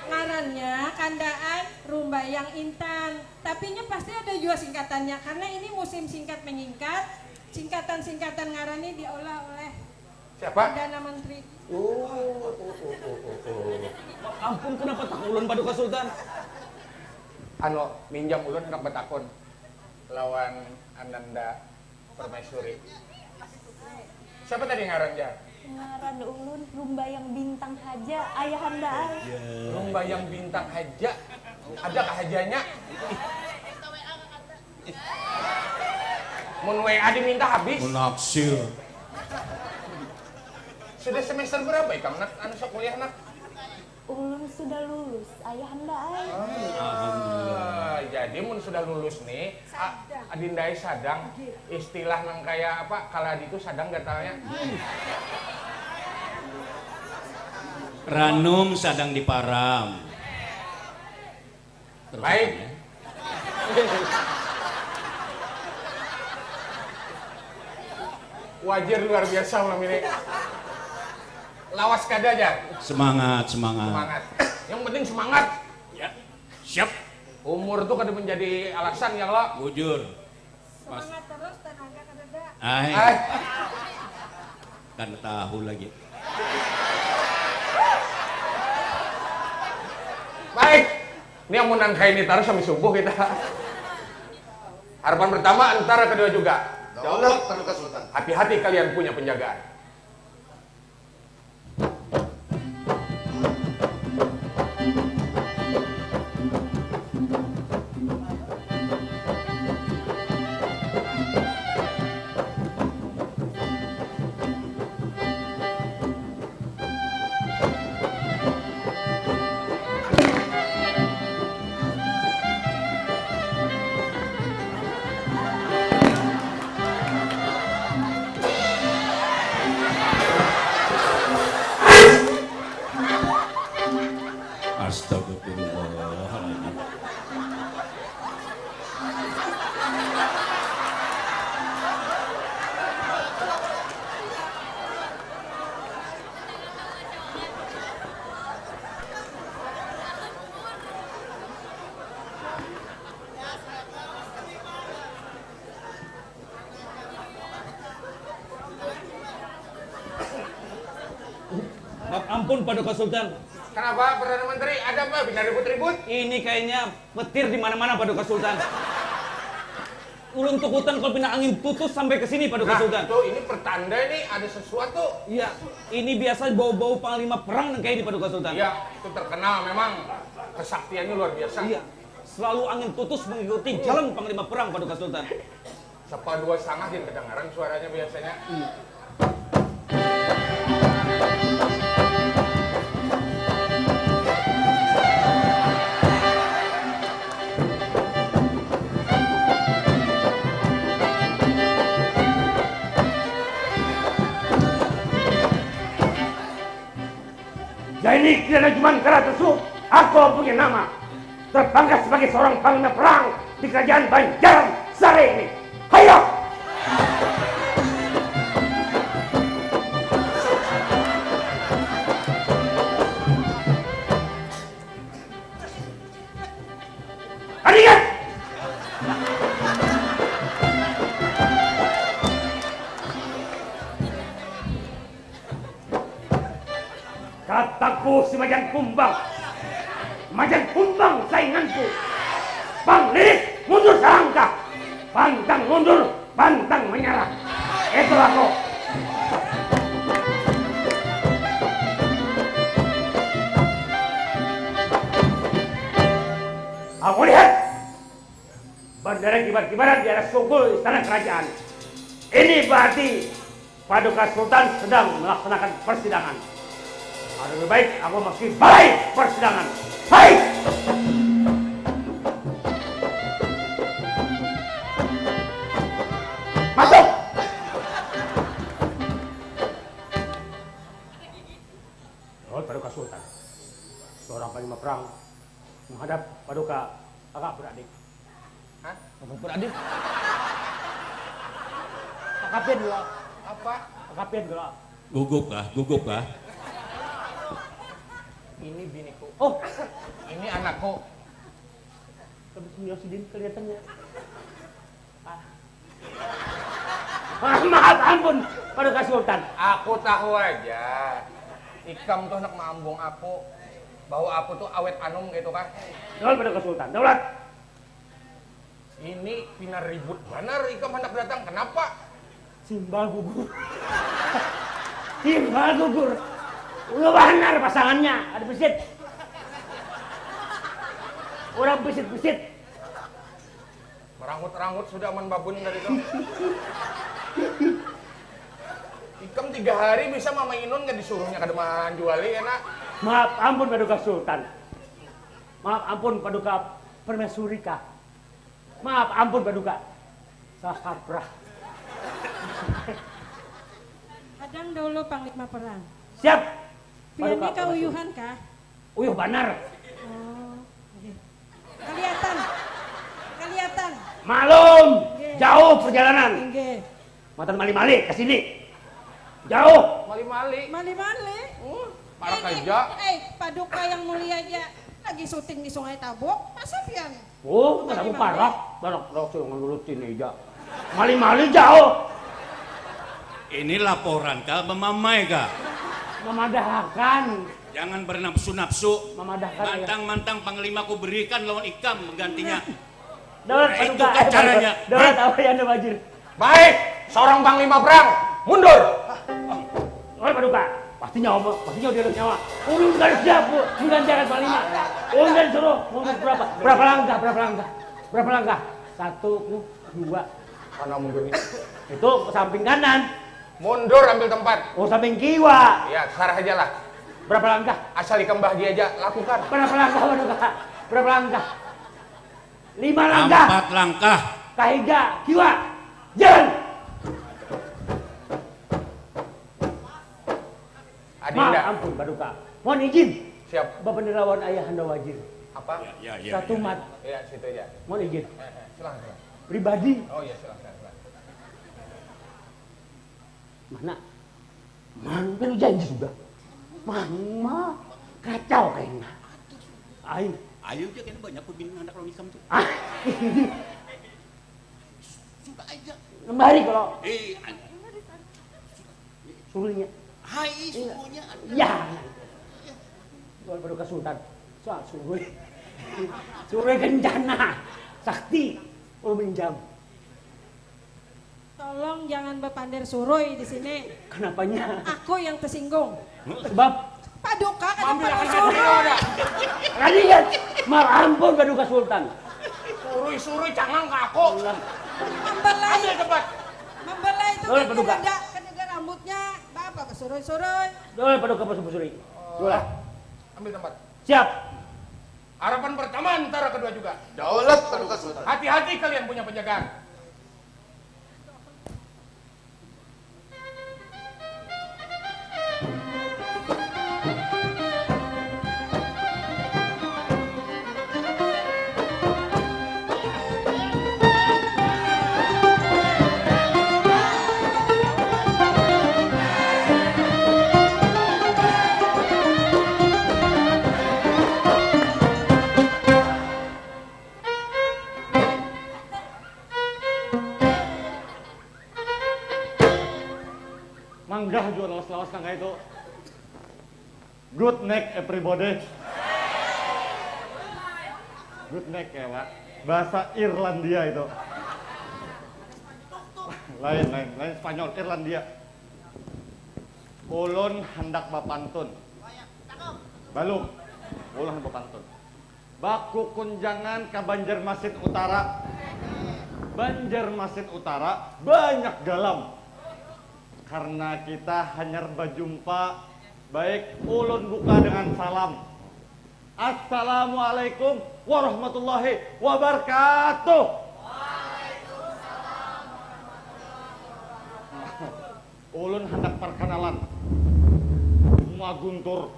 Ngarannya Kandaan Rumbayang Intan. Tapi nya pasti ada jua singkatannya karena ini musim singkat menyingkat. Singkatan-singkatan ngaran ni diolah oleh Siapa? Perdana Menteri. Oh, oh, oh, oh, oh, oh. Ampun kenapa tak ulun paduka Sultan? Anu, minjam ulun hendak batakun lawan Ananda Permaisuri. Siapa tadi ngaran jar? Ngaran ulun Rumbayang Bintang haja, ayahanda ai. Rumbayang Bintang haja. Ada kah hajanya? Mun WA diminta habis. Menaksir. Sudah semester berapa ikam nak anu sakuliah nak? Ulun sudah lulus, ayahanda ai. Ah, jadi mun sudah lulus nih, adinda ai sadang istilah nang kaya apa kala ditu sadang gatalnya. Ranum sadang diparam. Baik. Wajir luar biasa malam ini. Lawas kada aja. Semangat, semangat. Semangat. Yang penting semangat. Ya. Siap. Umur tuh kada menjadi alasan ya kalau. Bujur. Semangat terus, tenaga kada ada. Ay. Ay. Kada tahu lagi. Baik, ini yang menangkai ini taruh sampai subuh kita. Harapan pertama antara kedua juga. Daulat Paduka Sultan. Hati-hati kalian punya penjagaan. Astagfirullahaladzim. Maaf ampun Paduka Sultan. Kenapa Perdana Menteri? Ada apa? Bina ribut-ribut? Ini kayaknya petir di mana-mana Paduka Sultan. Ulun tukutan kalau pina angin tutus sampai ke sini Paduka nah, Sultan. Tuh, ini pertanda nih ada sesuatu. Iya, ini biasa bau-bau panglima perang nang kayak di Paduka Sultan. Iya, itu terkenal memang kesaktiannya luar biasa. Iya. Selalu angin tutus mengikuti jalan panglima perang Paduka Sultan. Sapa dua sangah gin kedengaran suaranya biasanya. Jaini kirana cuman karatusu, aku punya nama. Terpangkat sebagai seorang panglima perang di kerajaan Banjar Sari ini. Hayo! Tadingat! Kataku si Majan Kumbang, Majan Kumbang sainganku. Pang liris mundur salangkah, pantang mundur, pantang manyarah. Itu aku. Aku lihat bandara kibar-kibaran di atas sungkul istana kerajaan. Ini berarti Paduka Sultan sedang melaksanakan persidangan. Ada lebih baik aku masuki balai persidangan. Hai! Masuk! Lawan Paduka Sultan. Seorang panglima perang menghadap Paduka kakak beradik. Hah? Apa pun adil? Kakapin dulu. Apa? Kakapin dulu. Gugup kah? Gugup kah? Ini biniku. Oh, ini anakku. Tapi punya sidin kelihatannya. Ah. Ah, maaf ampun pada Kasultan. Aku tahu aja. Ikam tuh nak maambung aku. Bahwa aku tuh awet anum gitu kah? Daulat pada Kasultan. Daulat. Ini pina ribut banar ikam handak datang, kenapa? Simbal gugur. Simbal gugur. Ulu banar pasangannya, ada besit. Urang besit-besit. Merangut-rangut sudah aman babun dari itu. Ikam tiga hari bisa mama inun nggak disuruhnya kada manjuali ya nak. Maaf ampun paduka sultan. Maaf ampun paduka permaisuri kah. Maaf ampun paduka. Salah kaprah. Hadang dahulu panglima perang. Siap. Pian ni kauyuhan kah? Uyuh banar. Oh, nggih. Kaliatan. Kaliatan. Malum. Nggih. Jauh perjalanan. Nggih. Matan mali-mali ke sini. Jauh. Mali-mali. Mali-mali. Uh, parak eh, aja. Eh, eh, paduka yang mulia aja. Lagi syuting di Sungai Tabuk. Masa pian? Oh, kenapa parah? Barak-barak sih ngelulut sini aja. Mali-mali jauh. Ini laporan kah, mamamai kah? Mamadahakan. Jangan bernafsu-nafsu. Mamadahakan. Mantang-mantang panglima ku berikan lawan ikam gantinya. Daun paduka. Itu kan caranya. Daun apa yang ada wajir? Baik, seorang panglima perang, mundur. Daun paduka. Pasti nyawa, pasti nyawa dia nyawa. Ulun kada siap, Bu. Menggantikan panglima. Ulun kada suruh. Mundur berapa? Berapa langkah? Berapa langkah? Berapa langkah? Satu, dua. Mana mundur ini? Itu samping kanan. Mundur ambil tempat. Oh, samping kiwa. Ya, serah aja lah. Berapa langkah? Asal ikam bahagia aja, lakukan. Berapa langkah, Pak Duka? Berapa langkah? Lima langkah. Empat langkah. Kahiga, kiwa. Jalan. Adinda. Maaf, ampun, Pak Duka. Mohon izin. Siap. Babenerawan Ayahanda Wajir. Apa? Ya, ya, ya, Satu ya. Mat. Ya, situ aja. Mohon izin. Eh, eh, silakan, silakan. Pribadi. Oh ya, silakan, silakan. Mana? Mang, kan janji sudah. Mang, ma. Kacau kayaknya. Ayo. Ayo aja kena banyak pemimpin anak lawan ikam tuh. Ah, ini. Sudah aja. Kembali kalau. Eh, ayo. Suruhnya. Hai, suruhnya. Ya. Luar pada Sultan. Soal suruh. Suruh kencana. Sakti. Oh, minjam. Tolong jangan bapander surui di sini. Kenapanya? Aku yang tersinggung. Sebab Paduka kada perlu surui. Kalian mar ampun Paduka Sultan. Surui-surui cangang ke aku. Membelai. Ambil cepat. Membelai itu kan kenaga, kenaga rambutnya. Bapak surui-surui. Dole Paduka Pasu Pusuri. Dole. Ambil tempat. Siap. Harapan pertama antara kedua juga. Daulat Paduka Sultan. Hati-hati kalian punya penjagaan. Manggah jua lawas-lawas nang kaitu. Good night everybody. Good night ya, Pak. Bahasa Irlandia itu. Lain, lain, lain Spanyol, Irlandia. Ulun handak bapantun. Balum. Ulun handak bapantun. Bakukunjangan ka Banjarmasin Utara. Banjarmasin Utara banyak galam. Karna kita hanyar bajumpa, baik ulun buka dengan salam. Assalamualaikum warahmatullahi wabarkatuh. Ulun handak parkanalan. Uma guntur.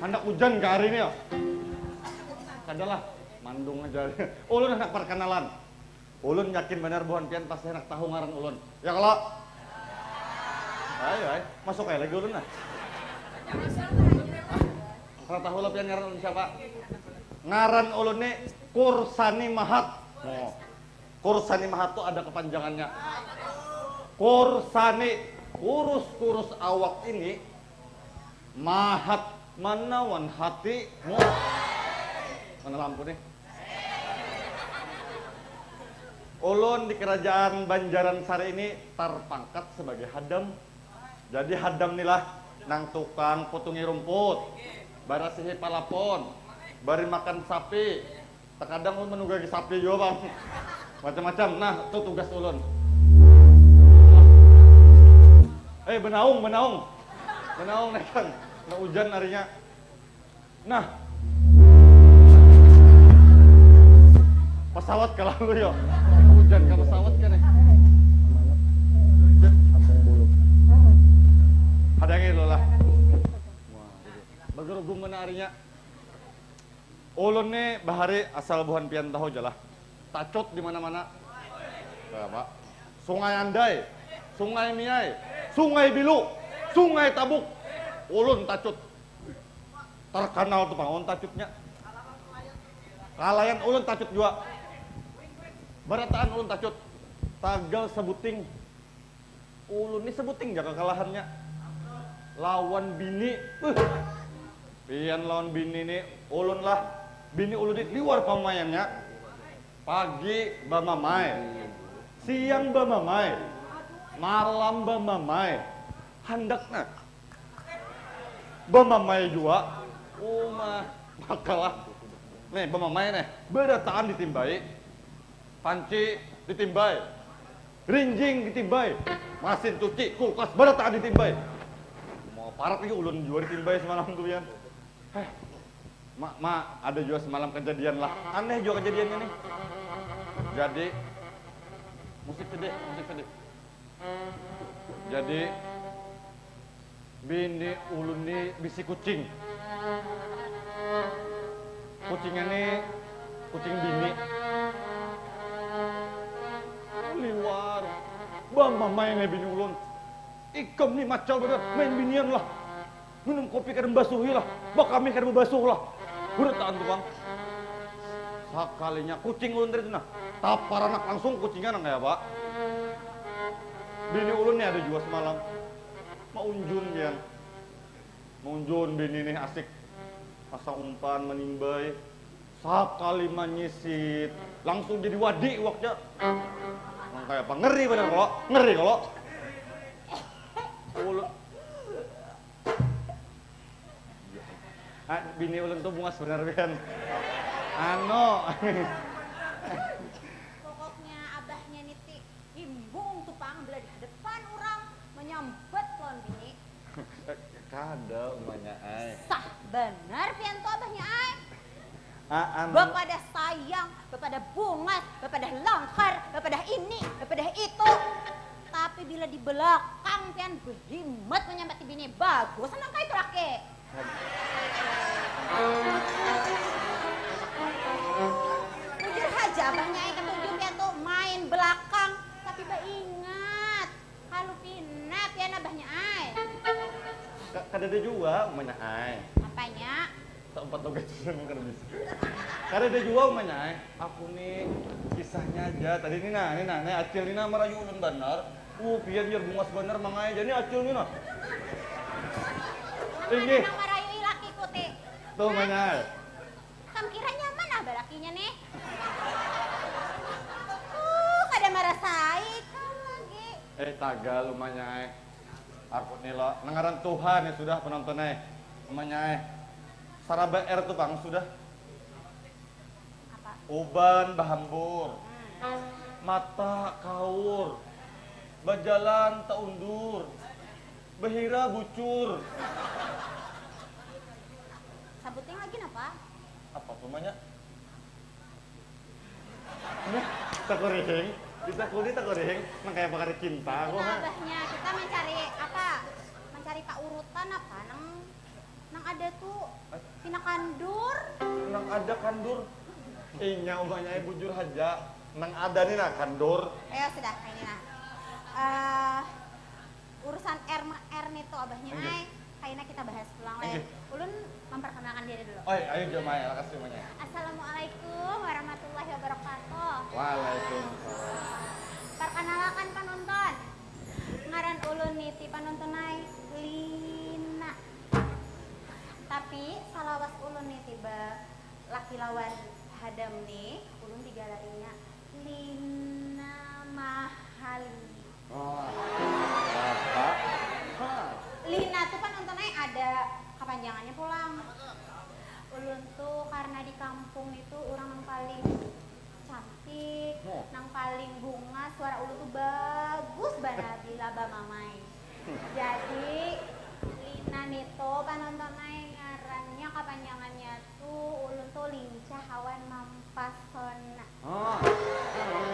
Handak ujan ka hari ni ya. Kadalah, mandung aja. Ulun handak parkanalan. Ulun yakin banar buhan pian pasti handak tahu ngaran ulun. Ya kalo? Ayo, ayo. Masuk aja lagi ulun nah. Handak tahu lah pian ngaran ulun siapa? Ngaran ulun ni Kursani Mahat. Oh. Kursani mahat tu ada kepanjangannya. Kursani, kurus-kurus awak ini mahat manawan hati. Mana lampu nih? Ulun di kerajaan Banjaran Sari ini terpangkat sebagai hadam. Jadi hadam ni lah nang tukang putungi rumput, barasihi palapon, bari makan sapi, Takadang ulun manugaki sapi jua pang. Macam-macam. Nah, tu tugas ulun. Eh, benaung, benaung. Benaung naikan. Nah, ujan harinya. Nah. Pesawat kalalu yo. Ujan ka pesawat ka nih. Hadangi dulu lah. Bagerudung mana harinya. Ulun ni bahari asal buhan pian tahu ja lah. Tacut di mana-mana. Kaya apa? Sungai Andai, Sungai Miai, Sungai Bilu, Sungai Tabuk. Ulun tacut. Terkanal tu pang ulun tacutnya. Kalayan ulun tacut jua. Barataan ulun tacut. Tagal sabuting. Ulun ni sebuting ja kekalahannya. Lawan bini. Uh. Pian lawan bini ni, ulun lah. Bini ulun ni liwar pamaiannya. Pagi bamamai. Siang bamamai. Malam bamamai. Handaknya bamamai jua. Uma, makalah. Nih, bamamai nih. Barataan ditimbai. Panci ditimbai. Rinjing ditimbai. Masin cuci, kulkas, barataan ditimbai. Mau parak lagi ulun jua ditimbai semalam tu, pian. Heh. Ma, ma, ada jua semalam kejadian lah. Aneh jua kejadiannya nih. Jadi, musik sedih, musik sedih. Jadi, bini ulun ni bisi kucing. Kucingnya ni kucing bini. Liwar. Bamamai nih bini ulun. Ikam ni macal banar, main binian lah. Minum kopi kada membasuhi lah, bakamih kada membasuh lah. Barataan tukang. Sakalinya kucing ulun tadi tu nah, taparanak langsung kucingnya nang kaya apa. Bini ulun ni ada jua semalam. Maunjun pian. Maunjun bini nih asik. Pasang umpan, manimbai. Sakali manyisit, langsung jadi wadi iwaknya. Nang kaya apa? Ngeri banar kalo. Ngeri kalo. Ulun. Ah, bini ulun tuh bungas banar pian. Anu. Pokoknya abahnya niti himbung tu pang bila di hadapan urang manyambat lawan bini. Kada umanya ai. Sah banar pian tu abahnya ai. Aan. Bapadah sayang, bapadah bungas, bapadah langkar, bapadah ini, bapadah itu. Tapi bila di belakang pian behimat manyambati bini, bagus nang kaitu laki. Bujur haja abahnya ai katuju pian tu main belakang, tapi baingat kalu pina pian abahnya ai. Ka- Kadada jua umanya ai. Apanya? Saumpat logat sudah mungkin bisa. Kadada jua umanya ai. Aku ni kisahnya aja. Tadi ni nah, ni nah, ni acil ni nah marayu ulun banar. Uh, pian biar bungas banar mangai aja ni acil ni nah. Inggih. Nang marayui lakiku ti. Tuh umanya ai. Kam kira nyaman ah balakinya nih. Uh, kada marasai kam lagi. Eh, tagal umanya ai. Aku ni lo, nang ngaran Tuhan ya sudah penonton ai. Umanya ai. Saraba R tu pang sudah. Apa? Uban bahambur. Hmm. Mata kaur. Bajalan taundur. Behira bucur. Sabuting lagi napa? Apa tuh manya? Takurihing, ditakuni takurihing, nang kaya pakari cinta aku Kita ha. Abahnya, kita mencari apa? Mencari paurutan apa? Nang nang ada tuh pina kandur. Nang ada kandur. Inya umanya ai bujur haja. Nang ada ni nah kandur. Ya sudah, ini nah. Eh, urusan R R nih tuh abahnya Oke. Ai. Kaina kita bahas pulang Oke. Leh. Ulun memperkenalkan diri dulu. Oi, ayo jamaah ya, lakas jamaahnya. Assalamualaikum warahmatullahi wabarakatuh. Waalaikumsalam. Perkenalkan penonton. Ngaran ulun niti penonton ai Lina. Tapi salawas ulun niti ba laki lawan hadam nih, ulun digalarinya Lina Mahalini. Oh, apa? Ha. Lina tuh penonton ai ada kapanjangannya pulang. Ulun tuh karena di kampung itu orang yang paling cantik, Oh. nang paling bunga, suara ulun tuh bagus banar bila bamamai. Jadi Lina nito penonton ai ngarannya kapanjangannya tuh ulun tuh lincah awan mampasona. Oh.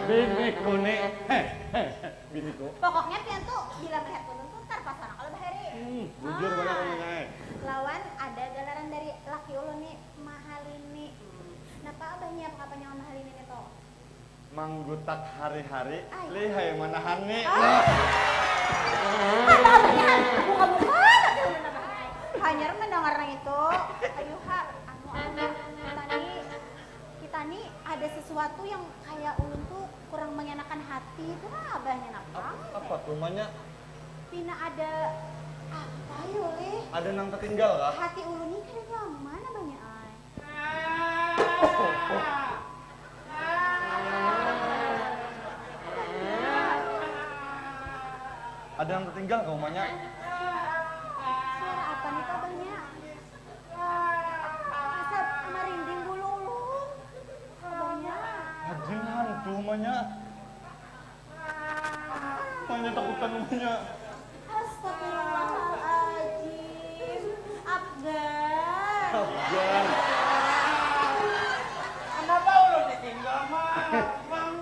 Biniku ni. Heh, heh, heh. Biniku. Pokoknya pian tuh bila melihat ulun tuh tarpasona kalau bahari. Hmm, bujur banar ngomongnya ai. Lawan ada galaran dari laki ulun nih Mahalini. Napa abahnya apa kapanjangan Mahalini nih tuh? Manggutak hari-hari, Ai. Lihai manahani. Ah. Ada abahnya buka-buka lagi ulun abahnya. Hanyar mendengar nang itu. Ayo ha, anu anu kita nih kita nih ada sesuatu yang kayak ulun tuh kurang mengenakan hati itu lah abahnya napa? Apa, apa tuh manya? Pina ada apa, Yuli? Ada nang tertinggal kah? Hati ulun ni kada nyaman abahnya ai. Ada nang tertinggal kah umanya? Suara apa nih, abahnya? Asa marinding bulu ulun. Abahnya. Ajin hantu umanya. Umanya takutan umanya. Astagfirullahaladzim. Afgan. Afgan. Kenapa ulun ditinggal, Mang?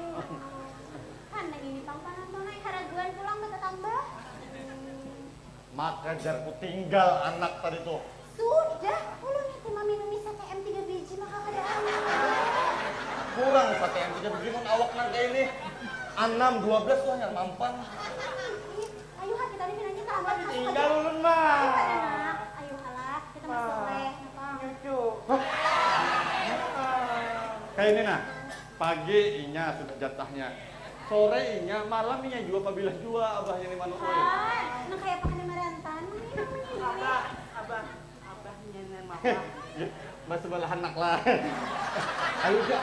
Karena ini pang panas, Mang ai. Haraguan pulang batatambah. Maka jar ku tinggal anak tadi tuh. Sudah, ulun itu maminumi C T M tiga biji maka kada aneh. Kurang C T M tiga biji mun awak nang kaya ini. Anam, dua belas tuh hanyar mampan. Ih, ayu ha kita ni pinanya tamat. Tinggal ulun mah. Ayu kada nak, ayu halah kita masuk leh, napa? Cucu. Kaya ini nah. Pagi inya sudah jatahnya. Sore inya, malam inya jua pabilah jua abahnya ni manuk, oi. Ah, nang kaya apa kada marantan ni namanya ini. Abah, abah, abahnya ni mama. Basabalahan nak lah. Ayu ja.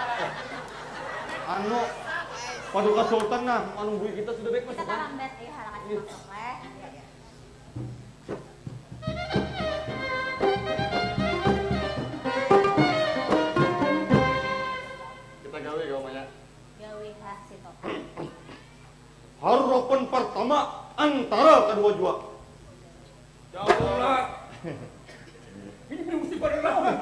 Anu, Paduka Sultan nah, manunggui kita sudah baik masuk kan? Kita talambat, ayu halah kita masuk leh. Kita gawi kau banyak. Gawi ha si Topan. Harapan pertama antara kedua jua. Daulat. Ini mesti pada lawan.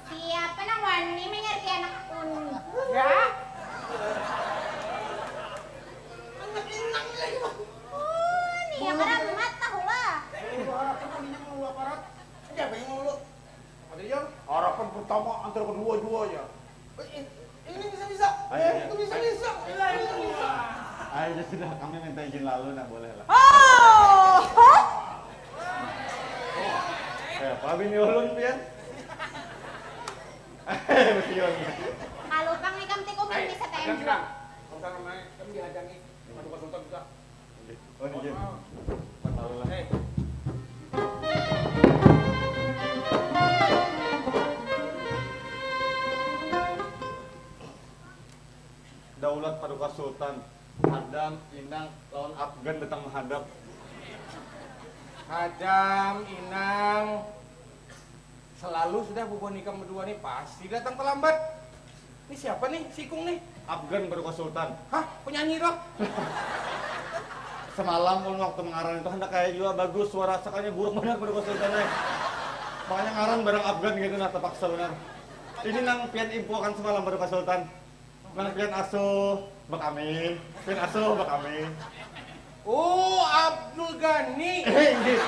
Siapa nang wani menyariki anak unda? Ya. Anak inang ya itu. Oh, nih yang ada mata hula. Ini harapan kami yang mau aparat. Siapa yang mau lu? Ada ya? Harapan pertama antara kedua jua ya. Eh, eh, ini bisa-bisa. Ayo, ayo. Itu bisa-bisa. Ini bisa. Ayo, ya sudah, kami minta izin lalu, nah, boleh lah. Oh! Kayak apa bini ulun, pian? Mesti ulun. Kalau pang ikam tik umur bisa T M dua. Kalau sana naik, kan dihadangi. Masuk ke Sultan juga. Oh, ini, Jin. Masalah. Eh. Daulat Paduka Sultan, Hadam, Inang, lawan Afgan datang menghadap. Hadam, Inang, selalu sudah bubuhan ikam berdua nih pasti datang terlambat. Ini siapa nih, si Ikung nih? Afgan Paduka Sultan. Hah? Penyanyi doh? Semalam ulun waktu mengaran itu handak kaya jua bagus suara, sakalinya buruk banar Paduka Sultan, eh. Makanya ngaran barang Afgan gitu nah, terpaksa banar. Ini nang pian impuakan semalam Paduka Sultan. Nang pian asuh bak amin. Pian asuh bak amin. Oh, Abdul Ghani. Eh, inggih.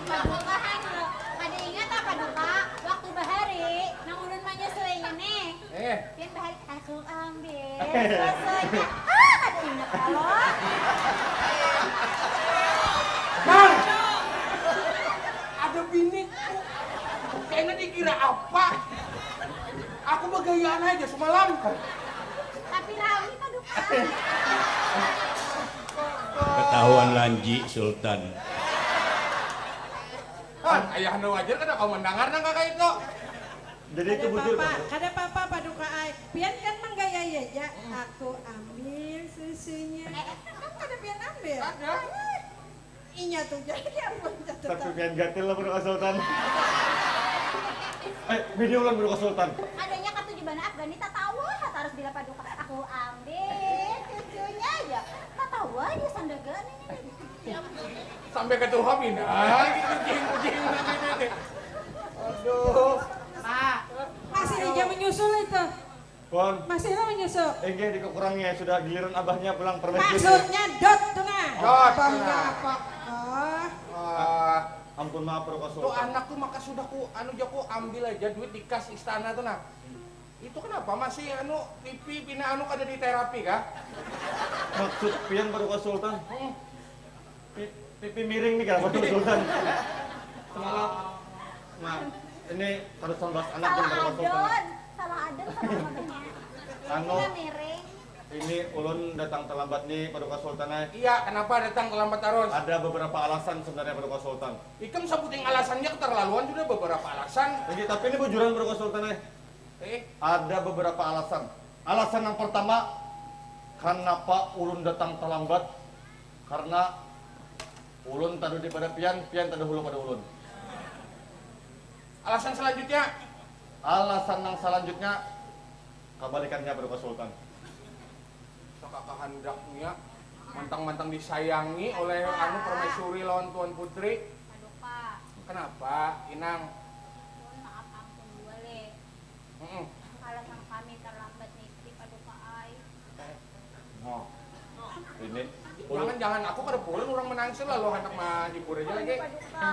Paduka, hanu, kada ingat apa, Duka? Waktu bahari, nang ulun manyusuinya nih. Eh. Pian bahari, aku ambil susunya. Ah, kada ingat kalo. Bang! Ada biniku. Kena dikira apa? Aku begayaan aja semalam. Tapi rami, Paduka. Ketahuan lanji, Sultan. Han, ayahanda wajar kada kawa mandangar nang kaka itu. Jadi itu bujur, Pak? Kada papa, Paduka ai. Pian kan manggayai aja. Aku ambil susunya. Kan kada pian ambil. Kada. Inya tu ja yang mencatatan. Tapi pian gatil lah Paduka Sultan. Eh, bini ulun Paduka Sultan. Adanya katuju banar Afgan ni tatawa ha tarus bila Paduka. Aku ambil cucunya ja. Tatawa ja sandaga ni. Sampai ketuha pina gitu, jing, jing, gitu, gitu. Aduh. Pak. Masih aja menyusul itu. Pon. Masih lah menyusul. Inggih, dikukurangi ya, sudah giliran abahnya pulang perbaiki. Maksudnya dot tu nah. Dot. Abahnya apa? Oh. Ah, ampun, maaf, Paduka Sultan. Tuh anak tuh maka sudah ku, anu ja ku ambil aja duit di kas istana tuh nah. Itu kenapa masih anu pipi pina anu kada diterapi kah? Maksud pian Paduka Sultan? Hmm. Pi-, pipi miring nih kenapa Paduka Sultan? Semalam. Nah, ini harus sembelas anak yang Paduka Sultan. Salah adon, salah adon sama abahnya. Anu, ini ulun datang terlambat nih, Paduka Sultan ai. Iya, kenapa datang terlambat terus? Ada beberapa alasan sebenarnya, Paduka Sultan. Ikam sebuting alasannya keterlaluan sudah, beberapa alasan. Lagi, tapi ini bujuran, Paduka Sultan ai. Eh? Ada beberapa alasan. Alasan yang pertama, kenapa ulun datang terlambat? Karena ulun tadudi pada pian, pian tadahulu pada ulun. Alasan selanjutnya? Alasan yang selanjutnya, kebalikannya, Paduka Sultan. Saka kahandaknya, mantang-mantang disayangi oleh anu permaisuri lawan tuan putri. Paduka. Kenapa, Inang? Ulun maaf ampun jua, Le. Mm-mm. Alasan kami terlambat nitri, Paduka ai. Nah, ini. Jangan, jangan, aku kada purun urang menangsil, lalu handak mahibur aja lagi. Paduka.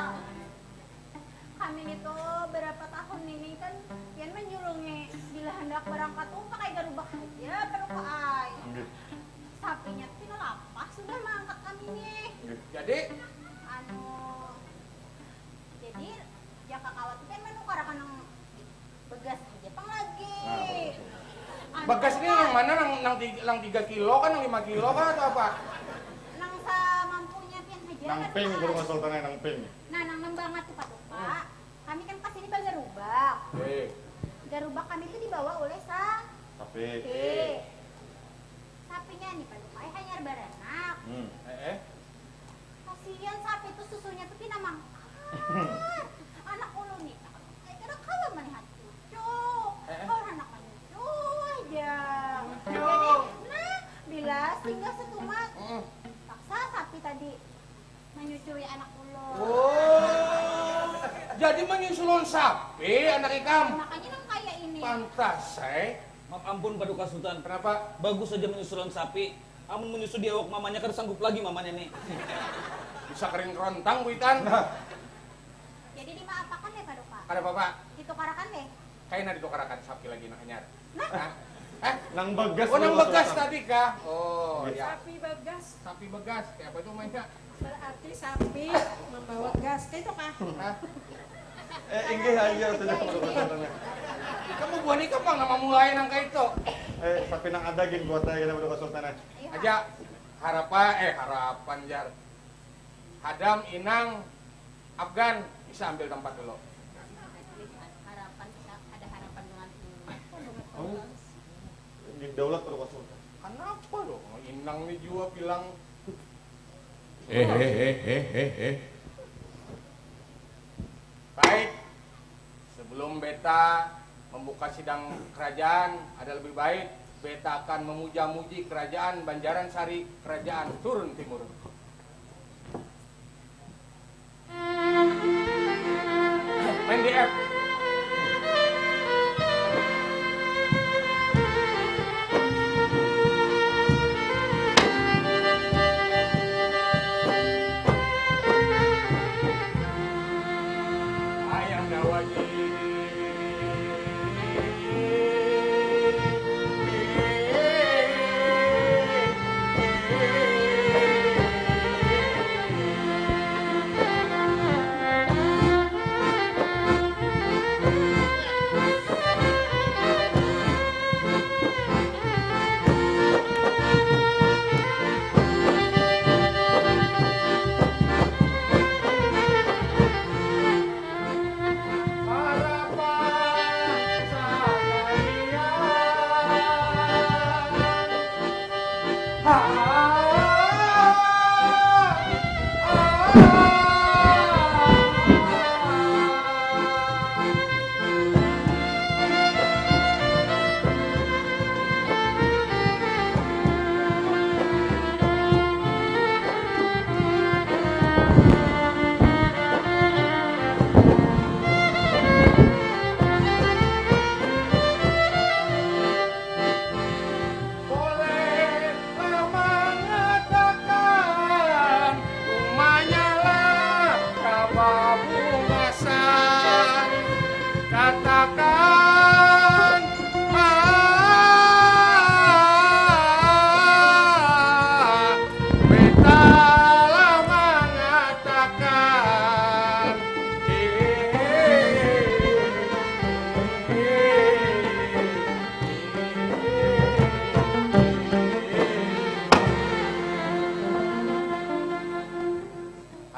Kami nitu berapa tahun ini kan pian menyurungi bila handak berangkat tuh pakai garubak aja, Paduka ai. Nggih. Sapinya tuh pina lapah sudah mengangkat kami nih. Nggih. Jadi? Anu, jadi jaka kawa tuh pian menukarakan nang begas aja pang lagi. Nah, betul. Anu, Begas ni nang mana? Nang, nang tiga, nang tiga kilo kah, nang lima kilo kah, atau apa? Nang samampunya pian haja. Nang pink, Paduka. Paduka Sultan ai, nang pink. Nah, nang nembangat tuh, Paduka. Hmm. Kami kan pas ini bagarubak. Eh. Garubak kami tuh dibawa oleh sa-, Sapi. Sapi. Sapinya nih, Paduka ai, hanyar baranak. Hmm. Eh, eh. Kasian sapi tuh susunya tuh pina mangkar. Anak ulun nih, kada kawa melihat cucu. Eh, eh. Kalau anak manyucu aja. Cucu. Jadi, nah, bila singgah setumat, mm-mm, paksa sapi tadi manyucui anak ulun. Oh, jadi manyusu lawan sapi anak ikam? Makanya nang kaya ini. Pantas ai. Maaf ampun, Paduka Sultan. Kenapa? Bagus saja manyusu lawan sapi. Amun menyusu di awak mamanya, kada sanggup lagi mamanya ni. Bisa kering kerontang, kuitan. Nah. Jadi dimaafakan deh, Paduka. Kada apa-apa. Ditukarakan deh. Kaina ditukarakan sapi lagi nang hanyar. Nah. Hah? Eh? Nang bagas. Oh, nang bagas tadi kah? Oh, iya. Sapi bagas. Sapi bagas. Kayak apa itu mainnya? Berarti sapi membawa gas. Kayak itu kah? Hah? Eh, inggih aja sudah, Paduka Sultan. Kamu buah ni kapan nama mulai nang kayak itu? Eh, tapi nang ada gin kuat aja, Paduka Sultan, eh. Aja, harapan, eh, harapan, jar. Hadam, Inang, Afgan, bisa ambil tempat dulu. Harapan, bisa ada harapan dengan. Oh. Ini daulat, Paduka Sultan. Kenapa dong? Inang ni jua bilang. Eh, eh, eh, eh, eh, eh. Baik, sebelum beta membuka sidang kerajaan, ada lebih baik beta akan memuja-muji kerajaan Banjaran Sari, kerajaan Turun Timurun. Main D F. Ayam dawagi.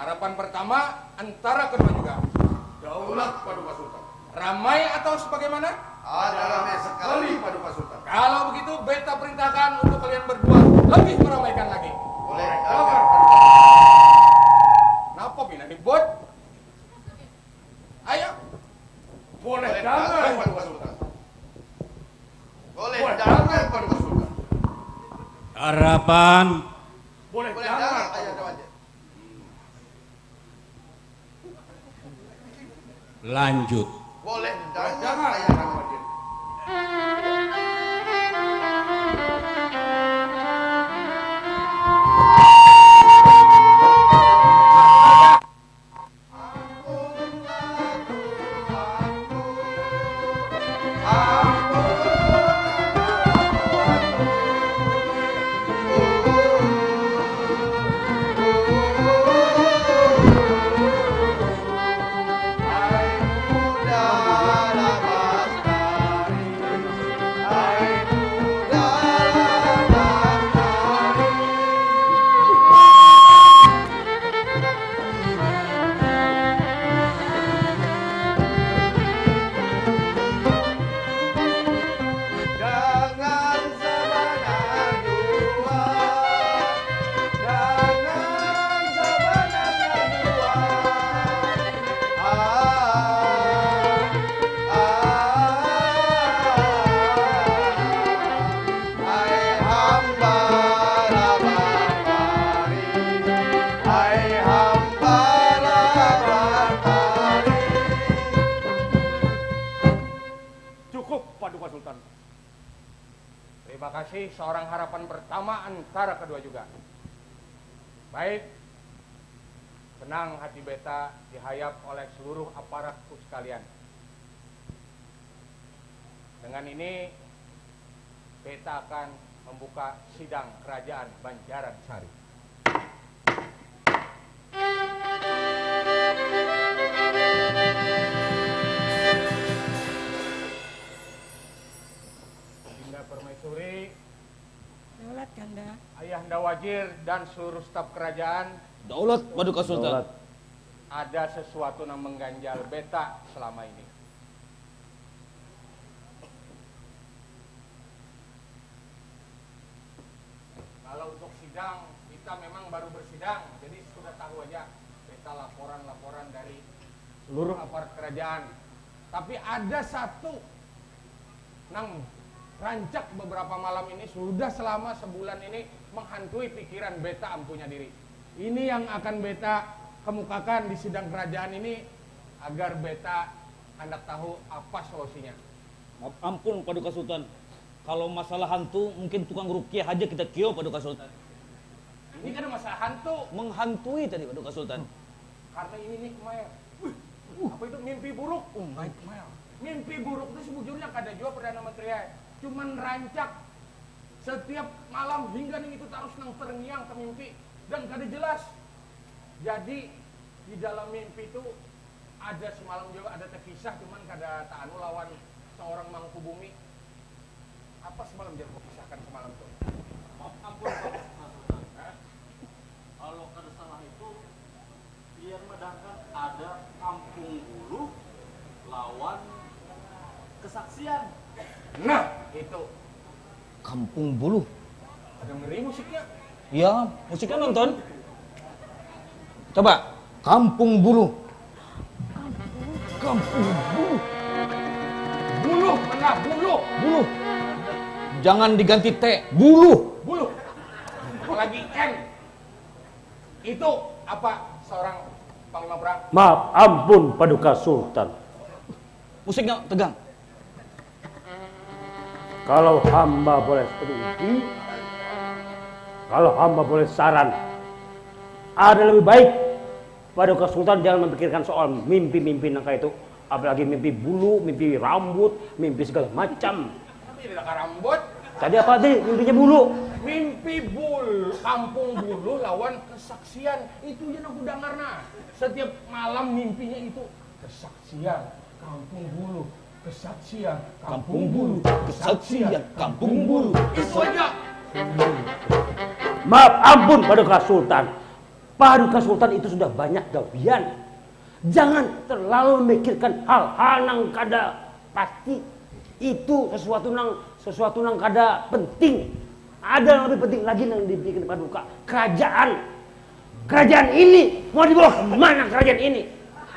Harapan pertama antara kedua juga. Daulat Paduka Sultan. Ramai atau sebagaimana? Ada ramai sekali Paduka Sultan. Kalau begitu, beta perintahkan untuk kalian berdua lebih meramaikan lagi. Boleh. Kenapa pina ribut? Ayo. Boleh dangar Paduka Sultan. Boleh dangar Paduka Sultan. Harapan. Boleh dangar Paduka Sultan. Lanjut. Boleh dangar. Cukup, Paduka Sultan. Terima kasih, seorang harapan pertama antara kedua juga. Baik, senang hati beta dihayap oleh seluruh aparatku sekalian. Dengan ini, beta akan membuka sidang kerajaan Banjaran Sari. Dinda Permaisuri, daulat, Kanda. Ayahanda Wajir dan seluruh staf kerajaan. Daulat, Paduka Sultan. Daulat. Ada sesuatu yang mengganjal beta selama ini. Kalau untuk sidang, kita memang baru bersidang, jadi sudah tahu aja. Kita laporan-laporan dari seluruh aparat kerajaan. Tapi ada satu nang rancak beberapa malam ini, sudah selama sebulan ini menghantui pikiran beta ampunya diri. Ini yang akan beta kemukakan di sidang kerajaan ini agar beta hendak tahu apa solusinya. Maaf ampun, Paduka Sultan. Kalau masalah hantu, mungkin tukang rukyah aja kita kio, Paduka Sultan. Ini kada masalah hantu. Menghantui tadi, Paduka Sultan. Karena ini nightmare. Wih, apa itu? Mimpi buruk. Oh, nightmare. Mimpi buruk itu sebujurnya kada jua, Perdana Menteri ai. Cuman rancak. Setiap malam hingga ning itu tarus nang terngiang ke mimpi dan kada jelas. Jadi, di dalam mimpi itu ada semalam juga ada tekisah, cuman kada taanu lawan seorang mangku bumi. Apa semalam jar kukisahkan semalam tu? Maaf ampun, Pak Sultan. Hah? Kalau kada salah itu, pian madahkan ada Kampung Buluh lawan kesaksian. Nah, itu. Kampung Buluh. Ada ngeri musiknya. Ya, musiknya nonton. Coba, Kampung Buluh. Kampung Buluh. Buluh, mana buluh? Buluh. Jangan diganti T, buluh. Buluh. Apalagi N. Itu apa seorang panglima perang? Maaf ampun, Paduka Sultan. Musiknya tegang. Kalau hamba boleh setuju, kalau hamba boleh saran, ada lebih baik Paduka Sultan jangan memikirkan soal mimpi-mimpi nang kayak itu. Apalagi mimpi bulu, mimpi rambut, mimpi segala macam. Tapi tidak rambut. Tadi apa tadi? Mimpinya bulu. Mimpi bul, kampung bulu lawan kesaksian. Itu yang aku dengar nah. Setiap malam mimpinya itu kesaksian, kampung bulu, kesaksian, kampung bulu, kesaksian, kampung bulu. Itu aja. Maaf ampun, Paduka Sultan. Paduka Sultan itu sudah banyak gawian. Jangan terlalu memikirkan hal-hal nang kada pasti. Itu sesuatu nang sesuatu nang kada penting. Ada yang lebih penting lagi nang dibikin Paduka. Kerajaan. Kerajaan ini mau dibawa kemana kerajaan ini?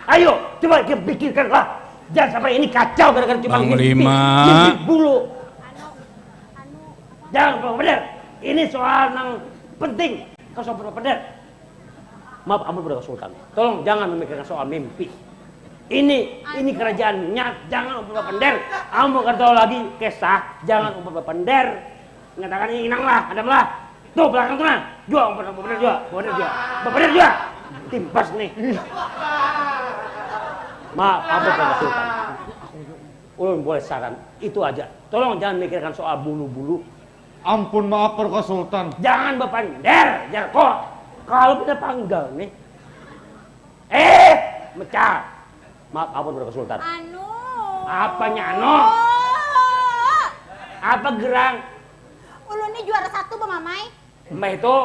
Ayo, coba kita pikirkanlah. Jangan sampai ini kacau gara-gara cuma mimpi, mimpi bulu. Jangan bener. Ini soal nang penting. Kau soal bener. Maaf, ampun Paduka Sultan. Tolong jangan memikirkan soal mimpi. Ini ini kerajaannya, jangan umpat bapender. Amun kada tahu lagi kisah, jangan umpat bapender. Nyatakan ini inang lah, hadam lah. Tuh belakang tuh nah. Jua umpat bapender jua, bapender jua. Bapender jua. Timpas nih. Maaf, ampun Paduka Sultan. Ulun boleh saran, itu aja. Tolong jangan mikirkan soal bulu-bulu. Ampun, maaf Paduka Sultan. Jangan bapander, Jarko. Kalau pindah panggal nih. Eh, mecah. Maaf, ampun Paduka Sultan. Anu. Apanya anu? Apa gerang? Ulun nih juara satu bamamai. Mbah itu.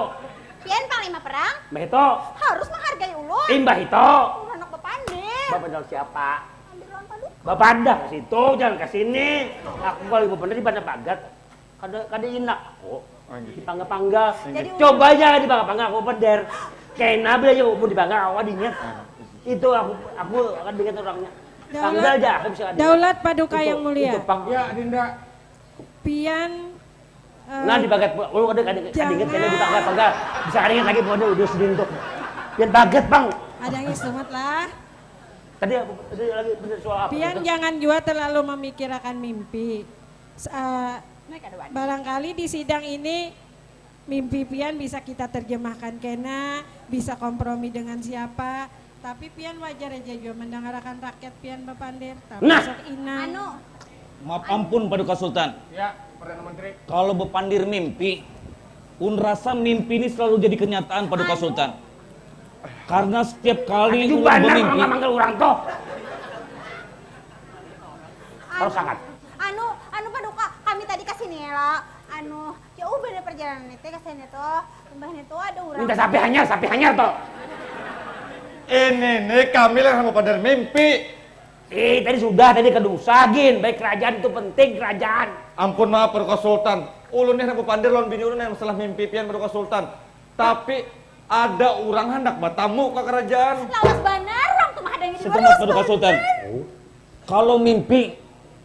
Pian panglima perang. Mbah itu. Harus menghargai ulun. Imbah itu. Ulun anak bapander. Bapander siapa? Ambil lawan Paduka. Bapander ke situ, jangan ke sini. Aku kalau ibu bener di mana bagat. Kada kada inak aku. Dipangga-pangga. Jadi coba aja dipangga-pangga aku bender. Kena bela aja aku dipangga aku adingnya. Itu aku aku akan dengan orangnya. Pangga aja aku bisa adingnya. Daulat Paduka yang mulia. Itu pang. Ya, Dinda. Pian eh, Nah, dipakai ulun kada kada kada ingat kena dipangga pangga. Bisa kada ingat lagi pokoknya udah sedih tuh. Pian baget, Bang. Ada yang sumat lah. Tadi aku tadi lagi bener soal apa? Pian gitu? Jangan jua terlalu memikirakan mimpi. S- eh, Mereka dua. Barangkali di sidang ini mimpi pian bisa kita terjemahkan kena, bisa kompromi dengan siapa. Tapi pian wajar aja jua mendangarakan rakyat pian bapander, Nah! termasuk inang. Anu, Maaf ampun, Paduka Sultan. Ya, Perdana Menteri. Kalau bapandir mimpi, un rasa mimpi ini selalu jadi kenyataan, Paduka Sultan. Karena setiap kali Tapi ulun jumpa anak bamimpi, mama manggil orang tuh. Kalau sangat. Anu, anu Paduka, kami tadi ke sini lah. Anu, jauh bener perjalanan itu ke sini tuh. Imbahnya tuh ada orang. Minta sapi hanyar, sapi hanyar tuh. Ini nih kami lah sama pada mimpi. Eh, tadi sudah, tadi kada usah gin. Baik kerajaan itu penting, kerajaan. Ampun maaf, Paduka Sultan. Ulun nih handak bapandir lawan bini ulun yang masalah mimpi pian, Paduka Sultan. Tapi ada urang handak batamu ka karajaan. Lawas banar urang tu mahadangi di luar. Setumat, Paduka Sultan. Kalau mimpi,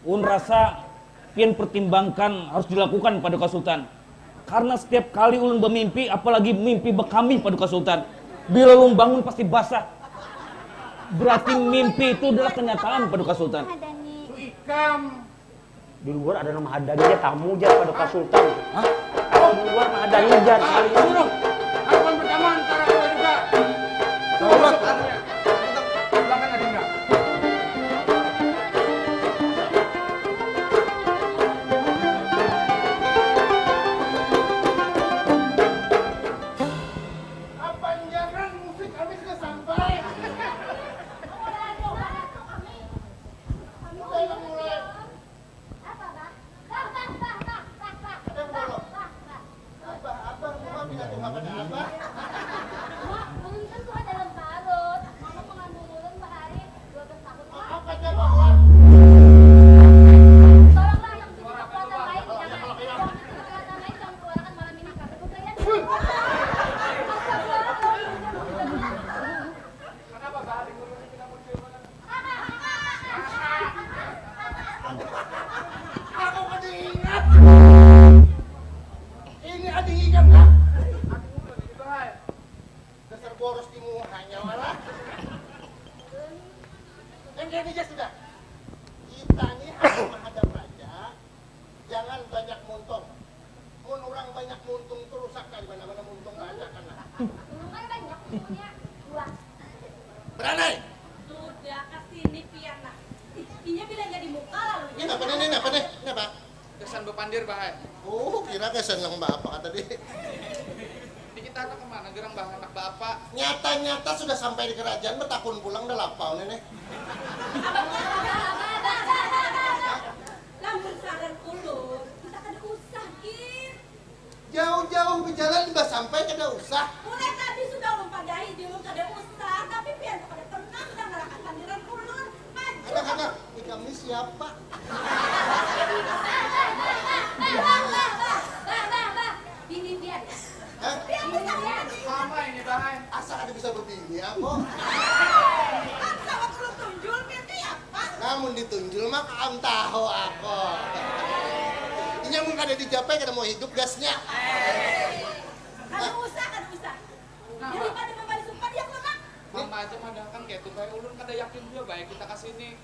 ulun rasa pian pertimbangkan harus dilakukan, Paduka Sultan. Karena setiap kali ulun bamimpi, apalagi mimpi bakami, Paduka Sultan, bila ulun bangun pasti basah. Berarti mimpi itu adalah kenyataan, Paduka Sultan. Hadangi. Ikam. Di luar ada nang mahadangi ja, tamu ja, Paduka Sultan. Hah? Di luar mahadangi ja, sekali. Suruh. Harapan pertama antara dua juga. Suruh. Belakang ada enggak? Kapanjangan musik kami sudah sampai. Udah mulai. Apa, Bah? Bah, bah, bah, bah, bah, bah. Ada yang bah, bolong. Bah, bah, bah. Abah, abah, mama pindah rumah pada abah. Mak, ulun kan sudah dalam parut. Mama mengandung ulun bahari dua belas tahun. Maaf aja, bahwa. Tolonglah yang sini kekuatan lain, jangan. Kekuatan lain jangan keluarkan malam ini, kami bukan yang. Kenapa bahari ulun ini tidak muncul? Aku kada ingat. Ini ading ikam kah? Dasar boros di muhanya wala. Yang kayak ini aja sudah. Kita nih harus menghadap raja. Jangan banyak muntung. Mun urang banyak muntung tu rusak kah, di mana-mana muntung banyak kan lah. Muntung kan banyak muntungnya. Dua. Beranai. Sudah ke sini pian nah. Ih, inya bila jadi muka lalu. Ini apa nih, ini apa nih? Ini apa? Gasan bapandir, Bah. Oh, kira gasan nang baapa tadi. Ini kita handak kemana gerang, Bah, handak baapa? Nyata-nyata sudah sampai di kerajaan, betakun pulang dah lapau nih nih. Lamun saran ulun, kita kada usah gin. Jauh-jauh bejalan imbah sampai kada usah. Mulai tadi sudah ulun padahi, Bisa bebini aku. Sawat ulun tunjul, pian kaya apa? Namun ditunjul mah kaam tahu aku. Inya mun kada dijapai kada mau hidup gasnya. Kada usah, kada usah. Daripada mambari sumpah di aku, Mak. Mama aja madahakan kaya itu, Bay. Ulun kada yakin jua, Bay, kita ka sini.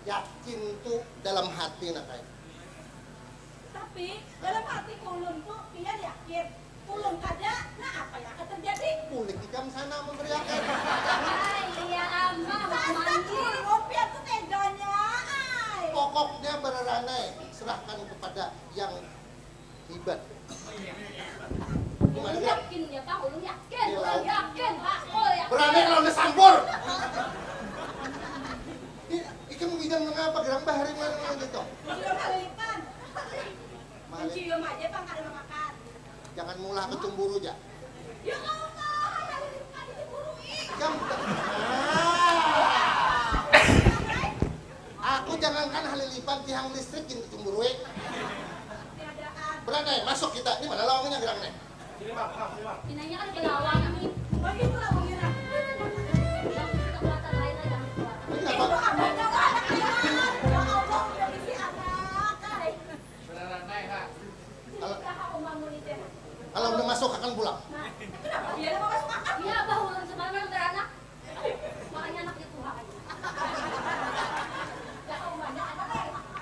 Yakin tu dalam hati, nak ai. Tapi dalam hati ulun tu pian yakin. Ulun kada, nah apa yang akan terjadi? Bulik ikam sana memberiakan. Ai, iya, Amah, Mama. Masa ulun pian tu teganya, ai. Pokoknya bararanai, serahkan kepada yang hibat. Ulun yakin, ya, Pang, ulun yakin, ulun yakin, Pak, ulun yakin. Berani kalau udah sambur. Ini ikan bidang mengapa gerang bahari mana gitu? Belum halilipan. Mencium aja, Pang, kada memakan. Jangan mulah kecemburu ja. Ya Allah, halilipan dicemburui. Jam. Ah. Aku jangankan halilipan, tiang listrik gin dicemburui. Berani masuk kita. Ini mana lawangnya gerang nih? Pinanya kan ada lawang nih. Bagi itu lawangnya. Yang kita kelihatan lain aja. Ini apa? Itu apa? Ya Allah, udah bisi anak. Kalau, kalau udah masuk akan pulang. Nah, kenapa dia mau masuk akal? Iya, Bah, ulun semalam beranak. Makanya anaknya tuha aja.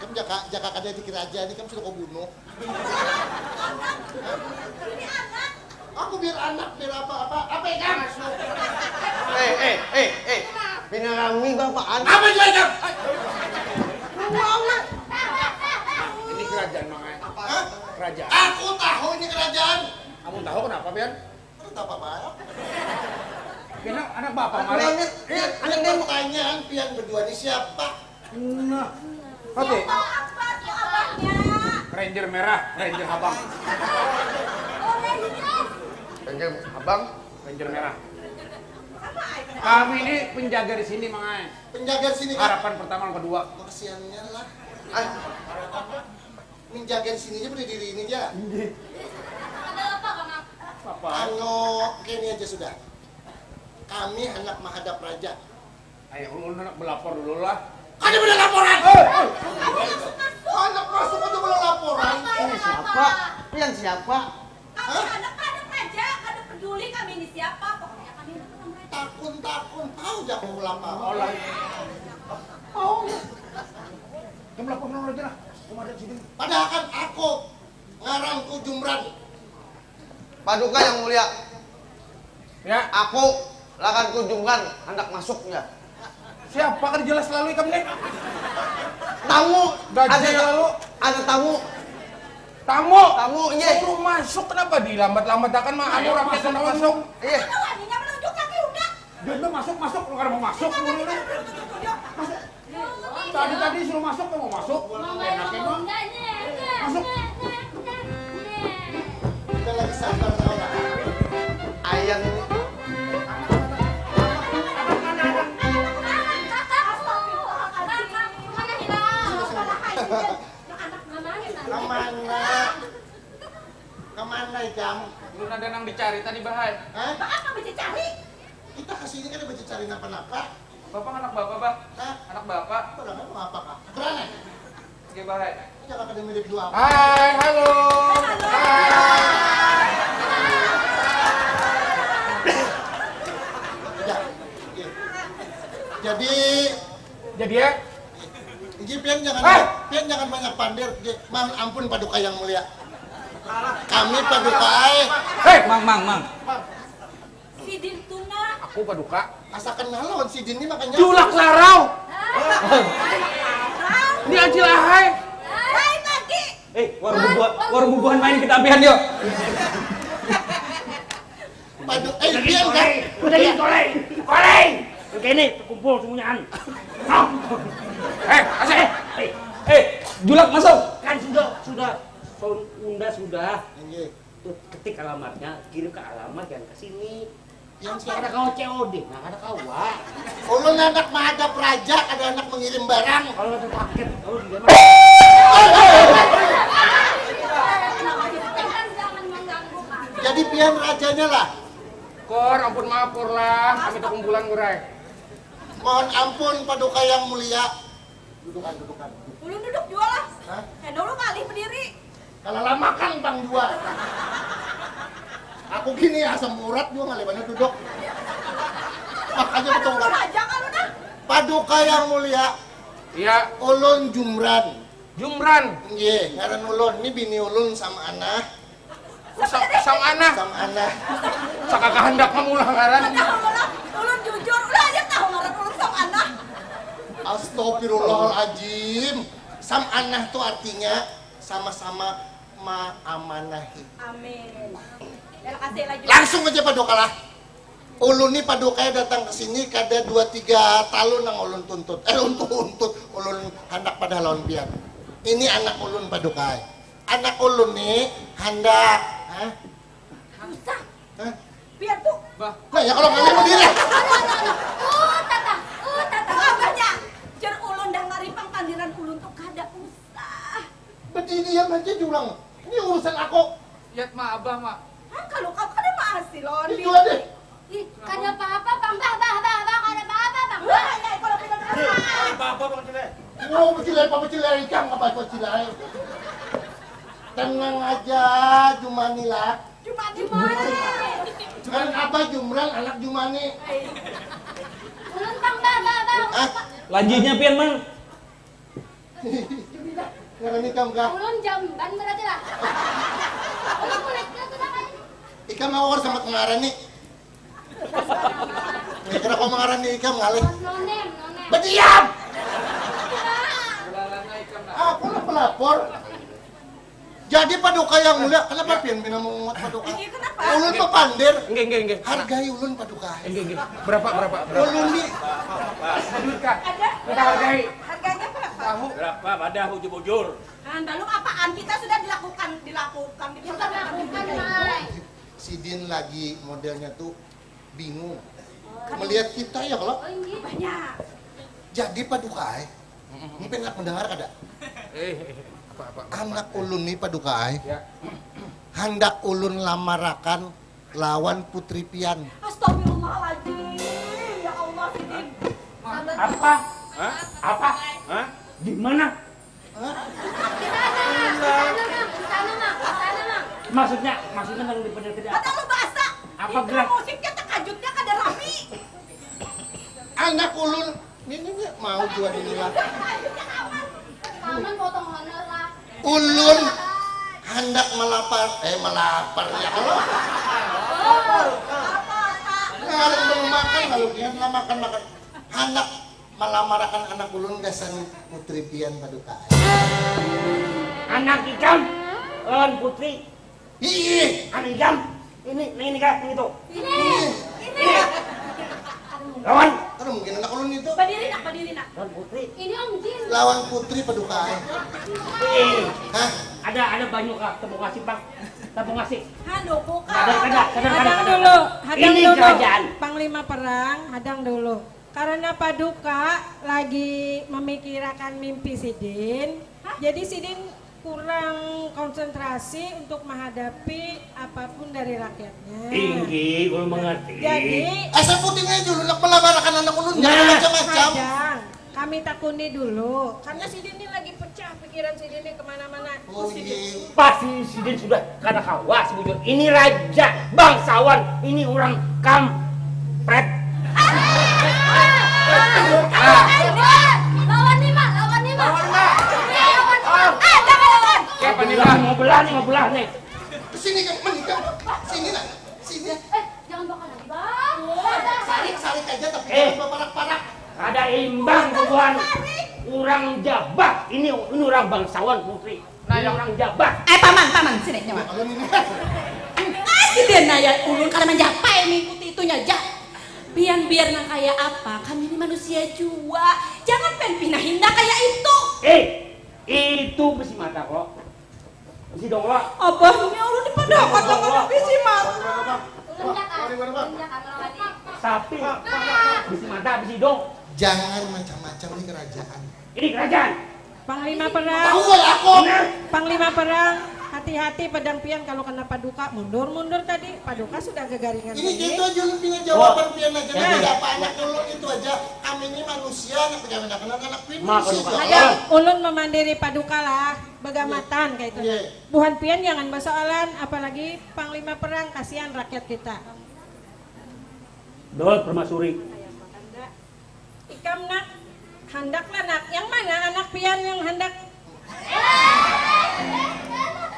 Kam jaka, jaka kada dikira aja, ini kam sudah kau bunuh. Anak, ini anak. Aku biar anak, biar apa-apa, apa ikam? Eh, eh, eh, eh. Pina rami bapaan. Apa jua ikam? Ini kerajaan, Mang, ai. Hah? Kerajaan. Aku tahu ini kerajaan. Kamu tahu kenapa, Pian? Kenapa, Pak? Pian anak bapak, Mari. Ini pertanyaan, pian berdua ini siapa? Nah. Oke. Siapa apa tuh abahnya? Ranger merah, Ranger habang. Oh, Ranger. Ranger habang, Ranger merah. Apa aja? Kami ini penjaga di sini, Mang, ai. Penjaga di sini, Kak? Harapan pertama, kedua. Kesiannya lah. Ah. Menjaga di sini aja, berdiri ini aja. Ada apa, Kak, Mang? Apa? Anu, kayak ini aja sudah. Kami hendak menghadap raja. Ayo, ulun handak belapor dulu lah. Kada ada laporan. Eh, eh. Anak masuk aja belum laporan. Ini siapa? Pian siapa? Kami anak kada raja, kada peduli kami ini siapa, pokoknya kami handak ketemu raja. Takun, takun, tahu jago ulama. Oh, lah. Oh. Kam lapor nang raja lah. Kam ada sini. Padahal kan aku ngaranku Jumran. Paduka yang mulia. Ya. Aku lakan kunjungan handak masuk ya. Siapa kada jelas lalu ikam nih? Tamu. Gaji ada lalu. Ada tamu. Tamu. Tamu, iya. Suruh masuk, kenapa dilambat-lambatakan mah? Ayo, anu rakyat masuk, masuk. Iya. Apa waninya menunjuk kaki udah? Dia udah masuk, masuk, lu kada mau masuk. Masuk. Tadi-tadi suruh masuk, kamu masuk. Enak emang. Masuk. Kita lagi sabar tahu lah. Ayang ini. Kemana? Kemana ikam? Belum ada nang dicari tadi, Bahai. Hah? Apa dicari? Kita kesini kan ada cari napa-napa. Bapak anak bapak, Bah. Hah? Anak bapak. Bapak anak mengapa kah? Berani. Oke, Bah. Jangan pada mirip dua. Hai, halo. Hai. Ya. Oke. Jadi, jadi ya. Iki pian jangan, eh, pian jangan banyak pandir. Mang, ampun paduka yang mulia. Kami paduka ai. Hei, Mang, Mang, Mang. Sidin tu nah. Aku paduka. Asa kenal lawan sidin ni makanya. Julak larau. Ini acil ahai. Lain lagi. Eh, warung bubuhan, warung bubuhan main kita ampihan yuk. Padu, eh, lagi pian kan? Udah lagi kolai. Kolai. Oke ini terkumpul semuanya. Eh, asik. Eh, eh, julak masuk. Kan sudah, sudah. Sound unda sudah. Inggih. Tuh, ketik alamatnya, kirim ke alamat yang ke sini. Yang siapa? Ada kawa C O D, nah ada kawa. Ulun anak menghadap raja, ada anak mengirim barang. Kalau ada paket, kalau di mana? Jadi pian rajanya lah. Kor, ampun maaf, Kor lah. Kami takumpulan, Kor ai. Mohon ampun, Paduka Yang Mulia. Dudukan, dudukan. Ulun duduk jua lah. Hah? Kada ulun ngalih bediri. Kalalamakang pang jua. Aku gini asam urat jua ngalih banar duduk. Makanya betul kan. Aja kalu nah. Paduka Yang Mulia. Iya. Ulun Jumran. Jumran. Nggih, ngaran ulun. Ni bini ulun sama Anah. Sam, sam anah. Sam anah. Saka kahandak kamu lah ngaran. Tahu lah, ulun jujur, ulah aja tahu ngaran ulun sam anah. Astagfirullahaladzim. Sam anah tu artinya sama-sama maamanahi. Amin. Terima kasih lagi. Langsung aja paduka lah. Ulun ni paduka ai datang ke sini kada dua tiga talun nang ulun tuntut. Eh, untut-untut. Ulun handak pada lawan pian. Ini anak ulun paduka ai. Anak ulun ni handak. Hah? Susah. Hah? Pian tuh. Bah. Nah, ya kalau ngalih berdiri. Oh, tata. Oh, tata. Abahnya. Jar ulun dah ngari pangkandiran ulun tuh kada usah. Berdiri yang aja julang. Ini urusan aku. Yat ma abah ma. Hah, kalau kamu kada mahasil lawan Ini dua deh. Ih, kada apa-apa, Bang. Bah, bah, bah, bah, kada apa-apa, Bang. Bah. Wah, ya, kalau bilang apa? Apa apa Bang Cilai? Mau pecilai apa pecilai ikam apa apa cilai. Tenang aja, Jumani lah. Jumani. Jumani. Cuman apa Jumran anak Jumani. Ulun Bang, bah, bah, bah. Ah. Lanjutnya pian, Mang. Ngaran ikam kah? Ulun jamban berarti lah. Ulun kulitnya sudah kayak ini. Ikam awal sama pengarani. Ini kena kau mengarani ikam ngalih. Nonem, nonem. Berdiam. Aku nak melapor. Jadi paduka yang mulia, kenapa pian pina menguat paduka? Iya, kenapa? Ulun bepandir. Nggih, nggih, nggih. Hargai ulun paduka. Nggih, nggih. Berapa, berapa, berapa? Ulun di Duit kah? Ada. Kita hargai. Harganya berapa? Tahu. Berapa? Pada hujur-hujur. Nah, lalu apaan kita sudah dilakukan, dilakukan, dilakukan. Sidin lagi modelnya tuh bingung melihat kita ya kalau. Oh, iya. Banyak. Jadi paduka ai. Ini pengen mendengar kada? Eh, eh, apa, apa, apa, Anak apa, ulun nih paduka ai. Ya. Handak ulun lamarakan lawan putri pian. Astagfirullahaladzim. Ya Allah, Sidin. Apa? Hah? Apa? Hah? Di mana? Hah? Di sana, Mang. Di sana, Mang. Di sana, Mang. Di sana, Mang. Maksudnya, maksudnya nang di bener tidak? Kata lu bahasa. Apa gerak? Musiknya terkajutnya kada rami. Anak ulun Ini, ini mau jua ini lah. Paman potong honor lah. Ulun handak melapar, eh melapar ya Allah. Ngalih belum makan lalu dia lah makan makan. Handak melamarakan anak ulun gasan putri pian paduka. Anak ikam lawan putri Ih, anu jam. Ini, ini, ini kah, ini tuh. Ini, ini. Lawan. Kada mungkin anak ulun itu. Badiri nak, badiri nak. Lawan putri. Ini Om Jin. Lawan putri paduka ai. Ih. Hah? Ada, ada banyu kah, tepung kasih pang. Tepung kasih. Halo, bukan. Ada, ada, ada, ada. Hadang dulu, hadang dulu. Ini kerajaan. Panglima perang, hadang dulu. Karena Paduka lagi memikirakan mimpi sidin, jadi sidin kurang konsentrasi untuk menghadapi apapun dari rakyatnya. Inggih, ulun mengerti. Jadi, asa puting aja ulun nak melabarakan anak ulun, jangan nah, macam-macam. Hadang, kami takuni dulu, karena sidin ini lagi pecah pikiran sidin ini kemana-mana. Oh, iya. Pasti sidin sudah kada kawa sebujur. Ini raja bangsawan, ini urang kampret. Lawan ni mah, lawan ni mah. Lawan ni mah. Lawan ni mah. Ah, jangan lawan. Kayak panitia. Mau belah nih, mau belah nih. Sini kan, menikah. Sini lah. Sini. Eh, jangan bakal lagi, Bang. Sarik, sarik aja tapi eh. Jangan berparak-parak. Ada imbang bubuhan. Urang jabat ini, ini urang bangsawan putri. Nah, ini urang jabat. Eh, paman, paman, sini nyawa. Ah, si Denaya ulun kada manjapai mengikuti itunya ja. Pian biar nang kaya apa, kami ni manusia jua. Jangan pian pinah hinda kaya itu. Eh, itu besi mata kok. Bisi dong lah. Abahnya ulun dipadapat lawan bisi mata. Tapi bisi mata bisi dong. Jangan macam-macam nih kerajaan. Ini kerajaan. Panglima perang. Tahu aku. Panglima perang. Hati-hati pedang pian kalau kena paduka, mundur-mundur tadi, paduka sudah gagaringan Ini ini. Kita aja pina jawaban pian aja Nah. Nah. Tidak apa anak ulun itu aja. Kami ini manusia, anak pejabat anak anak pian Maaf, manusia. Pak. Aja. Ada ulun memandiri paduka lah, begamatan kayak itu. Iya. Buhan pian jangan bersoalan, apalagi panglima perang, kasihan rakyat kita. Dol permasuri. Ikam nak, handaklah nak. Yang mana anak pian yang hendak?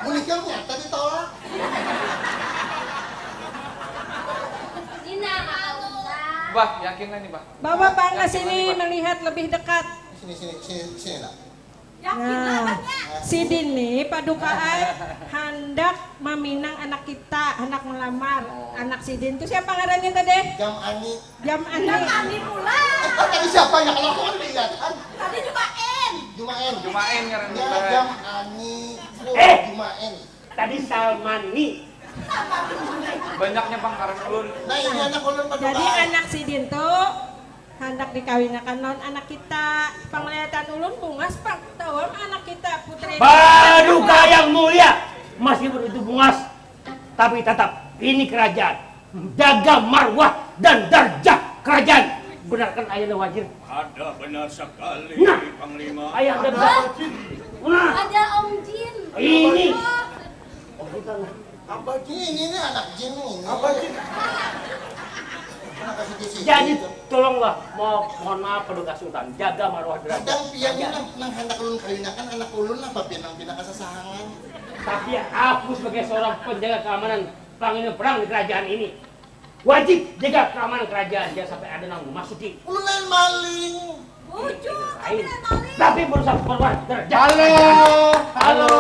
Menikah nyata ditolak. Ini nama Allah. Bah, yakinlah nih bah. Bawa bang ke sini melihat lebih dekat. Sini sini sini sini nak. Yakinlah Nah, banyak. sidin nih paduka ai handak maminang anak kita, hendak melamar anak sidin. Itu siapa ngarannya tadi? Jam Ani. Jam Ani. Kami pula. Oh, tadi siapa ya kalau aku kan kelihatan. Tadi juga N. Jumaen. Jumaen ngaran Ya, kita. Jam Ani. Oh, Eh. Jumaen. Tadi Salmani. Banyaknya bang ngaran ulun. Nah ini anak ulun paduka. Jadi anak sidin tuh hendak dikawinakan lawan anak kita. Penglihatan ulun bungas pang. Tahu anak kita putri. Paduka yang mulia, meskipun itu bungas, tapi tetap ini kerajaan menjaga marwah dan darjah kerajaan. Benarkan ayahnya wajir. Ada benar sekali Nah. Panglima. Ayahnya benar. Nah, Ada Om Jin. Ini. Apa ini ini anak jin ini? Apa jin? Kenapa sih di sini? Jadi tolonglah, mo- mohon maaf paduka Sultan, jaga marwah derajat. Kadang pian ini nang, nang hendak ulun kawinakan anak ulun apa pian nang pina kasasahangan. Tapi aku sebagai seorang penjaga keamanan, panglima perang di kerajaan ini, wajib jaga keamanan kerajaan, jangan sampai ada nang memasuki. Ulun lain maling. Bujur, Lain. tapi lain maling. Tapi berusaha marwah derajat. Halo. Halo.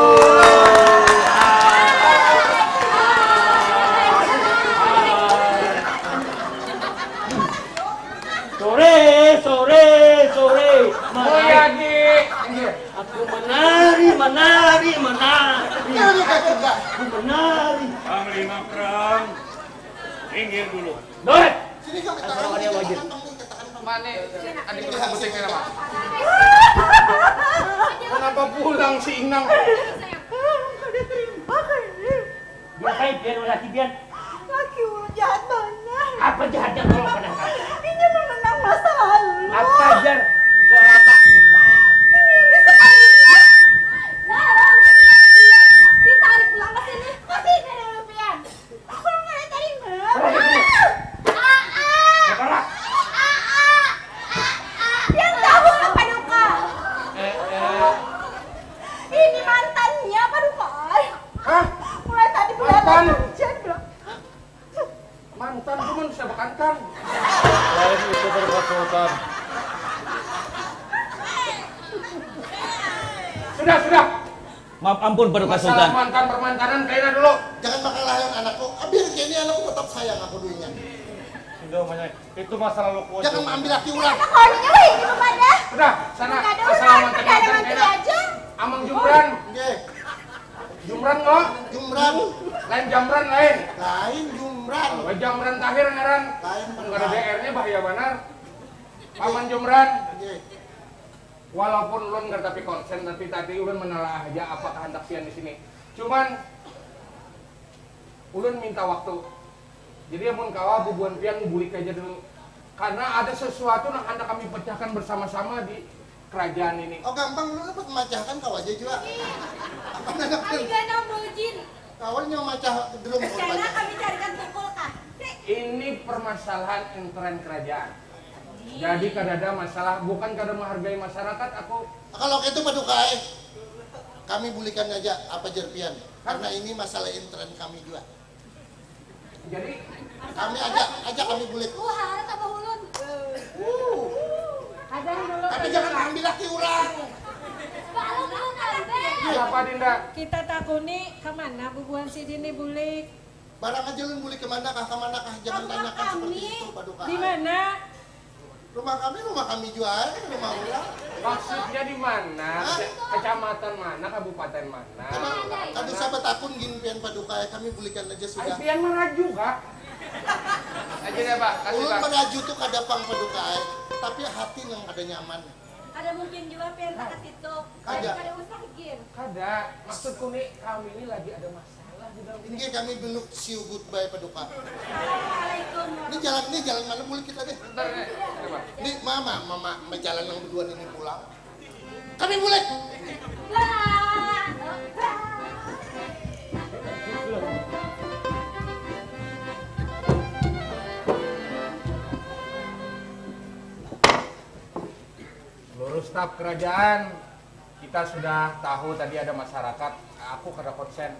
Sore, sore, sore. Oh ya di. Iya. Aku menari, menari, menari. Ini kacau enggak? Aku menari. Panglima perang, minggir dulu. Doi. Sini kami Assalamualaikum, Wajib. Mana? Adik kita pusing kenapa? Kenapa pulang si Inang? Ngapain pian laki pian? Laki ulun jahat banget. Apa jahatnya kalau pada Ini mengenang masa lalu. Apa jar? Suara apa? Ini sekalinya. Larang ini dia. Ditarik pulang ke sini. Kasih ini dulu pian. Aku nggak terima. Aa. Saudara. Aa. Pian tahu apa duka? Ini mantannya apa duka? Hah? Mulai tadi Mantan? Hujan bilang. Mantan tuh manusia bekantan. Lain itu berkesultan. Sudah sudah. Maaf ampun Paduka Masalah Sultan. Mantan permantanan kaina dulu. Jangan bakal layan anakku. Biar gini anakku tetap sayang aku duitnya. Sudah umanya. Itu masa lalu ku. Jangan ambil laki ulang. Konyol ini kepada. Sudah sana. Nggak ada Masalah urusan, mantan nggak ada mantan mati kaina. Aja. Amang Jumran. Nggih. Jumran lo. Jumran. Lain Jamran lain. Lain Jumran. Kalau Jamran Tahir ngaran. Lain Nggak ada D R-nya bahaya banar. Paman Jumran. Nggih. Walaupun ulun nggak tapi konsen, tapi tadi ulun menelaah aja apa kehendak pian di sini. Cuman ulun minta waktu. Jadi amun kawa bubuhan pian bulik aja dulu. Karena ada sesuatu yang hendak kami pecahkan bersama-sama di kerajaan ini. Oh gampang lu dapat memecahkan kau aja juga. Apa anak Kami gak tahu bujin. Kawan yang macah drum Karena kami carikan tukul kah? Ini permasalahan intern kerajaan. Jadi kada ada masalah, bukan kada menghargai masyarakat aku. Kalau itu Paduka ai, kami bulikan aja apa jer pian. Karena ini masalah intern kami juga. Jadi Kami aja aja kami bulik. Wah, ada tambah ulun. Ada yang dulu. Tapi jangan ambil laki orang. Balum ulun ambil. siapa Dinda? Kita takuni kemana bubuhan sidin ni bulik? Barang aja lu bulik kemana kah, kemana kah, jangan Rumah tanyakan seperti kami. Itu Paduka. Di mana? Rumah kami, rumah kami juga, rumah orang. Maksudnya di mana? Hah? Kecamatan mana? Kabupaten mana? Karena kami sahabat akun gini pian Paduka ya, kami bulikan aja Ai sudah. pian maraju kah? Aja deh pak, kasih Ulun pak. Maraju tuh kada pang Paduka ai, tapi hati nang kada nyaman. Ada mungkin jua pian ka situ. Kada. Kada usah gin. Kada, maksudku ni kami ni lagi ada masalah di dalam. Inggih, kami beluk siugut bae paduka. Assalamualaikum. Ni jalan ni jalan mana bulik kita deh. Bentar nih. Coba. Ni mama mama majalan nang berdua ini pulang. Kami bulik. Seluruh staf kerajaan, kita sudah tahu tadi ada masyarakat, aku kada konsen,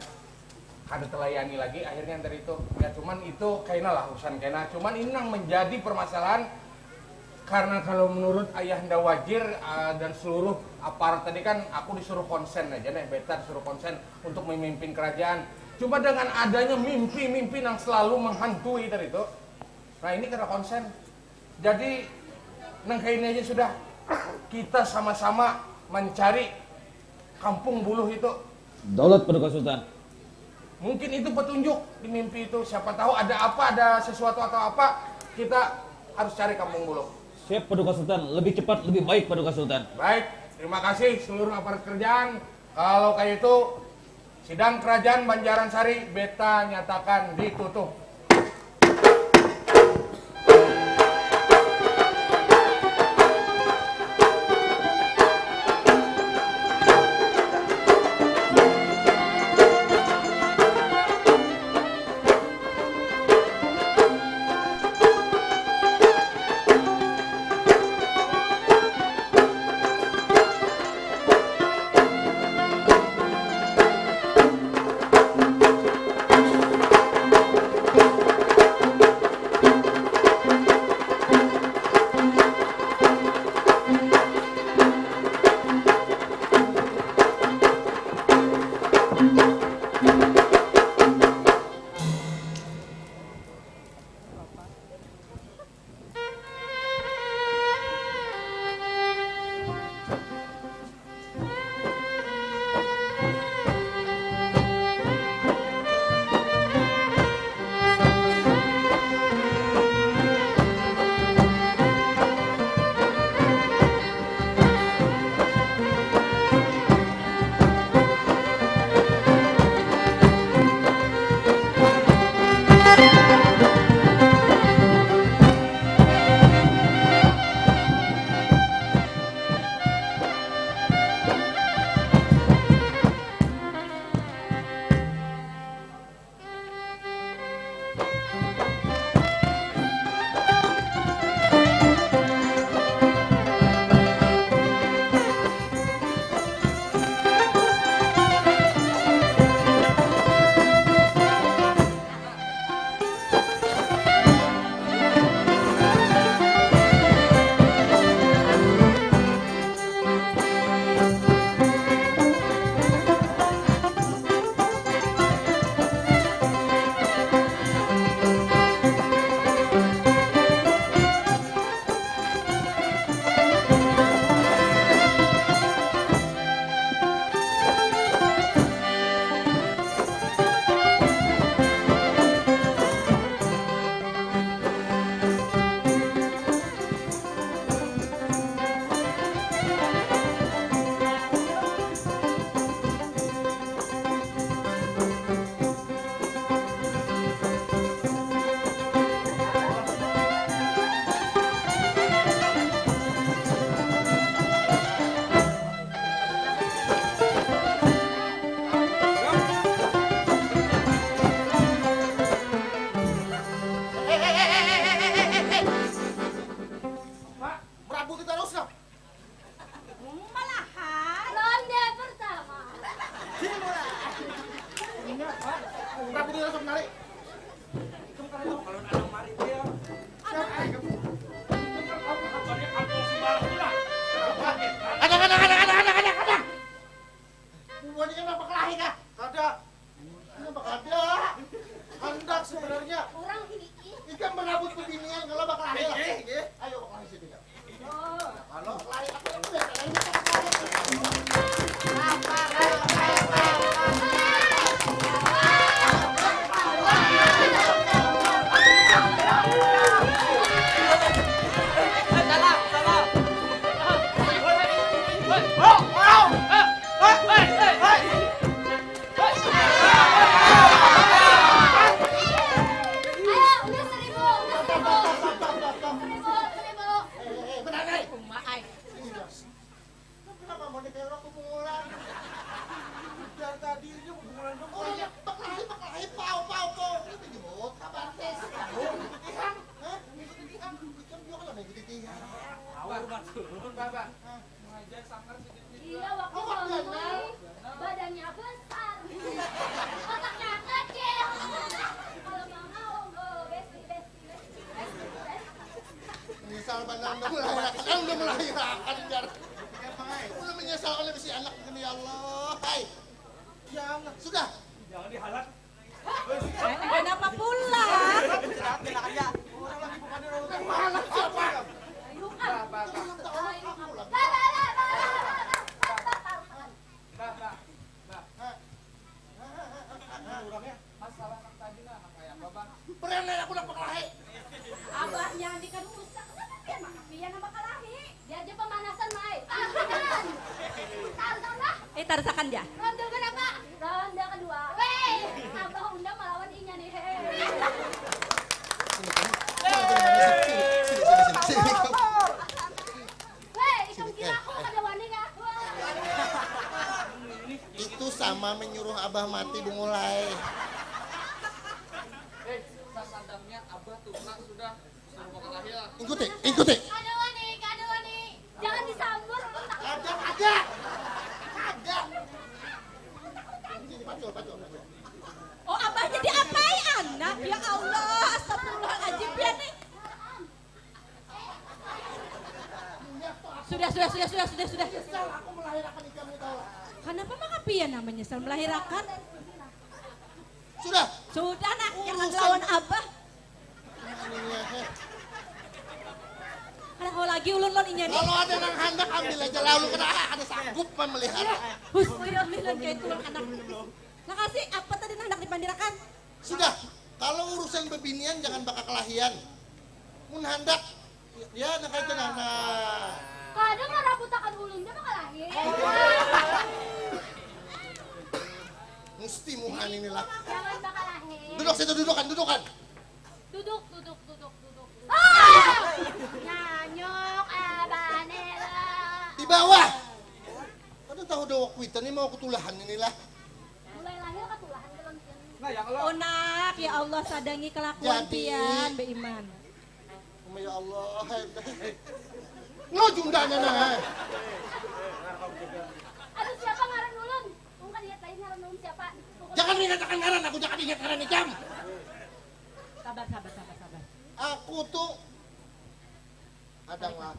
kada terlayani lagi akhirnya dari itu. Ya cuman itu kaina lah urusan kaina. Cuman ini yang menjadi permasalahan karena kalau menurut Ayahanda Wajir uh, dan seluruh aparat tadi kan aku disuruh konsen aja nih, beta disuruh konsen untuk memimpin kerajaan. Cuma dengan adanya mimpi-mimpi yang selalu menghantui tadi itu, nah ini kada konsen. Jadi nang kaini aja sudah kita sama-sama mencari kampung buluh itu. Daulat Paduka Sultan. Mungkin itu petunjuk di mimpi itu. Siapa tahu ada apa, ada sesuatu atau apa, kita harus cari kampung buluh. Siap Paduka Sultan, lebih cepat lebih baik Paduka Sultan. Baik, terima kasih seluruh aparat kerjaan. Kalau kayak itu Sidang Kerajaan Banjaran Sari beta nyatakan ditutup. Iya, waktu ngomong, badannya besar, otaknya kecil. Kalau mau, oh, bestie, bestie, bestie, bestie, bestie. Menyesal banar udah melahirakan, udah melahirakan, jar. Udah menyesal oleh bisi anak ini, ya Allah. Hai. Ya Allah. Sudah. Jangan dihalat. Eh, kenapa pulang? Masalah nang tadi nah, nang kayak apa, Bang? Pernah aku nak berkelahi. Abahnya andi kada usah. Kenapa pian maka pian nang bakalahi? Dia aja pemanasan, Mai. Tarsakan. Tarsakan lah. Eh, tarsakan ja. Ronde berapa? Ronde kedua. Weh, abah unda melawan inya nih. Hei. Weh, ikam kira aku kada wani kah? Itu sama menyuruh abah mati bungulai. Eh, sasadangnya abah tuh sudah. Ikuti, ikuti. Kada wani, kada wani. Jangan disambur. Ada, ada. Ada. Sini, pacul, pacul, pacul. Oh, abahnya diapai anak? Ya Allah, astagfirullahaladzim, pian nih. Sudah, sudah, sudah, sudah, sudah, sudah. Kenapa maka pian namanya nyesal melahirakan? Sudah. Sudah nak, jangan lawan abah. Kada kawa lagi ulun lawan inya nih. Kalau ada nang handak ambil aja lah, ulun kada ada sanggup memelihara. Hus, ulun kayak tulang anak. Lakasi, apa tadi nang handak dipandirakan? Sudah, kalau urusan bebinian jangan bakakelahian. Mun handak Ya, nah kaitu nah. Nah. Kada marabutakan ulun ja bakalahi. Musti muha nini lah. Jangan bakalahi. Duduk situ, dudukan, dudukan. Duduk, duduk, duduk, duduk. Ah! Nyanyuk abah ni lah. Di bawah. Kada tahu dawak kuitan ni mau kutulahan ini lah. Mulai lahir katulahan kalo pian. Nah, yang lo. Oh nak, ya Allah sadangi kelakuan pian beiman. Ya Allah, hai. Lo jundanya nah. Aduh, siapa ngaran ulun? Ulun kada ingat lagi ngaran ulun siapa. Jangan ingat akan ngaran aku, jangan ingat ngaran ikam. Sabar, sabar, sabar, sabar. Aku tuh kadang lah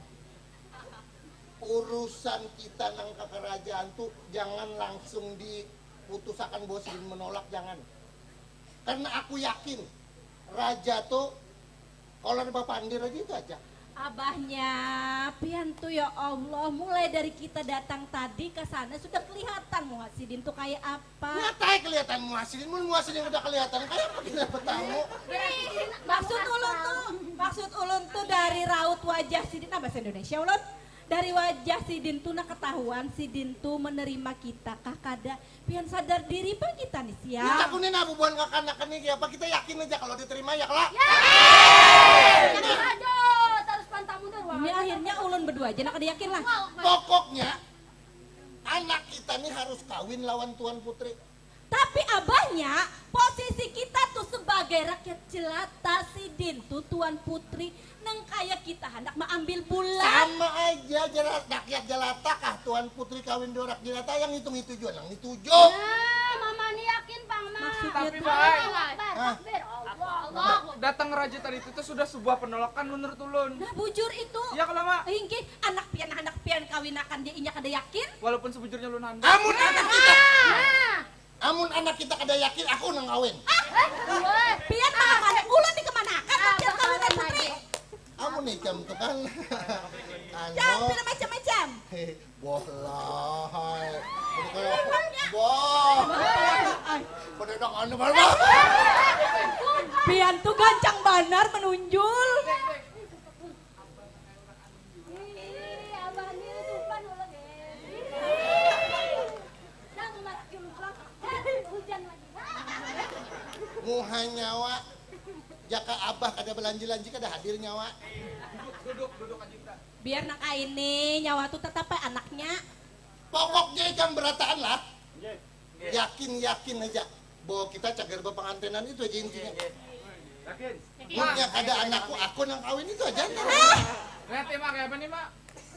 urusan kita nang kekerajaan tuh jangan langsung diputusakan bahwa sidin menolak, jangan. Karena aku yakin raja tuh Kalau ada bapandir aja itu aja. Abahnya, pian tu ya Allah, mulai dari kita datang tadi ka sana sudah kelihatan muha sidin tu kaya apa. Ngatai kelihatan muha sidin, mun muha sidin kada kelihatan kaya apa kita betamu. Maksud ulun tu, maksud ulun tu dari raut wajah sidin, nah bahasa Indonesia ulun. Dari wajah sidin tu nah ketahuan sidin tu menerima kita kah kada. Pian sadar diri pang kita nih siang. Kita kuning nah bubuhan kakanakan nih apa kita yakin aja kalau diterima ya kalo. Ini akhirnya ulun berdua aja nah kada yakin lah. Pokoknya anak kita nih harus kawin lawan tuan putri. Tapi abahnya posisi kita tuh sebagai rakyat jelata sidin tuh tuan putri Nang kaya kita handak maambil bulan. Sama aja jelas rakyat jelata kah tuan putri kawin dorak jelata yang ngitung itu jua nang nituju. Nah, mama ni yakin pang ma. Maksudnya Tapi tuh. Baik. Akbar, Hah? Akbar, Allah, Allah. Datang raja tadi itu tuh sudah sebuah penolakan menurut ulun. Nah bujur itu. Iya kalau mak. Inggih, anak pian handak pian kawinakan dia inya kada yakin. Walaupun sebujurnya ulun handak. Amun anak kita. Nah. Amun anak kita kada yakin, aku nang kawin. Ah, pian mah anak ulun dikemanakan, pian kawinan putri. Amun ikam tu kan. Anu. Jangan pina macam-macam. Boh lah. Boh. Pada nang anu banar. Pian tu gancang banar menunjul. Muha nyawa jaka abah kada balanji-lanji kada hadir nyawa. Biar nang kaini nyawa tu tatap ai anaknya. Pokoknya ikam berataan lah. Yakin-yakin aja bahwa kita cagar bapangantenan itu aja intinya. Yakin. Munnya kada anakku aku nang kawin itu aja. Nah. Pakai apa nih, Mak?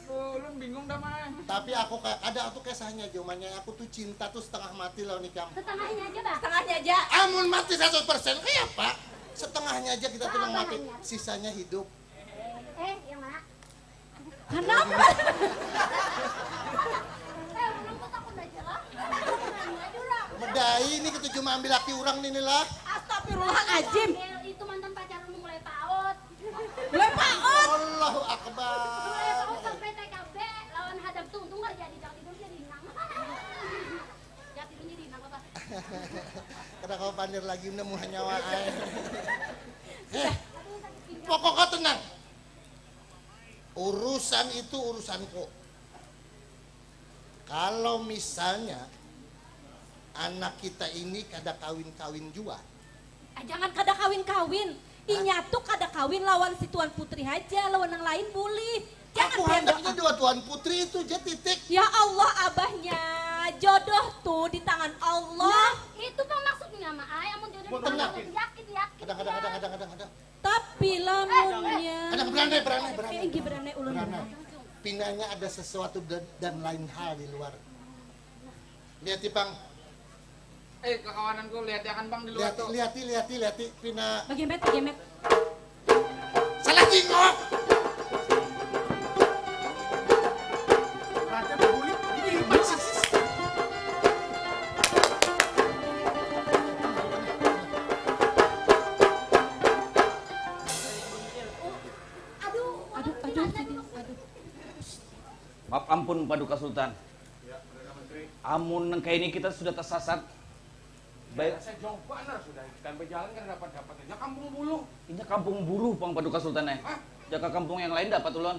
Tuh, ulun bingung dah, Mak. Tapi aku kayak ada tuh kisahnya, Jomanya. Aku tuh cinta tuh setengah mati lawan ikam. Setengahnya aja, Bah. Setengahnya aja. Amun mati seratus persen, kayak apa? Setengahnya aja kita tuh nang mati, sisanya hidup. Eh, yang mana? Kenapa? Eh, ulun tuh takut aja lah. Aja orang. Medai ini ketujuh maambil laki orang nih lah. Astagfirullahaladzim. Itu mantan pacar ulun mulai paut. Mulai paut. Allahu Akbar. Mulai paut sampai T K B lawan hadap tuh untung kada jadi jang tidur jadi inang. Jang tidur jadi inang apa? Kada kawa pandir lagi udah muha nyawa ay. Eh, pokoknya tenang. Urusan itu urusanku. Kalau misalnya anak kita ini kada kawin-kawin jua. Ah, jangan kada kawin-kawin. Inya tuh kada kawin lawan si Tuan Putri haja, lawan nang lain bulih. Jangan Aku handaknya dua Tuan Putri itu ja titik. Ya Allah, abahnya. Jodoh tuh di tangan Allah. Nah, itu pang maksudnya, Ma. Ay, amun jodoh di tangan Allah, yakin, yakin. Kadang, kadang, kadang, kadang, kadang, kadang. Tapi lamunnya. Ada berandai, berandai, berandai. Inggih berandai ulun. Berandai. Pinanya ada sesuatu dan, dan lain hal di luar. Lihat pang. Eh, kakawananku, lihat akan pang di luar tuh. Lihat, lihat, lihat, pina. Bagemet, bagemet. Salah tingkok. Maaf ampun Paduka Sultan. Amun nang kaya ini kita sudah tasasat. Baik. Saya jauh banar sudah, ikan bajalan kada dapat dapat. Inya kampung buluh. Inya kampung buluh pang Paduka Sultan eh. Hah? Jaka kampung yang lain dapat ulun.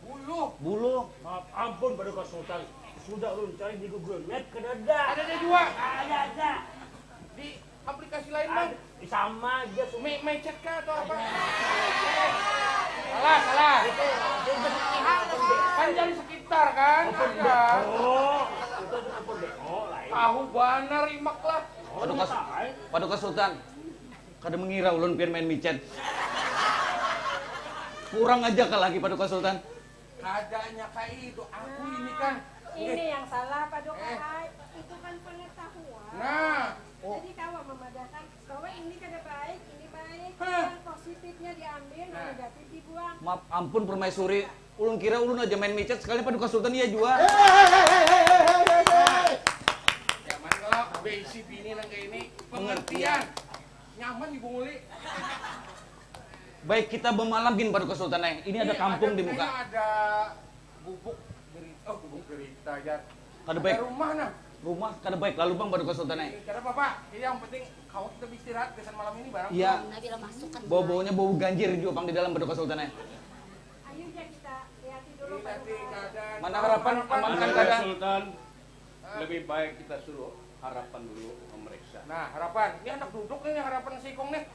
Buluh. Buluh. Maaf ampun Paduka Sultan. Sudah ulun cari di Google Map kada ada. Ada ada jua. Ada ada. Di Aplikasi lain bang. Sama aja. Micet kah atau apa? Salah, salah. Kan cari sekitar kan? Ada. Tahu banar imak lah. Paduka, Paduka Sultan. Kada mengira ulun pian main micet. Kurang aja kah lagi Paduka Sultan. Kadanya kaitu, aku ini kan. Ini yang salah Paduka ai, itu kan pengetahuan. Nah. Jadi kawa mamadakan bahwa ini kada baik, ini baik. Yang positifnya diambil, yang negatif dibuang. Maaf ampun Permaisuri, ulun kira ulun aja main micet, sekalinya Paduka Sultan iya jua. Nyaman kalo beisi bini nang kaya ini, pengertian. Nyaman ibu nguli. Baik kita bamalam gin Paduka Sultan ai. Ini ada kampung di muka. Ada gubuk derita, oh gubuk derita jar. Kada baik. Ada rumah nah. Rumah kada baik lalu bang Paduka Sultan ai. Kada apa-apa. Yang penting kawa kita beristirahat gasan malam ini barang. Iya. Bau-baunya bau ganjir jua pang di dalam Paduka Sultan ai. Ayu ja kita lihat dulu. Mana harapan amankan keadaan. Sultan. Lebih baik kita suruh harapan dulu memeriksa. Nah, harapan. Ini anak duduk nih harapan sikung nih.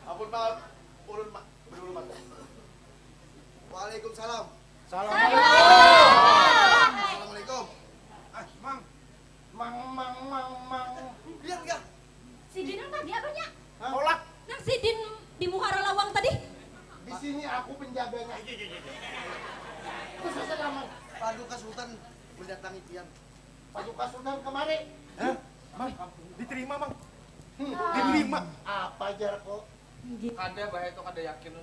Ampun maaf, ulun ma bedulu mata. Waalaikumsalam. Assalamualaikum. Assalamualaikum. Ah, mang. Mang, mang, mang, mang. Lihat enggak? Sidin nang tadi abahnya. Hah? Kolak. Nang sidin di muhara lawang tadi. Di sini aku penjaganya. Khusus aman. Paduka Sultan mendatangi pian. Paduka Sultan kemari. Hah? Mang, diterima, Mang. Hmm. Diterima. Apa jar kok? Kada bahaya itu kada yakin.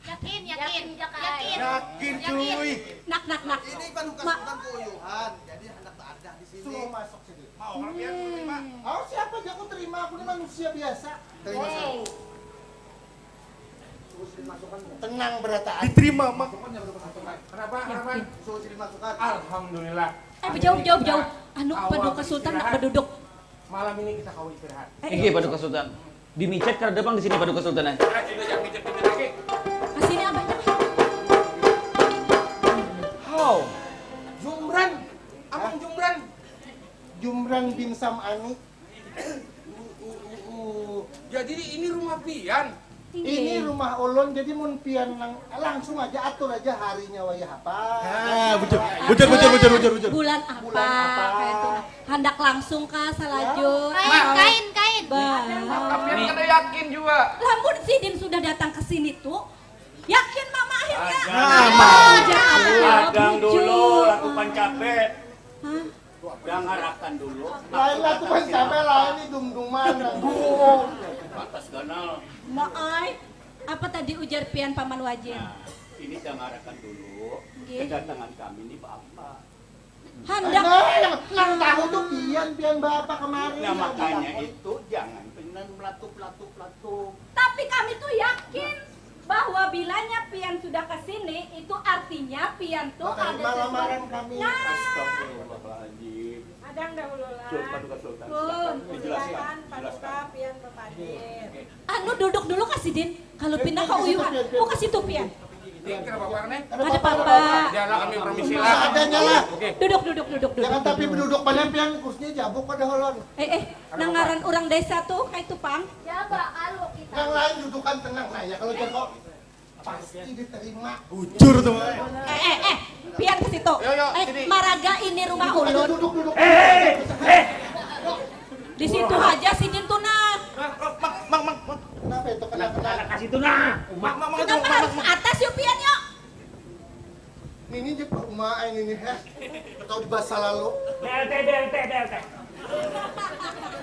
Yakin, yakin, yakin. Yakin, cuy. Nak, nak, nak. Ini paduka Sultan keuyuhan, jadi handak baadah di sini. Suruh masuk. Mau kalau pian terima. Oh, siapa aja aku terima, aku ini manusia biasa. Terima. Hey. Tenang berataan. Diterima, Mak. Kenapa? Kenapa? Suruh sini masukkan. Alhamdulillah. Eh, jauh, jauh, jauh. Anu, Paduka Sultan nak berduduk. Malam ini kita kau istirahat. Eh, iya, Paduka Sultan. Di micet kada ada pang di sini Paduka Sultan eh. Ah, sudah jangan micet-micet lagi. Ke sini abahnya. How? Jumran, Amang Jumran. Jumran bin Sam'ani. Jadi ini rumah pian. Ini rumah ulun, jadi mun pian nang langsung aja atur aja harinya wayah apa. Ah, bujur. Bujur bujur bujur bujur bujur. Bulan apa? Bulan apa? Kayak itu. Handak langsung kah salajur? Kain, kain, kain. Bah. Maka pian kada yakin jua. Lamun sidin sudah datang ke sini tuh, yakin mama Nah, mau. Hadang dulu, latupan cabe. Hah? Dangarakan dulu. Lain latupan cabe, lain ni dumduman. Pantas ganal. Nah, ai. Apa tadi ujar pian, Paman Wajir? Nah, ini dangarakan dulu. Nggih. Kedatangan kami ni baapa? Handak. Nah, nang, nang tahu tu pian, pian baapa kemari. Nah, makanya itu jangan pian melatup-latup-latup. Tapi kami tu yakin bahwa bilanya pian sudah ke sini, itu artinya pian tu ada sesuatu. Lamaran kami. Nah. Astagfirullahaladzim. Hadang dahulu lah. Sultan, Sultan, Pun, silakan. Dijelaskan, silakan, dijelaskan. Paduka pian bepadir. Anu, duduk dulu ka sidin. Kalau pindah ka uyuhan, oh, ka situ pian. Ini kenapa, Pak, nih? Kada apa-apa. Janganlah, kami permisi lah. Seadanya lah. Oke. Duduk, duduk, duduk, duduk. Jangan tapi beduduk banar pian, kursinya jabuk pada holon. Eh, eh, nang ngaran urang desa tuh, kaitu pang. Coba kalau kita. Yang lain dudukan tenang, nah ya, kalau jangkau pasti diterima. Bujur tuh. Eh, eh, eh, pian ke situ. Yo, yo, eh, sini. Maraga ini rumah ulun. Duduk, duduk. Eh, eh, eh, eh. Di situ aja sidin tuh, nah. Mang, mang, mang, mang, mang. Kenapa itu? Kenapa? Kenapa, kenapa? Kasih tuh, nah. Mang, mang, mang, itu, kenapa mang, harus mang, mang. Atas, yuk, pian, yuk? Nini je, Pak Uma, ai, nini, heh. Tahu di bahasa lalu. B L T, B L T, B L T.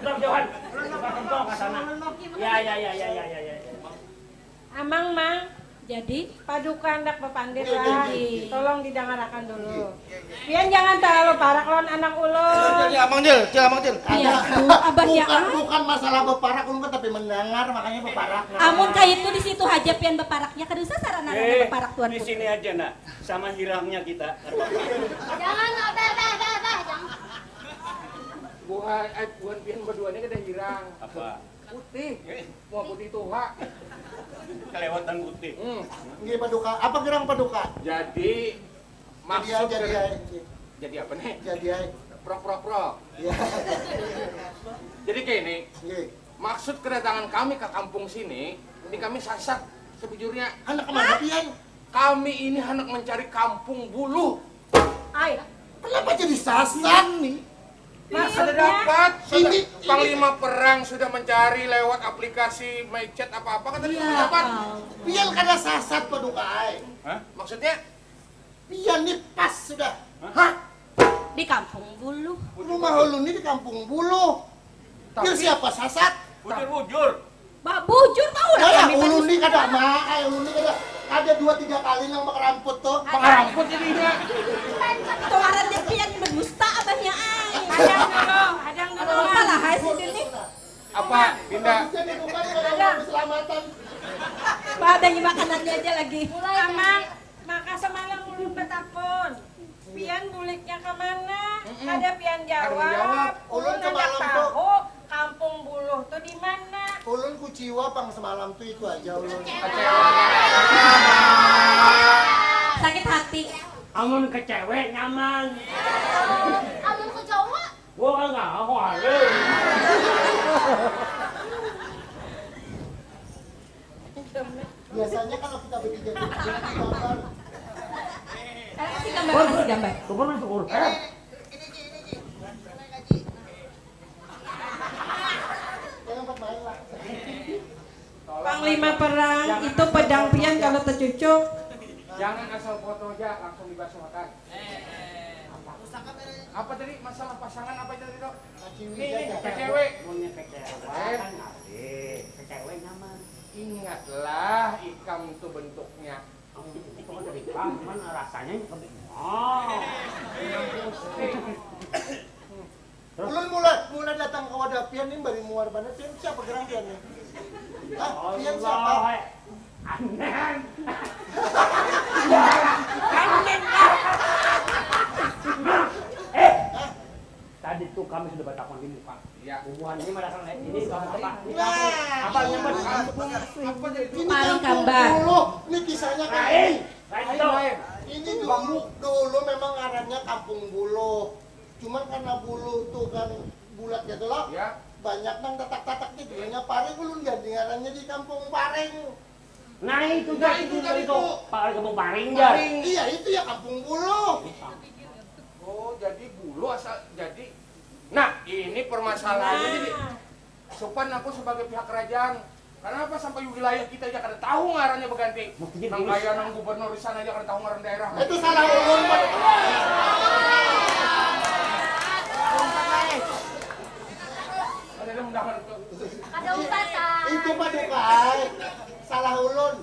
Bang Johan, Bang Johan ke sana. Ya, ya, ya, ya, ya, ya, ya. Amang, Mang. Jadi? Paduka handak bapandir lah. Nggih, nggih, nggih. Tolong didangarakan dulu. Nggih, nggih, nggih. Pian jangan terlalu parak lawan anak ulun. Cil, Amang Cil, Cil, Amang Cil. Iya, tuh, abahnya, bukan, ah. Bukan masalah beparak, ulun kan tapi mendengar, makanya beparak, nah. Amun kaitu di situ haja pian beparaknya, kada usah sarana-rana beparak, Tuan Putri. Eh, di sini aja, nak. Sama hirangnya kita. Jangan, beh, beh, beh, beh, jangan. Buhan, eh, buhan pian berdua ini kada hirang. Apa? Putih. Eh. Wah, putih tuha. Kelewatan putih. Hmm. Nggih, Paduka. Apa gerang, Paduka? Jadi, jadi, maksud jadi, ker-, ai. Jadi apa nih? Jadi, ai. Prok, prok, prok. Iya. Jadi kayak ini. Nggih. Maksud kedatangan kami ke kampung sini, ini kami sasak sebujurnya. Anak kemana, pian? Kami ini hendak mencari Kampung Buluh. Ai. Kenapa jadi sasak nih? Maksudnya? Ada dapat. Ini, ini. Panglima Perang sudah mencari lewat aplikasi MyChat apa-apa, kan tadi dapat. Iya, tahu. Pian kada sasat, Paduka ai. Hah? Maksudnya? Pian nih pas sudah. Hah? Hah? Di Kampung Buluh. Rumah ulun nih di Kampung Buluh. Tapi pian siapa sasat? Bujur-bujur. Ba-, bujur tahu lah. Alah, kami ulun ni kada ma-, ai, ulun ni kada, ada dua tiga kali nang bakaramput tuh. Bakaramput jadinya. Itu ngarannya pian berdusta abahnya ai. Hadang dulu, hadang dulu. Apa lah, hai, sidin nih. Apa? Pindah. Bisa ditukar kalau mau keselamatan. Bah, ada makanannya aja lagi. Amang, maka semalam ulun batakun. Pian buliknya ka mana? Mm-mm. Kada pian jawab. Kada menjawab. Ulun handak tahu Kampung Buluh tu di mana. Ulun kuciwa pang semalam tu, itu aja ulun. Kecewa. Sakit hati. Amun kecewe nyaman. Amun kecewa. Gua kan nggak, aku ada. Biasanya kalau kita bertiga tuh, kita gambar. Kasih gambar, kasih gambar. Coba lu syukur. Eh? Ini, ini, ini, ini. Yang empat main lah. Panglima Perang, itu pedang pian kalau tercucuk. Jangan asal foto aja, langsung dibasuhakan. Apa tadi, masalah pasangan apa itu tadi, Dok? Nih, nih, kecewe. Punya kecewe. Kan ngerti. Kecewe nyaman. Ingatlah, ikam tuh bentuknya. Itu kan dari ikam, cuman rasanya ini kebik. Oh. Ulun mula, mula datang ke wadah pian nih, bari muar banar pian. Siapa gerang pian nih? Hah? Pian siapa? Allah, hai. Aneh. Aneh. Eh, tadi tuh kami sudah bertakon di muka. Iya. Bubuhan ini merasa naik ini, kamu apa? Nah. Apa yang ber-, apa, apa jadi ini Paling Kampung Buluh. Ini kisahnya lain. Lain. Ini dulu, dulu memang ngarannya Kampung Buluh. Cuman karena buluh tuh kan bulat gitu loh. Ya. Banyak nang tatak-tatak gitu. Hanya paring ulun ganti ngarannya di Kampung Paring. Nah, itu, nah, itu, itu, itu. Paring, Kampung Paring, ya. Paring. Iya, itu ya Kampung Buluh. Oh, jadi buluh asal jadi. Nah, ini permasalahannya. Nah. Jadi, supan aku sebagai pihak kerajaan, Kanapa sampai wilayah kita aja kada tahu ngarannya baganti? Nang kaya nang gubernur di sana aja kada tahu ngaran daerah. Itu salah ulun. Kada ada undangan. Kada usah, Tan. Itu mah duka ai. Salah ulun.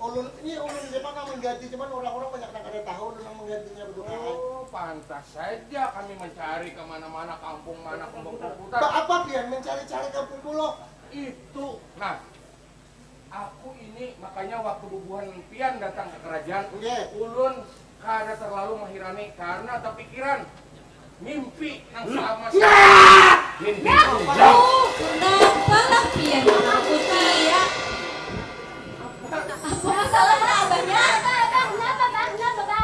Ulun, ini ulun cuman nang mengganti, cuman orang-orang banyak nang kada tahu ulun nang menggantinya beduka ai. Oh, pantas saja kami mencari ke mana-mana kampung mana kampung berputar. Ba apa pian mencari-cari kampung pulo? Itu. Nah, aku ini makanya waktu bubuhan pian datang ke kerajaan, Nggih. ulun kada terlalu mahirani karena tepikiran mimpi nang sama si Nah! Mimpi Nah! Tuh, napalah pian manakuti ya? Apa masalahnya abahnya?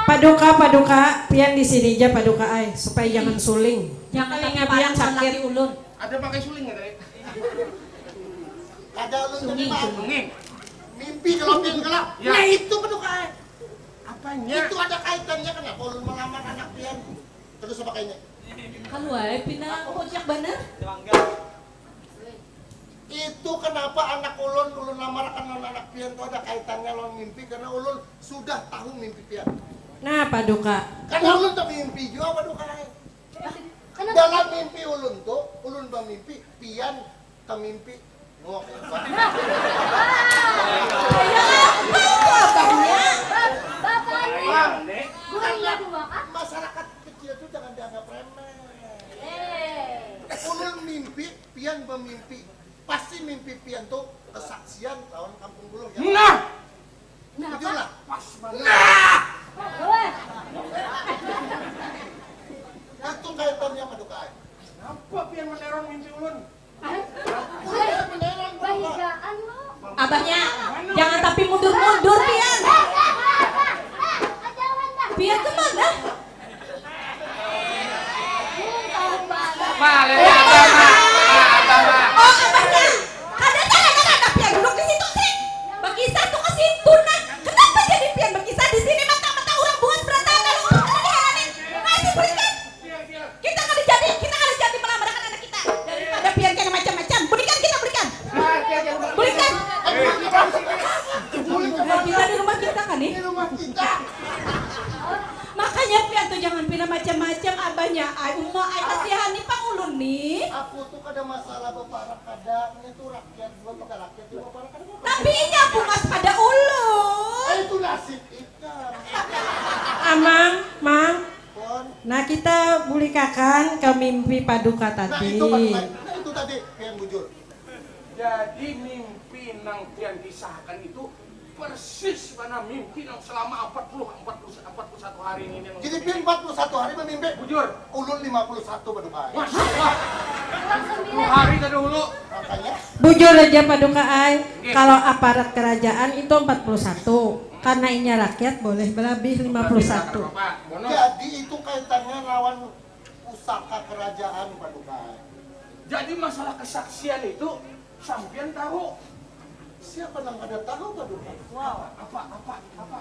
Paduka, paduka, pian di sini ja paduka ai, supaya jangan suling. Jangan Telinga tapi pian parang sakit. Laki ulun. Ada pakai suling nggak tadi? Kada ulun tadi Sunging, mah. sunging. Mimpi kalau pian kalau. Ya. Nah itu paduka ai. Apanya? Itu ada kaitannya kenapa ulun melamar anak pian. Terus apa kayaknya? Kalu ai pina kocak banar. Itu kenapa anak ulun, ulun lamarakan lawan anak pian tu ada kaitannya lawan mimpi karena ulun sudah tahu mimpi pian. Nah, paduka. Karena ulun tamimpi jua paduka ai. Dalam mimpi ulun tu, ulun bamimpi pian tamimpi. Ngok ya, Pak. Kaya apa itu abahnya? Masyarakat kecil tu jangan dianggap remeh. Ulun mimpi, pian bamimpi. Pasti mimpi pian tu kesaksian lawan kampung buluh ya. Nah. Nah, Jujur lah. Pas banget. Nah. Wah. Itu kaitannya paduka ai. Kenapa pian meneror mimpi ulun? Abahnya, jangan tapi mundur-mundur pian. Pian kemana? Malih abah mah, abah mah. Oh abahnya, kada jangan anak pian duduk di situ sih. Bakisah tuh ke situ nah. Kenapa jadi pian bakisah di sini mata-mata orang buas berantakan kalau urut kada diharani. Ayo berikan. Kita kada jadi, kita kada jadi melamarakan anak kita. Daripada pian kena macam-macam, bulikan kita bulikan. Bulikan. Bulikan kita di rumah kita kan nih. Di rumah kita. Makanya pian tuh jangan pina macam-macam abahnya. Ai uma ai kasihani pang ulun nih. Aku tuh kada masalah baparak kada, ini tuh rakyat jua kita rakyat jua baparak kada. Tapi inya puas pada ulun. Ai itu nasib ikam. Amang, mang. Nah kita bulikakan ke mimpi paduka tadi. Nah itu paduka, nah itu tadi pian bujur. Jadi mimpi nang pian kisahkan itu persis mana mimpi nang selama empat puluh, empat puluh, empat puluh satu hari ini. Jadi pian empat puluh satu hari memimpi? Bujur. Ulun lima puluh satu paduka ai. Masya Allah. Sepuluh hari tadi dulu. Makanya. Bujur aja paduka ai. Kalau aparat kerajaan itu empat puluh satu. Karena inya rakyat boleh belabih lima puluh satu. Jadi itu kaitannya lawan pusaka kerajaan paduka. Jadi masalah kesaksian itu sampian tahu. Siapa nang kada tahu paduka? Wow. Apa apa apa.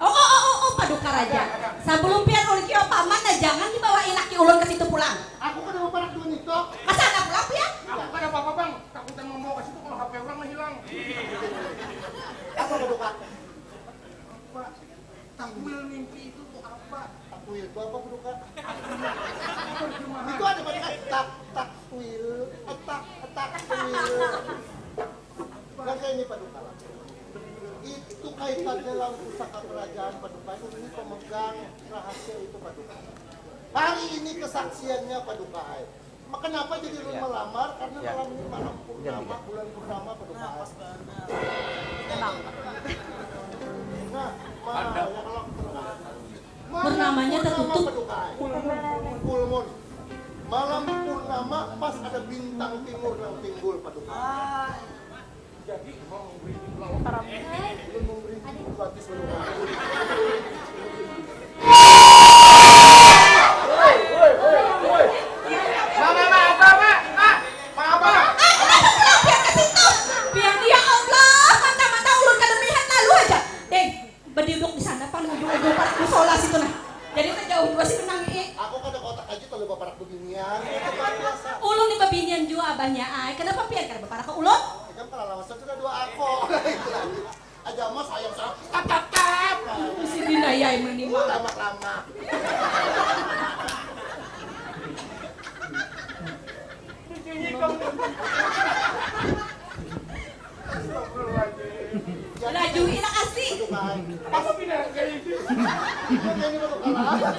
Oh, oh, oh, oh, oh, paduka raja. Sebelum pian uliki oh paman nah jangan dibawa ilaki ulun ke situ pulang. Aku kada baparak dua nito. Ke sana pulang pian. Aku kada apa-apa bang, takutan membawa ke situ kalau H P orang mah hilang. Apa paduka? Takwil mimpi itu tuh apa? Takwil itu apa guru kak? Itu ada banyak tak takwil, etak etak kwil. Bangsa ini paduka. Itu kaitannya lawan pusaka kerajaan paduka itu ini pemegang rahasia itu paduka. Hari ini kesaksiannya paduka. Kenapa jadi ulun melamar? Karena malam ini malam purnama, bulan purnama paduka. Nah, ma, ya kalau purnamanya tertutup. Paduka. Full moon, full moon. Malam purnama pas ada bintang timur nang timbul paduka. Jadi imam memberi pulang. Ulun memberi gratis ulun. Pian ya Allah, mata-mata ulun kada melihat lalu haja. Ding, beduduk di sana pang ujung-ujung parak musola situ nah. Jadi tajauh jua situ nang ii. Aku kada kotak aja kalau baparak bebinian. Ulun ni bebinian jua abahnya ai. Kenapa pian kada baparak ka ulun? Ikam kalau Lawas sudah dua ako. Aja mas ayam sa tap tap tap. Sidin ayah yang menimba. Lama-lama. Laju ila kasih. Apa pindah kayak gitu? Ini baru kalah.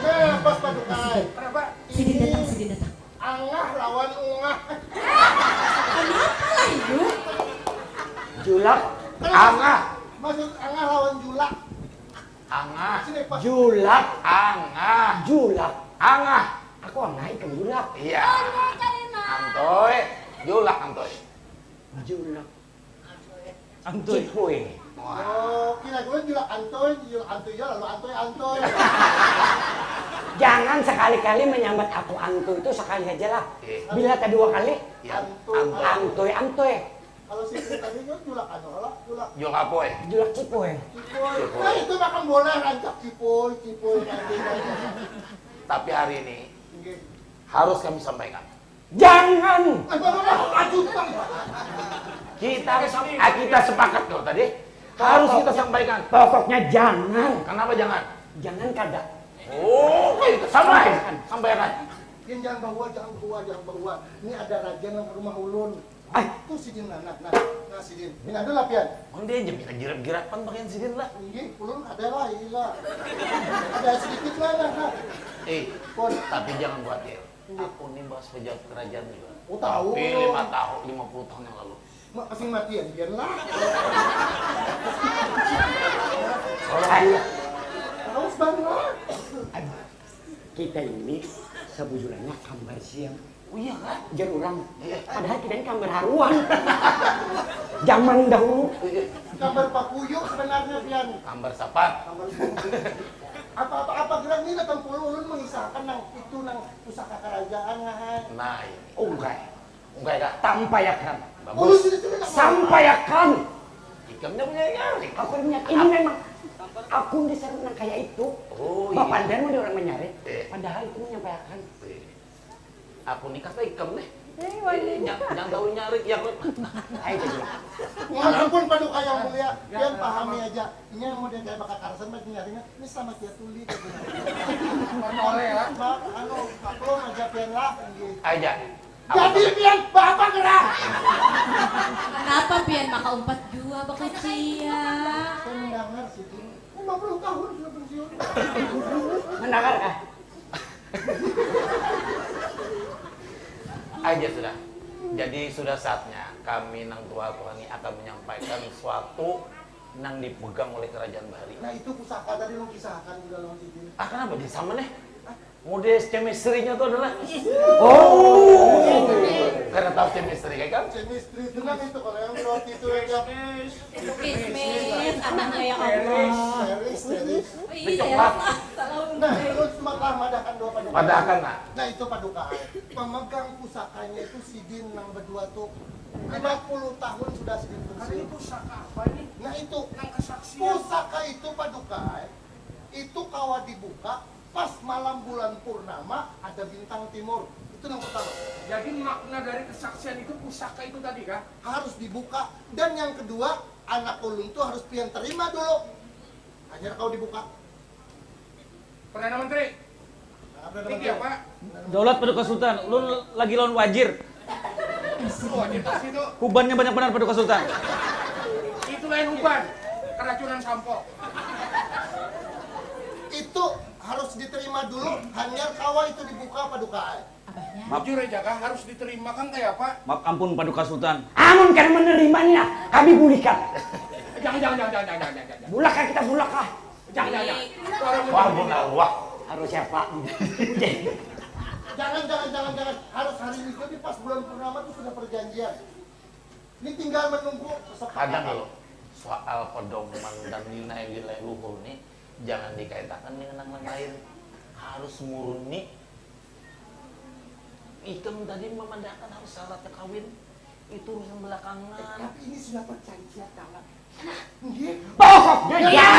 Nah, pas paduka ai. Sidin datang, sidin datang. Angah lawan ungah. Kenapa lah itu? Julak, angah. Maksud angah lawan julak. Angah. Julak, angah. Julak, angah. Aku angah ikam julak. Iya. Antoy. Julak antoy. Julak. Antuy. Cipuy. Oh, kira gue julak antuy, julak antuy ya lalu antuy antuy. Jangan sekali-kali menyambat aku antuy itu sekali aja lah. Iya. Bila kedua kali, ya, antuy. Antuy antuy. Kalau si tadi kan julak anu lah, julak. Julak apa ya? Julak cipuy. Cipuy. Nah itu makan boleh rancak cipuy, cipuy nanti. Tapi hari ini harus kami sampaikan. Jangan. Kita ah, kita sepakat loh tadi. Harus kita sampaikan. Pokoknya jangan. Kenapa jangan? Jangan kada. Oh, itu sama ya. Sampaikan. Jangan jangan bawa, jangan bawa, jangan bawa. Ini ada raja nang ke rumah ulun. Ay. Tuh sidin nah, nah, nah, nah sidin. Minah dulu lah pian. Mun dia aja minah girap-girapan pakaian sidin lah. Iya, ulun ada lah, iya lah. Ada sedikit lah, nah, nah. Eh, Pun. Tapi jangan khawatir. Aku ni bahas pejabat kerajaan juga. Oh, tahu. Tapi lima tahun, lima puluh tahun yang lalu. Mak kasih matian biar lah. Kalau dia. Terus bang lah. Kita ini sebujurannya kambar siam. Oh iya kan? Jar orang. Iya. Padahal kita ini kambar haruan. Zaman dahulu. Iya. Kambar papuyu sebenarnya pian. Kambar sapat. Kambar sapat. Apa-apa apa gerak ni datang puluh ulun mengisahkan nang itu nang pusaka kerajaan ngahai. Nah, iya. Oh, enggak. Enggak ya? Tampaiakan. Bagus. Sampaiakan. Ikam nya punya nyari. Aku punya ini memang. Aku di sana nang kayak itu. Oh, iya. Bapak dan mau orang menyari. Eh. Padahal itu menyampaikan. Eh. Aku nikah sama ikam nih. Eh, jangan tahu nyari ya aku. Ayo coba. Walaupun paduka yang mulia, yang pahami aja. Ini yang mau dia kayak bakal karasan bagi nyarinya. Ini sama dia tuli. Pernah oleh ya. Anu, aku aja pian lah. Aja. Jadi pian bapak gerah. Kenapa pian maka umpat jua bakacia? Saya mendengar sih, lima puluh tahun sudah pensiun. Mendengar kah? Aja sudah. Jadi sudah saatnya kami nang tua tua ini akan menyampaikan suatu nang dipegang oleh kerajaan bahari. Nah itu pusaka tadi lu kisahkan juga lawan sini. Ah kenapa jadi sama nih? Model chemistry-nya tuh adalah oh karena tahu chemistry kayak kan? Chemistry itu kan itu kalau yang roti itu yang Kismis, anaknya ya Allah. Teris, teris. Oh, iya. Nah, terus maka madakan dua paduka. Madakan nah. Nah, itu paduka. Pemegang pusakanya itu sidin nang berdua tuh lima puluh tahun sudah sidin pensiun. Pusaka apa ini? Nah, itu. Nang kesaksian. Pusaka itu paduka. Itu kawa dibuka pas malam bulan purnama ada bintang timur. Itu yang pertama. Jadi makna dari kesaksian itu pusaka itu tadi kah? Harus dibuka. Dan yang kedua, anak ulun tuh harus pian terima dulu. Hanyar kau dibuka. Perdana Menteri. Tinggi apa? Daulat Paduka Sultan, ulun lagi lawan wajir. Wajir tas itu. Hubannya banyak benar Paduka Sultan. Itu lain huban, keracunan sampo. Itu harus diterima dulu, hanyar kawa itu dibuka paduka ai. Abahnya. Maaf. Jujur aja kah harus diterima kan kayak apa? Maaf ampun Paduka Sultan. Amun kada menerima nih nah, kami bulikan. Jangan jangan jangan jangan jangan jangan. Jangan. Bulak kah kita bulak kah? Jangan jangan. Jangan. Wah mun Allah. Harus siapa? Jangan jangan jangan jangan. Harus hari Minggu nih pas bulan purnama tuh sudah perjanjian. Ini tinggal menunggu kesepakatan. Kadang kalau soal pedoman dan nilai-nilai luhur nih Jangan dikaitakan dengan nang lain. Harus murni. Ikam tadi mamadahakan harus syaratnya kawin. Itu urusan belakangan. Tapi ini sudah perjanjian, kawan. Nggih. Bohong! Ya, ya.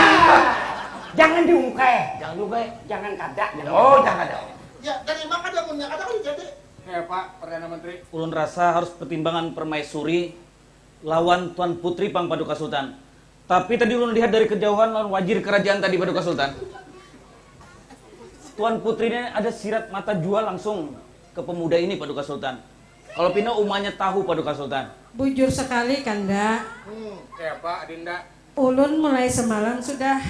Jangan diungkai. Jangan diungkai. Jangan kada. Oh, jangan ada. Ya, dari mana ada punya, ada kan jadi. Eh, Pak Perdana Menteri. Ulun rasa harus pertimbangan permaisuri lawan Tuan Putri pang, Paduka Sultan. Tapi tadi ulun lihat dari kejauhan lawan wajir kerajaan tadi, Paduka Sultan. Tuan Putri ini ada sirat mata jua langsung ke pemuda ini, Paduka Sultan. Kalau pina umanya tahu, Paduka Sultan. Bujur sekali, Kanda. Hmm, kaya apa, Adinda? Ulun mulai semalam sudah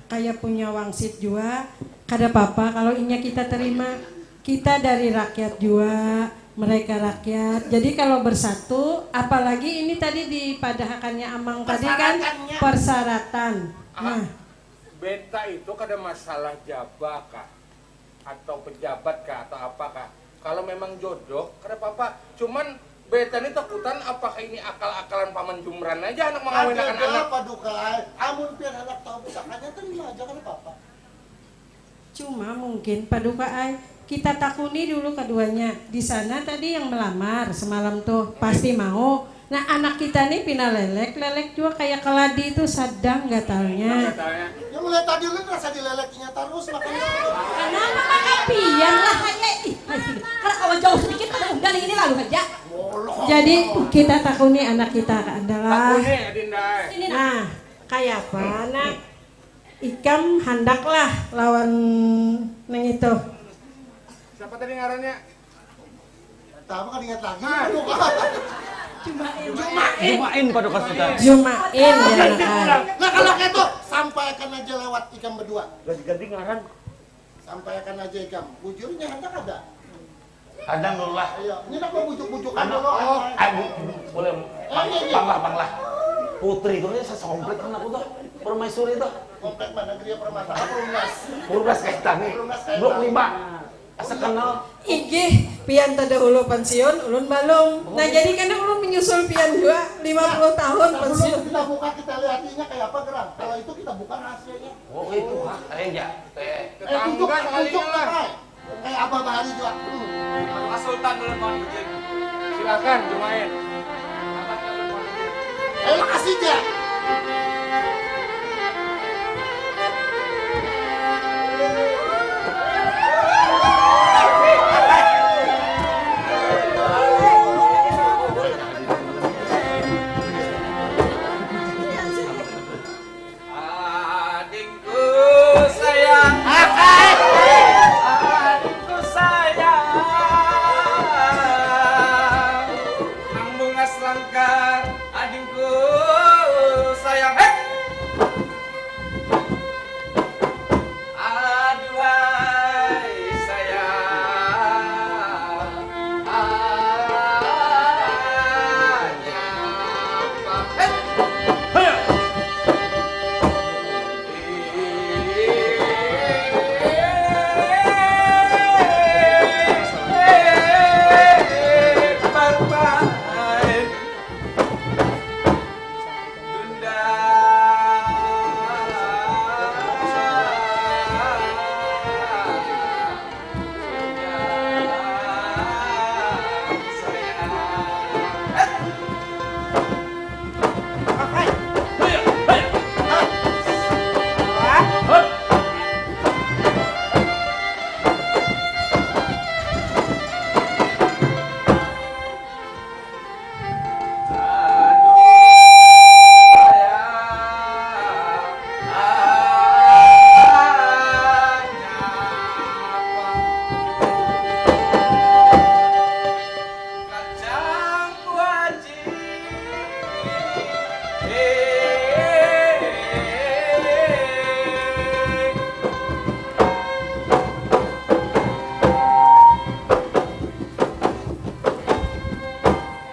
kaya punya wangsit jua. Kada papa kalau inya kita terima. Kita dari rakyat jua, mereka rakyat. Jadi kalau bersatu, apalagi ini tadi dipadahakannya Amang tadi kan persyaratan. Persyaratannya. Nah, beta itu kada masalah jaba kah? Atau pejabat kah? Atau apa kah? Kalau memang jodoh, kada apa-apa. Cuman beta ni takutan apakah ini akal-akalan Paman Jumran aja handak mengawinakan anak. Paduka ai. Amun pian handak tahu pusakanya, terima aja, kada apa-apa. Cuma mungkin, Paduka ai, kita takuni dulu kaduanya. Di sana tadi yang melamar semalam tuh, pasti mau. Nah, anak kita nih pina lelek, lelek jua kaya keladi tuh, sadang gatalnya. Gatalnya. Ya, mulai tadi ulun rasa dilelekinya tarus, makanya. Kenapa pakai pian lah, kaya, ih, masih. Kada kawa jauh sedikit, kada undang ini lalu haja. Jadi, kita takuni anak kita, Kanda lah. Takuni, Adinda ai. Sini, nah. Nah, kayapa, nak? Ikam handaklah lawan nang itu. Siapa tadi ngarannya? Tahu kan ingat lagi. Ah. Jumain. Jumain. Jumain, Paduka Sultan. Jumain, ya, nak. Nah, kalau kayak itu, sampaikan aja lewat ikam berdua. Ganti-ganti ngaran. Sampaikan aja ikam. Bujurnya handak ada. Kadang dulu lah. Iya, ini nak bujuk-bujukan dulu. Oh, ayo, bu-, bu-, boleh. Eh, iya, iya. Panglah, panglah. Putri itu nih sekomplek kan aku tuh. Permaisuri tuh. Komplek mana, Gria Permata? Perumnas. Perumnas Kaitang nih. Perumnas Kaitang. Blok lima. Asa kenal. Inggih, pian terdahulu pensiun, ulun balum. Nah, jadi karena ulun menyusul pian juga, lima puluh tahun pensiun. Sebelum kita buka, kita lihat inya kayak apa, Gerang. Kalau itu kita buka rahasianya. Oh, itu hak saya aja. Eh, eh, tunjuk, tunjuk, Pak. Eh, Abah Bahari juga. Hmm. Pak Sultan dulu, mohon izin. Silakan, Jumain. Abah dulu, mohon izin. Eh, makasih, Jak. Adingku sayang, adingku sayang, nang bungas langkar, adingku sayang. Hei! Aduhai sayang, hanya pang-, hei!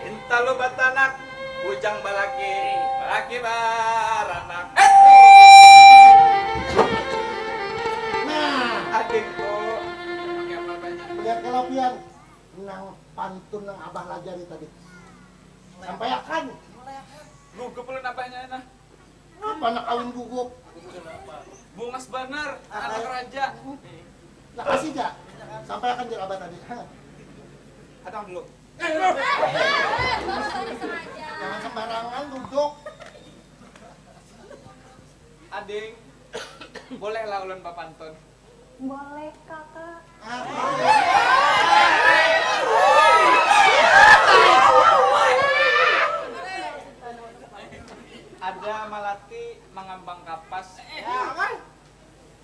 Hintalu batanak, bujang balaki, balaki baranak. Eh! Nah, adikku. Melihat kalapian, nang pantun nang abah lajari tadi. Sampaiakan. Gugup ulun abahnya, nah. Apa anak kawin gugup? Bungas banar, anak raja. Lah kasih ja. Sampai akan jar abah tadi. Hah. Hadang dulu. Eh, eh, eh, eh, baru tadi sengaja. Jangan sembarangan duduk. Ading, bolehlah ulun bapantun. Boleh, Kakak. Ada malati mangambang kapas.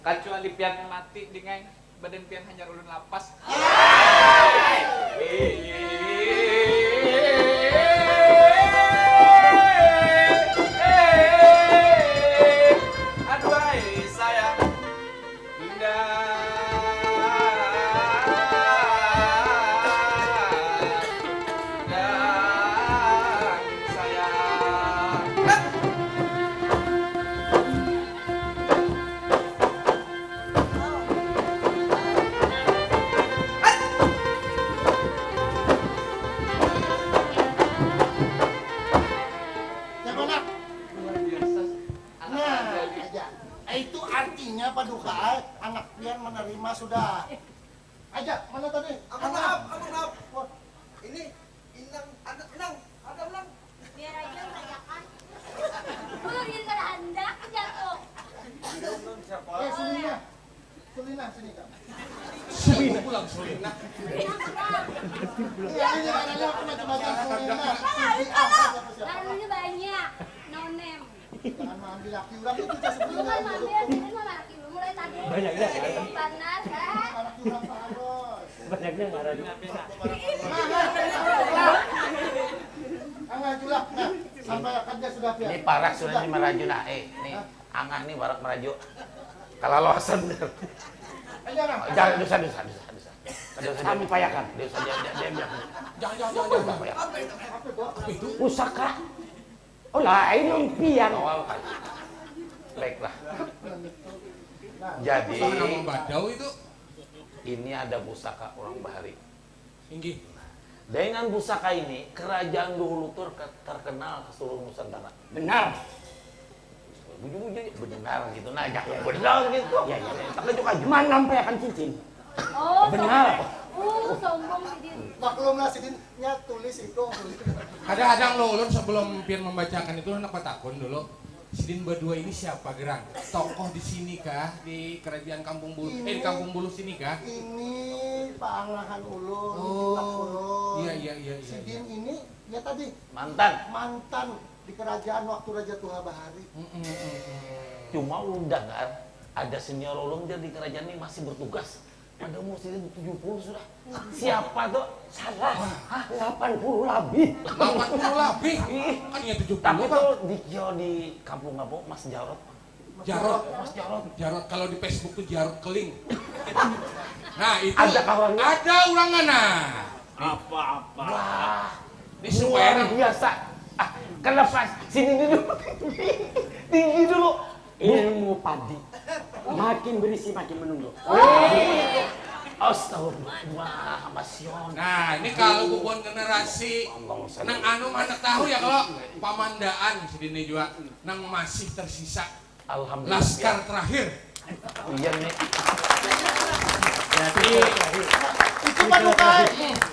Kacuali pian mati, Ding ai. Badan pian hanyar ulun lapas. Aduhai sayang, dang, dang sayang. Nah, aja. Eh, itu artinya paduka, eh, anak pian menerima sudah. Aja, mana tadi? Amun maaf, amun maaf. Wah. Ini inang, ada inang, ada inang. Biar aja merayakan. Beurin kada handak jatuh. Eh, Sulina. Sulina, sini, Kak. Sulina pulang, Sulina. Iya, ini ada apa macam-macam Sulina. Sisi apa, siapa, siapa? Barunya banyak. No name. Jangan mengambil laki orang itu, Sulina. Bukan mengambil, ini mah laki lu. Mulai tadi. Banyak, ya. Panas, eh. Laki orang panas. Banyaknya ngaran. Angah julak, nah, sampai kerja sudah, Pian. Ini parak sudah. Sudah. Lima raju, nah, eh, nih, hah? Angah nih parak meraju. Kalalawasan. Aja, nah. Jangan, dosa, dosa, dosa, dosa. Dosa, kami payakan. Dosa, dia, dia, dia bilang. Jangan, jangan, jangan, jangan. Apa itu? Apa itu? Apa itu? Pusaka. Oh, lain, Om Pian. Oh, apa? Baiklah. Nah, jadi pusaka nama badau itu. Ini ada pusaka orang bahari. Inggih. Dengan pusaka ini, kerajaan dahulu tu terke-, terkenal ke seluruh Nusantara. Benar. Bujur-bujur, benar gitu. Nah, jangan benar gitu. Ya, ya, ya. Tapi juga mana sampai akan cincin. Oh, benar. Sombong. Uh, sombong sidin. Maklumlah sidin, nya tulis itu. Kadang-kadang lo, ulun sebelum Pian membacakan itu, handak batakun dulu. Sidin badua ini siapa gerang? Tokoh di sini kah? Di kerajaan Kampung Bulu, eh, di Kampung Bulu sini kah? Ini paangahan ulun, oh, ulun. Iya, iya, iya, iya. Sidin ini, ya tadi. Mantan. Mantan di kerajaan waktu Raja Tuha bahari. Mm, mm, mm, mm. Cuma ulun dangar, ada senior ulun jar di kerajaan ini masih bertugas. Pada umur sidin tujuh puluh sudah. Siapa tuh? Salah. Hah? Delapan puluh labih. Delapan puluh labih? Ih. Kan ya tujuh puluh, tapi Bang. Tuh di kio di kampung apa? Mas Jarot. Jarot. Mas Jarot. Jarot. Kalau di Facebook tuh Jarot Keling. Nah, itu ada kawannya. Ada ulangan, nah. Apa-apa? Wah. Ini luar biasa. Ah, kenapa? Sini dulu. Tinggi dulu. Ilmu padi. Makin berisi, makin menunduk. Astagfirullah, Mas Yon. Nah, ini kalau bubuhan generasi nang anu handak tahu ya, kalau pamandaan sidin jua nang masih tersisa. Alhamdulillah. Laskar terakhir. Iya nih. Jadi, itu paduka ai.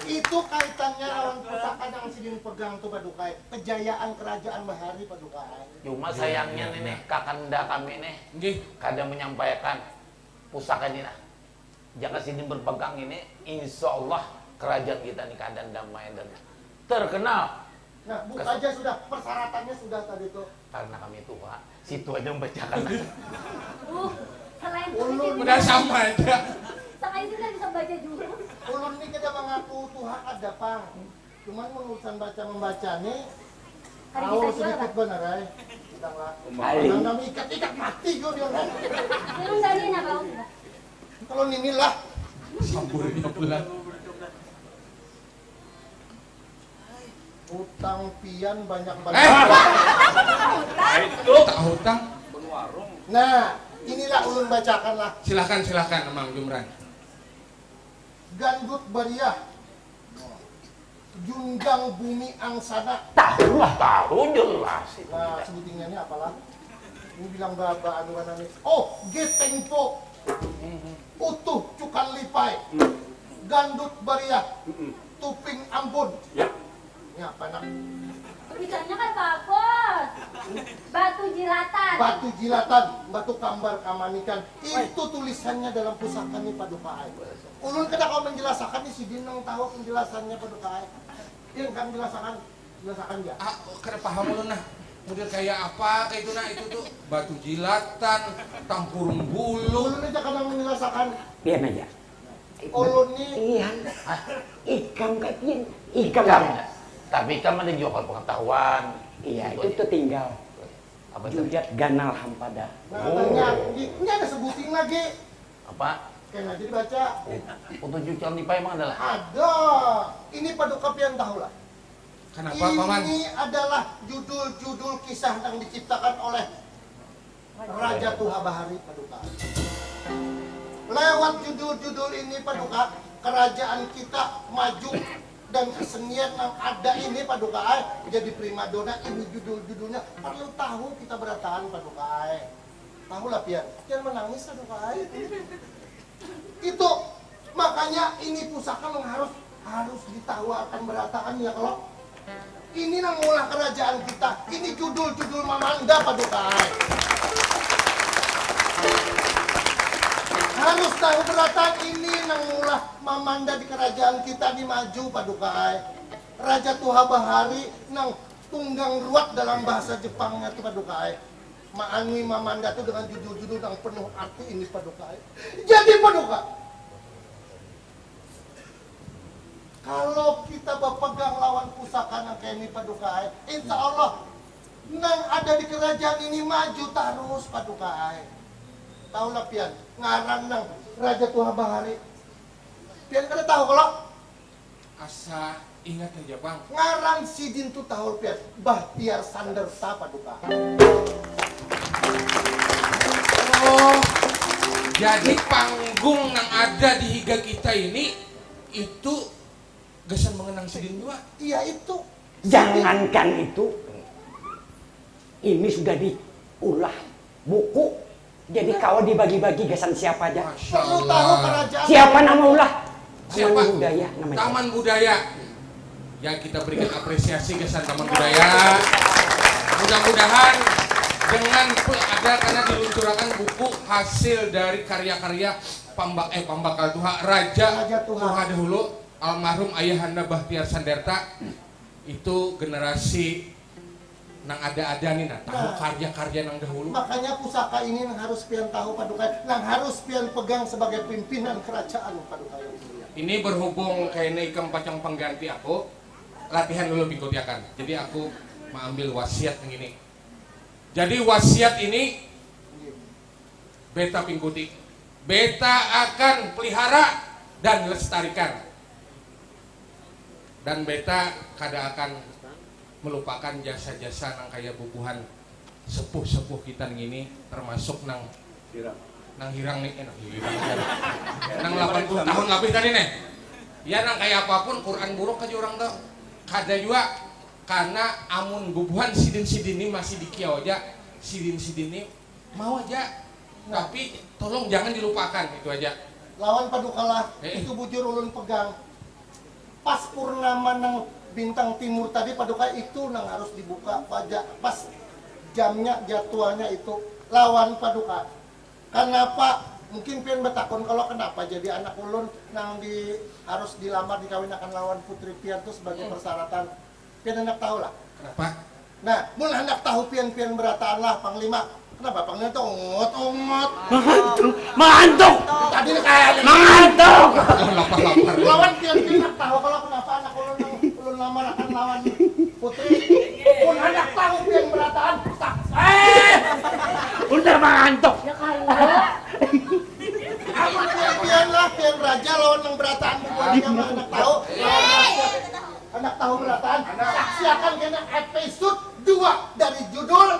Itu kaitannya lawan pusaka nang sidin pegang tuh paduka ai. Kejayaan kerajaan bahari paduka ai. Cuma sayangnya nih, nih, kakanda kami nih, nggih, kada menyampaikan pusaka ini nah. Jaka sidin berpegang ini, insya Allah kerajaan kita nih keadaan damai dan terkenal. Nah, buka aja sudah, persyaratannya sudah tadi tuh. Karena kami tua, situ aja membacakan. Uh, selain tulis ini, udah sama aja. Selain itu kan bisa baca juga. Ulun ini kada mengaku tuha kada pang. Cuman mun urusan baca membaca nih, kada bisa jua sedikit lah, banar ai. Kita lah. Alim. Nang kami ikat-ikat mati kau dia. Ulun tadi nak kau. Kalau nini lah. Samburnya pulang. Hutang pian banyak banget. Eh. Nah, itu. Hutang, hutang. Nah, inilah ulun bacakan lah. Silakan, silakan, Mang Jumran. Gandut Bariah. Junjang Bumi Angsana. Tahu lah, tahu jelas itu. Nah, sebutingnya ini apalah? Ini bilang ba, ba anu ngarannya. Oh, Getempo. Utuh Cukan Lipai. Gandut Bariah. Tuping Ambon. Ya. Ini apa, Nak? Tulisannya kan bagus. Batu jilatan. Batu jilatan, batu kambar kamanikan. Itu tulisannya dalam pusaka nih, Paduka ai. Ulun kada kawa menjelasakan, nih sidin nang tahu penjelasannya, Paduka ai. Yang kan jelasakan, jelasakan ya. Ah, kada paham ulun nah. Model kayak apa kayak itu nah, itu tuh batu jilatan, tampurung bulu. Ulun aja kadang menjelasakan. Pian aja. Ulun ni. Iya. Ikam kayak pian. Ikam. Ikam. Tapi ikam ada juga kalau pengetahuan. Iya, itu tuh tinggal. Apa tuh? Jujat ganal hampada. Nah, tanya, ini ada sebuting lagi. Apa? Kayak aja dibaca. Untuk Cukan Lipai emang adalah? Ada. Ini Paduka pian tahu lah. Kenapa, Paman? Ini adalah judul-judul kisah yang diciptakan oleh Raja Tuha Bahari, Paduka. Lewat judul-judul ini, Paduka, kerajaan kita maju dan kesenian yang ada ini, Paduka ai, jadi primadona. Ini judul-judulnya perlu tahu kita berataan, Paduka ai. Tahulah pian, jangan menangis, Paduka ai. Itu makanya ini pusaka yang harus harus ditawarkan berataan ya kalau ini nang maulah kerajaan kita, ini judul-judul Mamanda Paduka ai. Harus tahu berataan ini nang maulah Mamanda di kerajaan kita di maju Paduka ai. Raja Tuha Bahari nang tunggang ruat dalam bahasa Jepangnya tu Paduka ai. Maanui Mamanda tu dengan judul-judul nang penuh arti ini Paduka ai. Jadi Paduka, kalau kita bapegang lawan pusaka nang kaya ini Paduka ai, insya Allah nang ada di kerajaan ini maju tarus Paduka ai. Tahulah pian ngaran nang Raja Tuha Bahari? Pian kada tahu kalo? Asa ingat haja pang. Ngaran sidin tu tahu pian, Bahtiar Sanderta Paduka. Oh, jadi panggung nang ada di higa kita ini itu gasan mengenang sidin jua. Iya itu. Jangankan itu, ini sudah diulah buku jadi kawa dibagi-bagi gasan siapa aja. Perlu tahu kerajaan. Siapa nama ulah? Taman Budaya namanya. Taman Budaya. Ya kita berikan apresiasi gasan Taman Budaya. Mudah-mudahan dengan ada karena diluncurakan buku hasil dari karya-karya pambak eh pambakal tuha Raja Tuha dahulu almarhum Ayahanda Bahtiar Sanderta itu generasi nang ada-ada nih nah tahu karya-karya nang dahulu. Makanya pusaka ini nang harus pian tahu Paduka, nang harus pian pegang sebagai pimpinan kerajaan Paduka yang mulia. Ini berhubung kayaknya ikam pacang pengganti aku, latihan dulu pingkutiakan. Jadi aku mengambil wasiat yang ini. Jadi wasiat ini Beta pingkuti. Beta akan pelihara dan lestarikan. Dan beta kada akan melupakan jasa-jasa nang kaya bubuhan sepuh-sepuh kita ngini termasuk nang Hirang. Nang hirang nih, eh, nang hirang aja. Nang delapan puluh tahun lebih tadi nih. Ya nang kaya apapun Quran buruk aja orang tuh. Kada juga karena amun bubuhan sidin-sidin ini masih dikiau aja sidin-sidin ini Mau aja, tapi tolong jangan dilupakan itu aja. Lawan paduka lah, Eh. Itu bujur ulun pegang. Pas purnama nang bintang timur tadi paduka itu nang harus dibuka paja pas jamnya jadwalnya itu lawan paduka. Kanapa mungkin pian batakun kalo kanapa jadi anak ulun nang di harus dilamar dikawinakan lawan putri pian tu sebagai persyaratan. Pian handak tahu lah. Kenapa? Nah, mun handak tahu pian-pian berataan lah, Panglima. Kenapa Panglima tuh ungut-ungut? Mangantuk, mangantuk. Tadi kaya mangantuk. Lapar, lapar. Lawan pian-pian handak tahu kalau kenapa anak ulun ulun lamarakan lawan putri. Mun handak tahu pian berataan, tak. Eh, udah mangantuk. Ya kalah. Amun pian-pian lah, pian raja lawan nang berataan bubuhan handak tahu. Lawan rakyat. Handak tahu berataan, saksiakan kena episode dua dari judul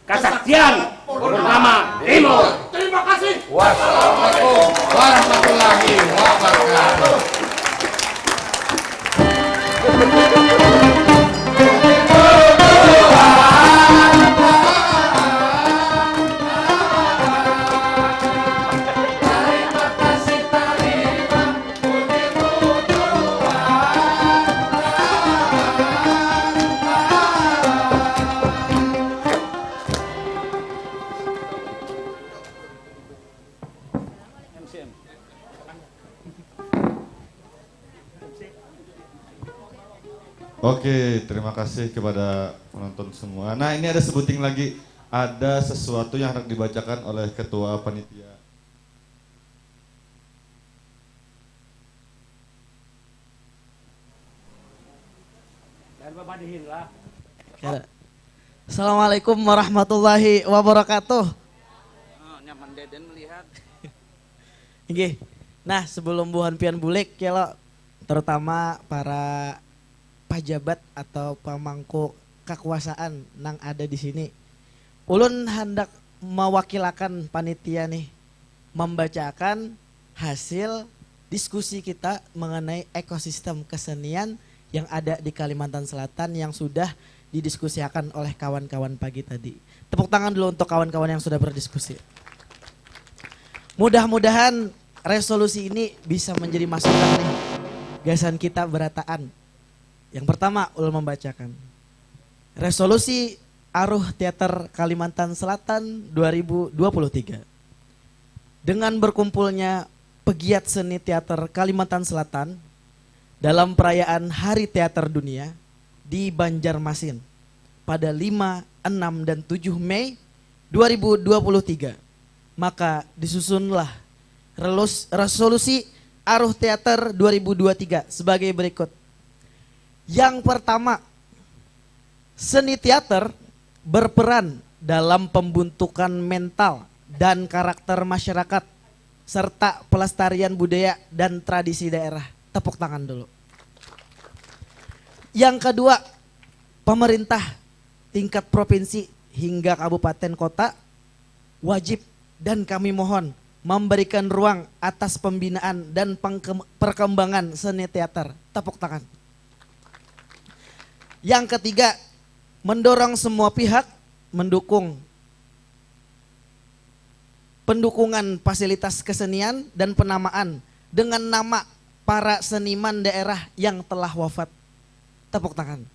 Kasaksian Purnama Timur. Terima kasih. Wassalamualaikum warahmatullahi wabarakatuh. Oke, terima kasih kepada penonton semua. Nah, ini ada sebuting lagi. Ada sesuatu yang hendak dibacakan oleh ketua panitia. Assalamualaikum warahmatullahi wabarakatuh. Nggih. Nah, sebelum buhan pian bulik ya lo, terutama para pajabat atau pamangku kakuasaan nang ada di sini. Ulun handak mawakilakan panitia nih, membacakan hasil diskusi kita mengenai ekosistem kesenian yang ada di Kalimantan Selatan yang sudah didiskusiakan oleh kawan-kawan pagi tadi. Tepuk tangan dulu untuk kawan-kawan yang sudah berdiskusi. Mudah-mudahan resolusi ini bisa menjadi masukan nih gasan kita berataan. Yang pertama, ulun membacakan resolusi Aruh Teater Kalimantan Selatan dua ribu dua puluh tiga. Dengan berkumpulnya pegiat seni teater Kalimantan Selatan dalam perayaan Hari Teater Dunia di Banjarmasin pada lima, enam, dan tujuh Mei dua ribu dua puluh tiga, maka disusunlah relus-, resolusi Aruh Teater dua ribu dua tiga sebagai berikut. Yang pertama, seni teater berperan dalam pembentukan mental dan karakter masyarakat serta pelestarian budaya dan tradisi daerah. Tepuk tangan dulu. Yang kedua, pemerintah tingkat provinsi hingga kabupaten kota wajib dan kami mohon memberikan ruang atas pembinaan dan pengkem-, perkembangan seni teater. Tepuk tangan. Yang ketiga, mendorong semua pihak mendukung pendukungan fasilitas kesenian dan penamaan dengan nama para seniman daerah yang telah wafat. Tepuk tangan.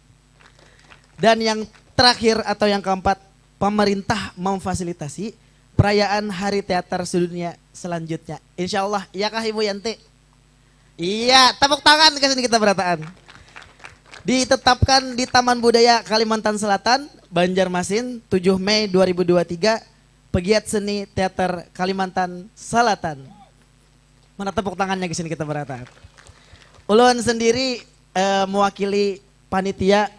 Dan yang terakhir atau yang keempat, pemerintah memfasilitasi perayaan Hari Teater Sedunia selanjutnya. Insya Allah, iya kah Ibu Yanti? Iya, tepuk tangan ke sini kita berataan. Ditetapkan di Taman Budaya Kalimantan Selatan, Banjarmasin, tujuh Mei dua ribu dua tiga, pegiat seni teater Kalimantan Selatan. Mana tepuk tangannya ke sini kita berataan. Ulun sendiri, eh, mewakili panitia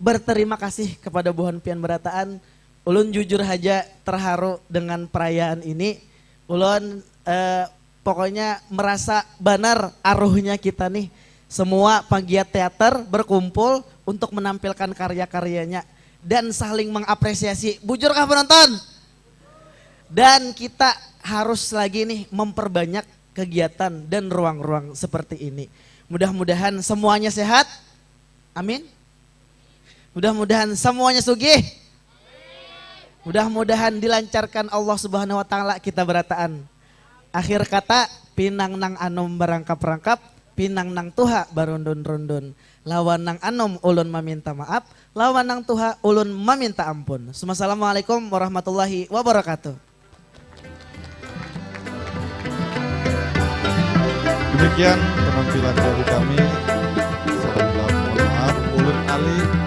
berterima kasih kepada buhan pian berataan. Ulun jujur haja terharu dengan perayaan ini. Ulun, eh, pokoknya merasa banar aruhnya kita nih. Semua panggiat teater berkumpul untuk menampilkan karya-karyanya dan saling mengapresiasi. Bujurkah penonton? Dan kita harus lagi nih memperbanyak kegiatan dan ruang-ruang seperti ini. Mudah-mudahan semuanya sehat. Amin. Mudah-mudahan semuanya sugih. Mudah-mudahan dilancarkan Allah Subhanahu wa Ta'ala kita berataan. Akhir kata, pinang nang anum barangkap-rangkap, pinang nang tuha barundun-rundun. Lawan nang anum ulun maminta maaf, lawan nang tuha ulun maminta ampun. Assalamualaikum warahmatullahi wabarakatuh. Demikian penampilan dari kami. Salam mohon maaf, ulun Ali.